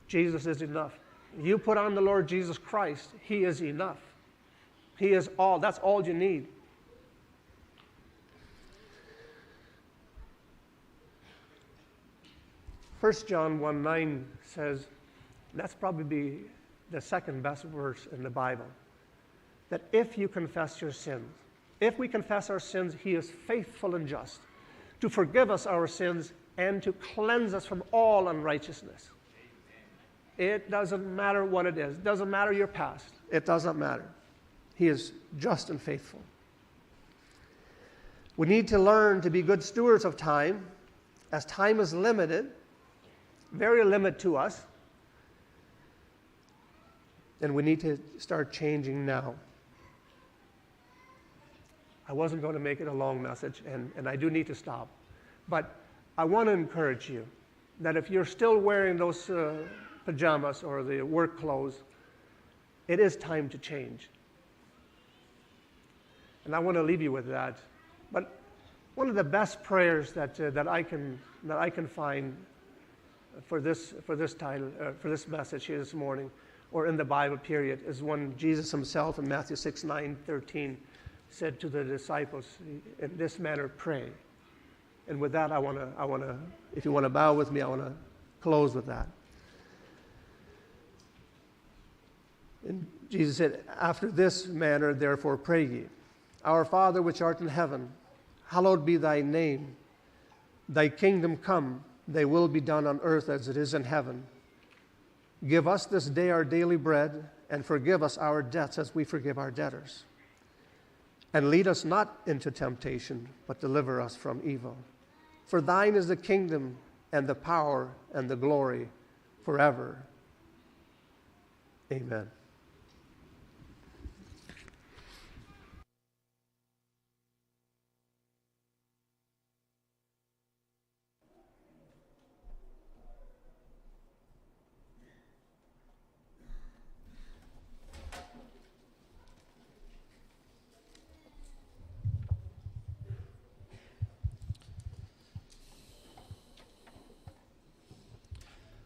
Jesus is enough. You put on the Lord Jesus Christ, he is enough. He is all, that's all you need. First John one nine says, that's probably the second best verse in the Bible, that if you confess your sins, if we confess our sins, he is faithful and just to forgive us our sins and to cleanse us from all unrighteousness. It doesn't matter what it is. It doesn't matter your past. It doesn't matter. He is just and faithful. We need to learn to be good stewards of time, as time is limited, very limited to us, and we need to start changing now. I wasn't going to make it a long message, and, and I do need to stop. But I want to encourage you that if you're still wearing those, uh, pajamas or the work clothes, it is time to change. And I want to leave you with that. But one of the best prayers that, uh, that I can, that I can find for this, for this title, uh, for this message here this morning, or in the Bible period, is when Jesus himself in Matthew six nine thirteen said to the disciples, "In this manner pray." And with that, I want to, I want to, if you want to bow with me, I want to close with that. And Jesus said, "After this manner, therefore, pray ye." Our Father which art in heaven, hallowed be thy name. Thy kingdom come, thy will be done on earth as it is in heaven. Give us this day our daily bread, and forgive us our debts as we forgive our debtors. And lead us not into temptation, but deliver us from evil. For thine is the kingdom, and the power, and the glory, forever. Amen.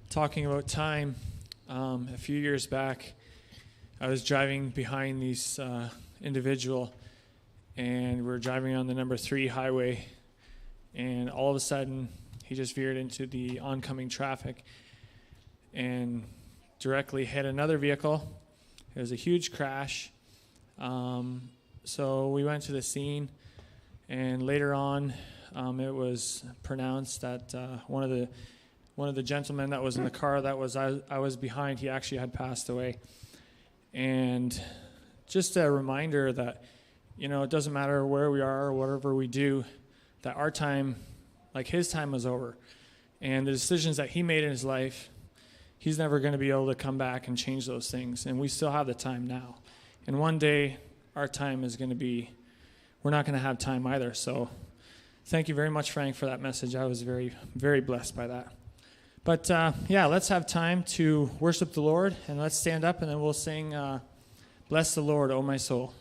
Talking about time, um, a few years back, I was driving behind these uh, individual, and we were driving on the number three highway, and all of a sudden, he just veered into the oncoming traffic and directly hit another vehicle. It was a huge crash. Um, so we went to the scene, and later on, um, it was pronounced that uh, one of the one of the gentlemen that was in the car that was I, I was behind, he actually had passed away. And just a reminder that, you know, it doesn't matter where we are or whatever we do, that our time, like, his time was over. And the decisions that he made in his life, he's never gonna be able to come back and change those things. And we still have the time now. And one day, our time is gonna be, we're not gonna have time either. So thank you very much, Frank, for that message. I was very, very blessed by that. But uh, yeah, let's have time to worship the Lord, and let's stand up, and then we'll sing uh, Bless the Lord, O my soul.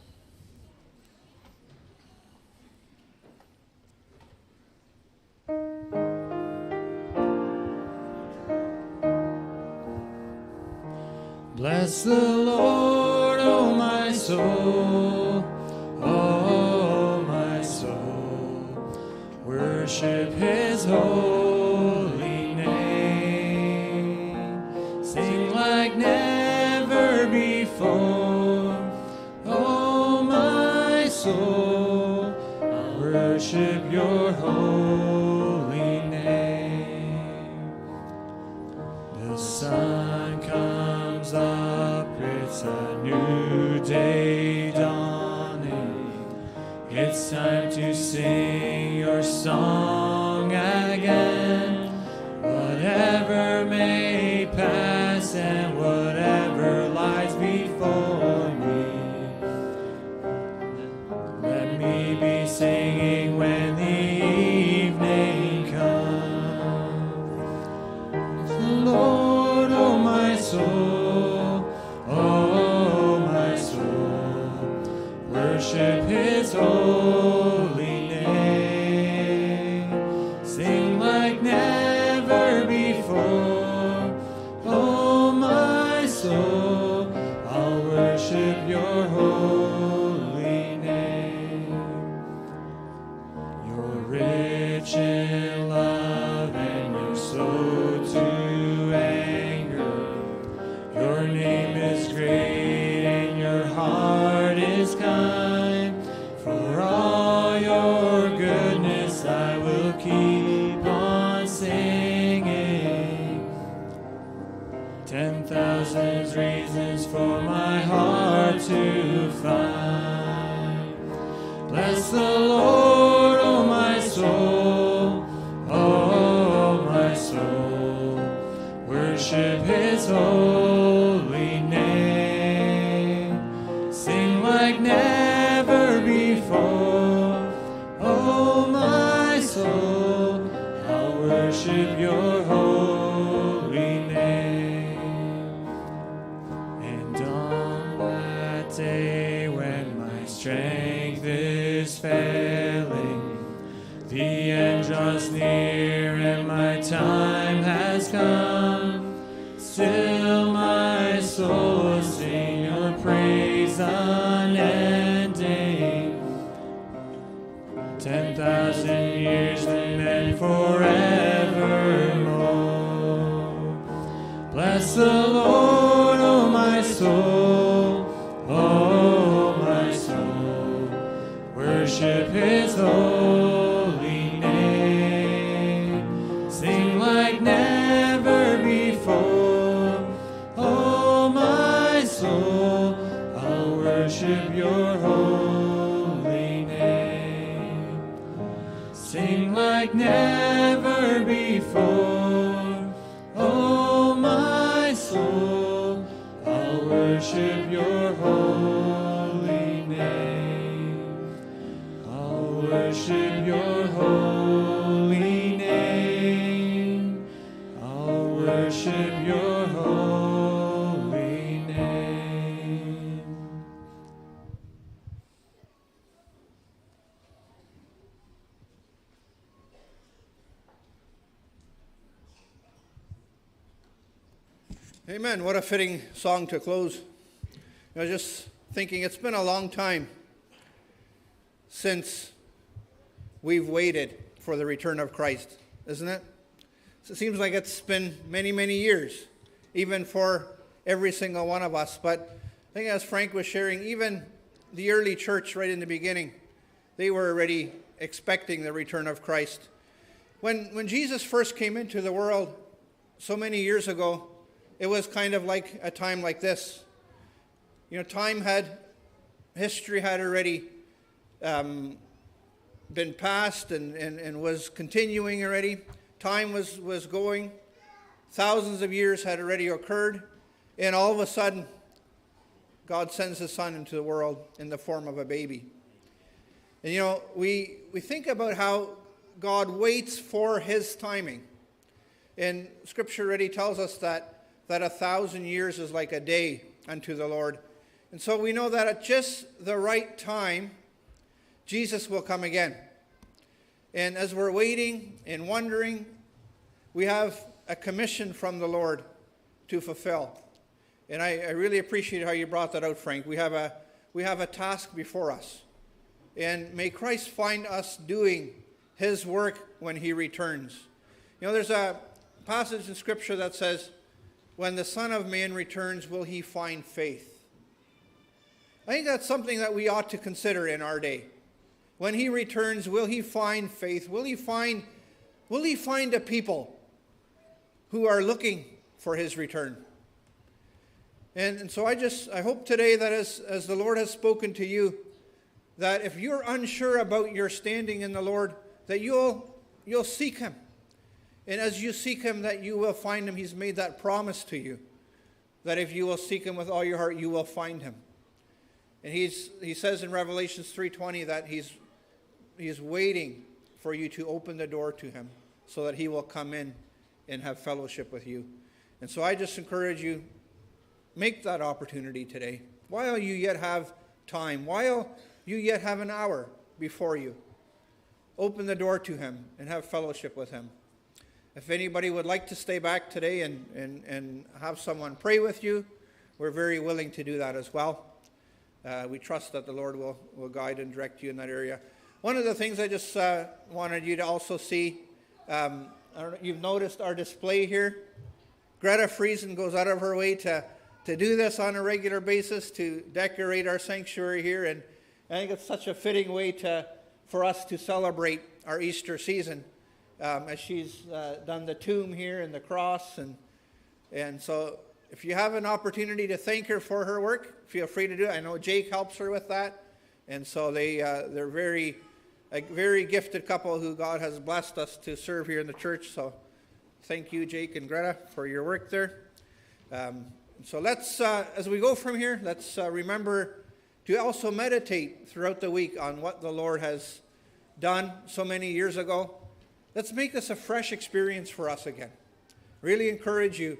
Bless the Lord, O my soul, O my soul. Worship his holy name. Sing like never before. O my soul, I worship your holy name. The sun comes up, it's a new day dawning. It's time to sing your song again. Whatever may pass and whatever lies before me, let me be singing when the evening comes. The Lord, O my soul, O my soul, worship his holy name. Sing like never before. O my soul, I'll worship your holy name. You're rich in love and you're slow to anger. Your name is great and your heart is kind. For all your goodness, I will keep on singing. Ten thousand reasons for my heart to find. Bless the Lord, O my soul, O my soul. Worship his holy name. Sing like never before. O my soul, I'll worship your holy name. And on that day when my strength is failing, the end draws near and my time has come. Still my soul will sing your praise unending. Ten thousand years and then forevermore. Bless the Lord, O my soul, O my soul. Sing like never before. Oh, my soul, I'll worship your holy name. I'll worship your holy name. I'll worship your holy name. Amen. What a fitting song to close. I was just thinking, it's been a long time since we've waited for the return of Christ, isn't it? So it seems like it's been many, many years, even for every single one of us. But I think, as Frank was sharing, even the early church, right in the beginning, they were already expecting the return of Christ. When, when Jesus first came into the world so many years ago, it was kind of like a time like this. You know, time had, history had already, um, been passed and, and, and was continuing already. Time was, was going. Thousands of years had already occurred. And all of a sudden, God sends his son into the world in the form of a baby. And you know, we, we think about how God waits for his timing. And scripture already tells us that, that a thousand years is like a day unto the Lord. And so we know that at just the right time, Jesus will come again. And as we're waiting and wondering, we have a commission from the Lord to fulfill. And I, I really appreciate how you brought that out, Frank. We have a, we have a task before us. And may Christ find us doing his work when he returns. You know, there's a passage in scripture that says, "When the Son of Man returns, will he find faith?" I think that's something that we ought to consider in our day. When he returns, will he find faith? Will he find, will he find a people who are looking for his return? And, and so I just, I hope today that as, as the Lord has spoken to you, that if you're unsure about your standing in the Lord, that you'll, you'll seek him. And as you seek him, that you will find him. He's made that promise to you, that if you will seek him with all your heart, you will find him. And he's, he says in Revelations three twenty that he's, he's waiting for you to open the door to him so that he will come in and have fellowship with you. And so I just encourage you, make that opportunity today. While you yet have time, while you yet have an hour before you, open the door to him and have fellowship with him. If anybody would like to stay back today and, and, and have someone pray with you, we're very willing to do that as well. Uh, we trust that the Lord will, will guide and direct you in that area. One of the things I just, uh, wanted you to also see, um, I don't know, you've noticed our display here. Greta Friesen goes out of her way to, to do this on a regular basis, to decorate our sanctuary here. And I think it's such a fitting way to, for us to celebrate our Easter season, um, as she's, uh, done the tomb here and the cross. And, and so if you have an opportunity to thank her for her work, feel free to do it. I know Jake helps her with that. And so they, uh, they're very, a very gifted couple who God has blessed us to serve here in the church. So thank you, Jake and Greta, for your work there. Um, so let's, uh, as we go from here, let's, uh, remember to also meditate throughout the week on what the Lord has done so many years ago. Let's make this a fresh experience for us again. Really encourage you.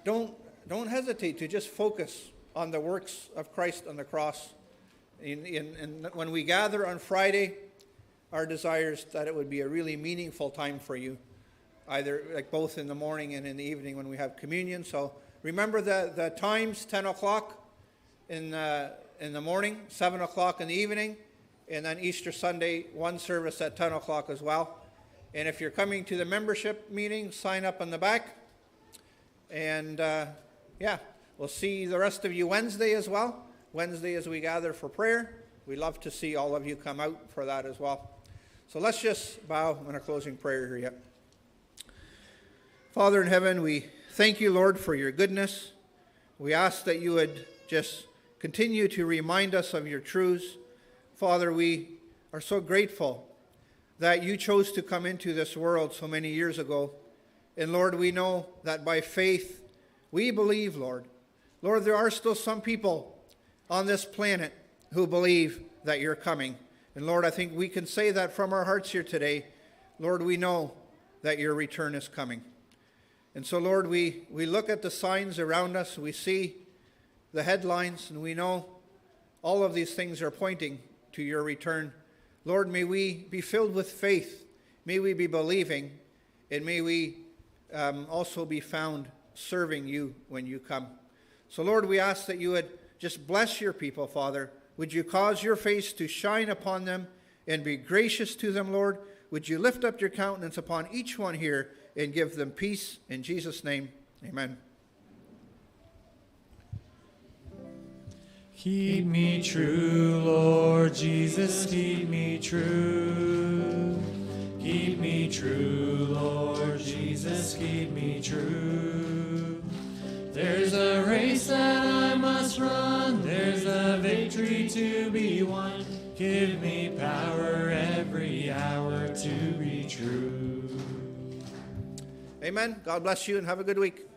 Don't, don't hesitate to just focus on the works of Christ on the cross. In, in, in, when we gather on Friday, our desire is that it would be a really meaningful time for you, either, like, both in the morning and in the evening when we have communion. So remember the, the times, ten o'clock in, uh, in the morning, seven o'clock in the evening, and then Easter Sunday, one service at ten o'clock as well. And if you're coming to the membership meeting, sign up on the back. And, uh, yeah, we'll see the rest of you Wednesday as well. Wednesday, as we gather for prayer, we love to see all of you come out for that as well. So let's just bow in a closing prayer here yet. Father in heaven, we thank you, Lord, for your goodness. We ask that you would just continue to remind us of your truths. Father, we are so grateful that you chose to come into this world so many years ago. And Lord, we know that by faith, we believe, Lord. Lord, there are still some people on this planet who believe that you're coming. And Lord, I think we can say that from our hearts here today. Lord, we know that your return is coming. And so, Lord, we, we look at the signs around us, we see the headlines, and we know all of these things are pointing to your return. Lord, may we be filled with faith. May we be believing, and may we, um, also be found serving you when you come. So, Lord, we ask that you would just bless your people, Father. Would you cause your face to shine upon them and be gracious to them, Lord? Would you lift up your countenance upon each one here and give them peace? In Jesus' name, amen. Keep me true, Lord Jesus, keep me true. Keep me true, Lord Jesus, keep me true. There's a race that I must run, there's a victory to be won. Give me power every hour to be true. Amen. God bless you and have a good week.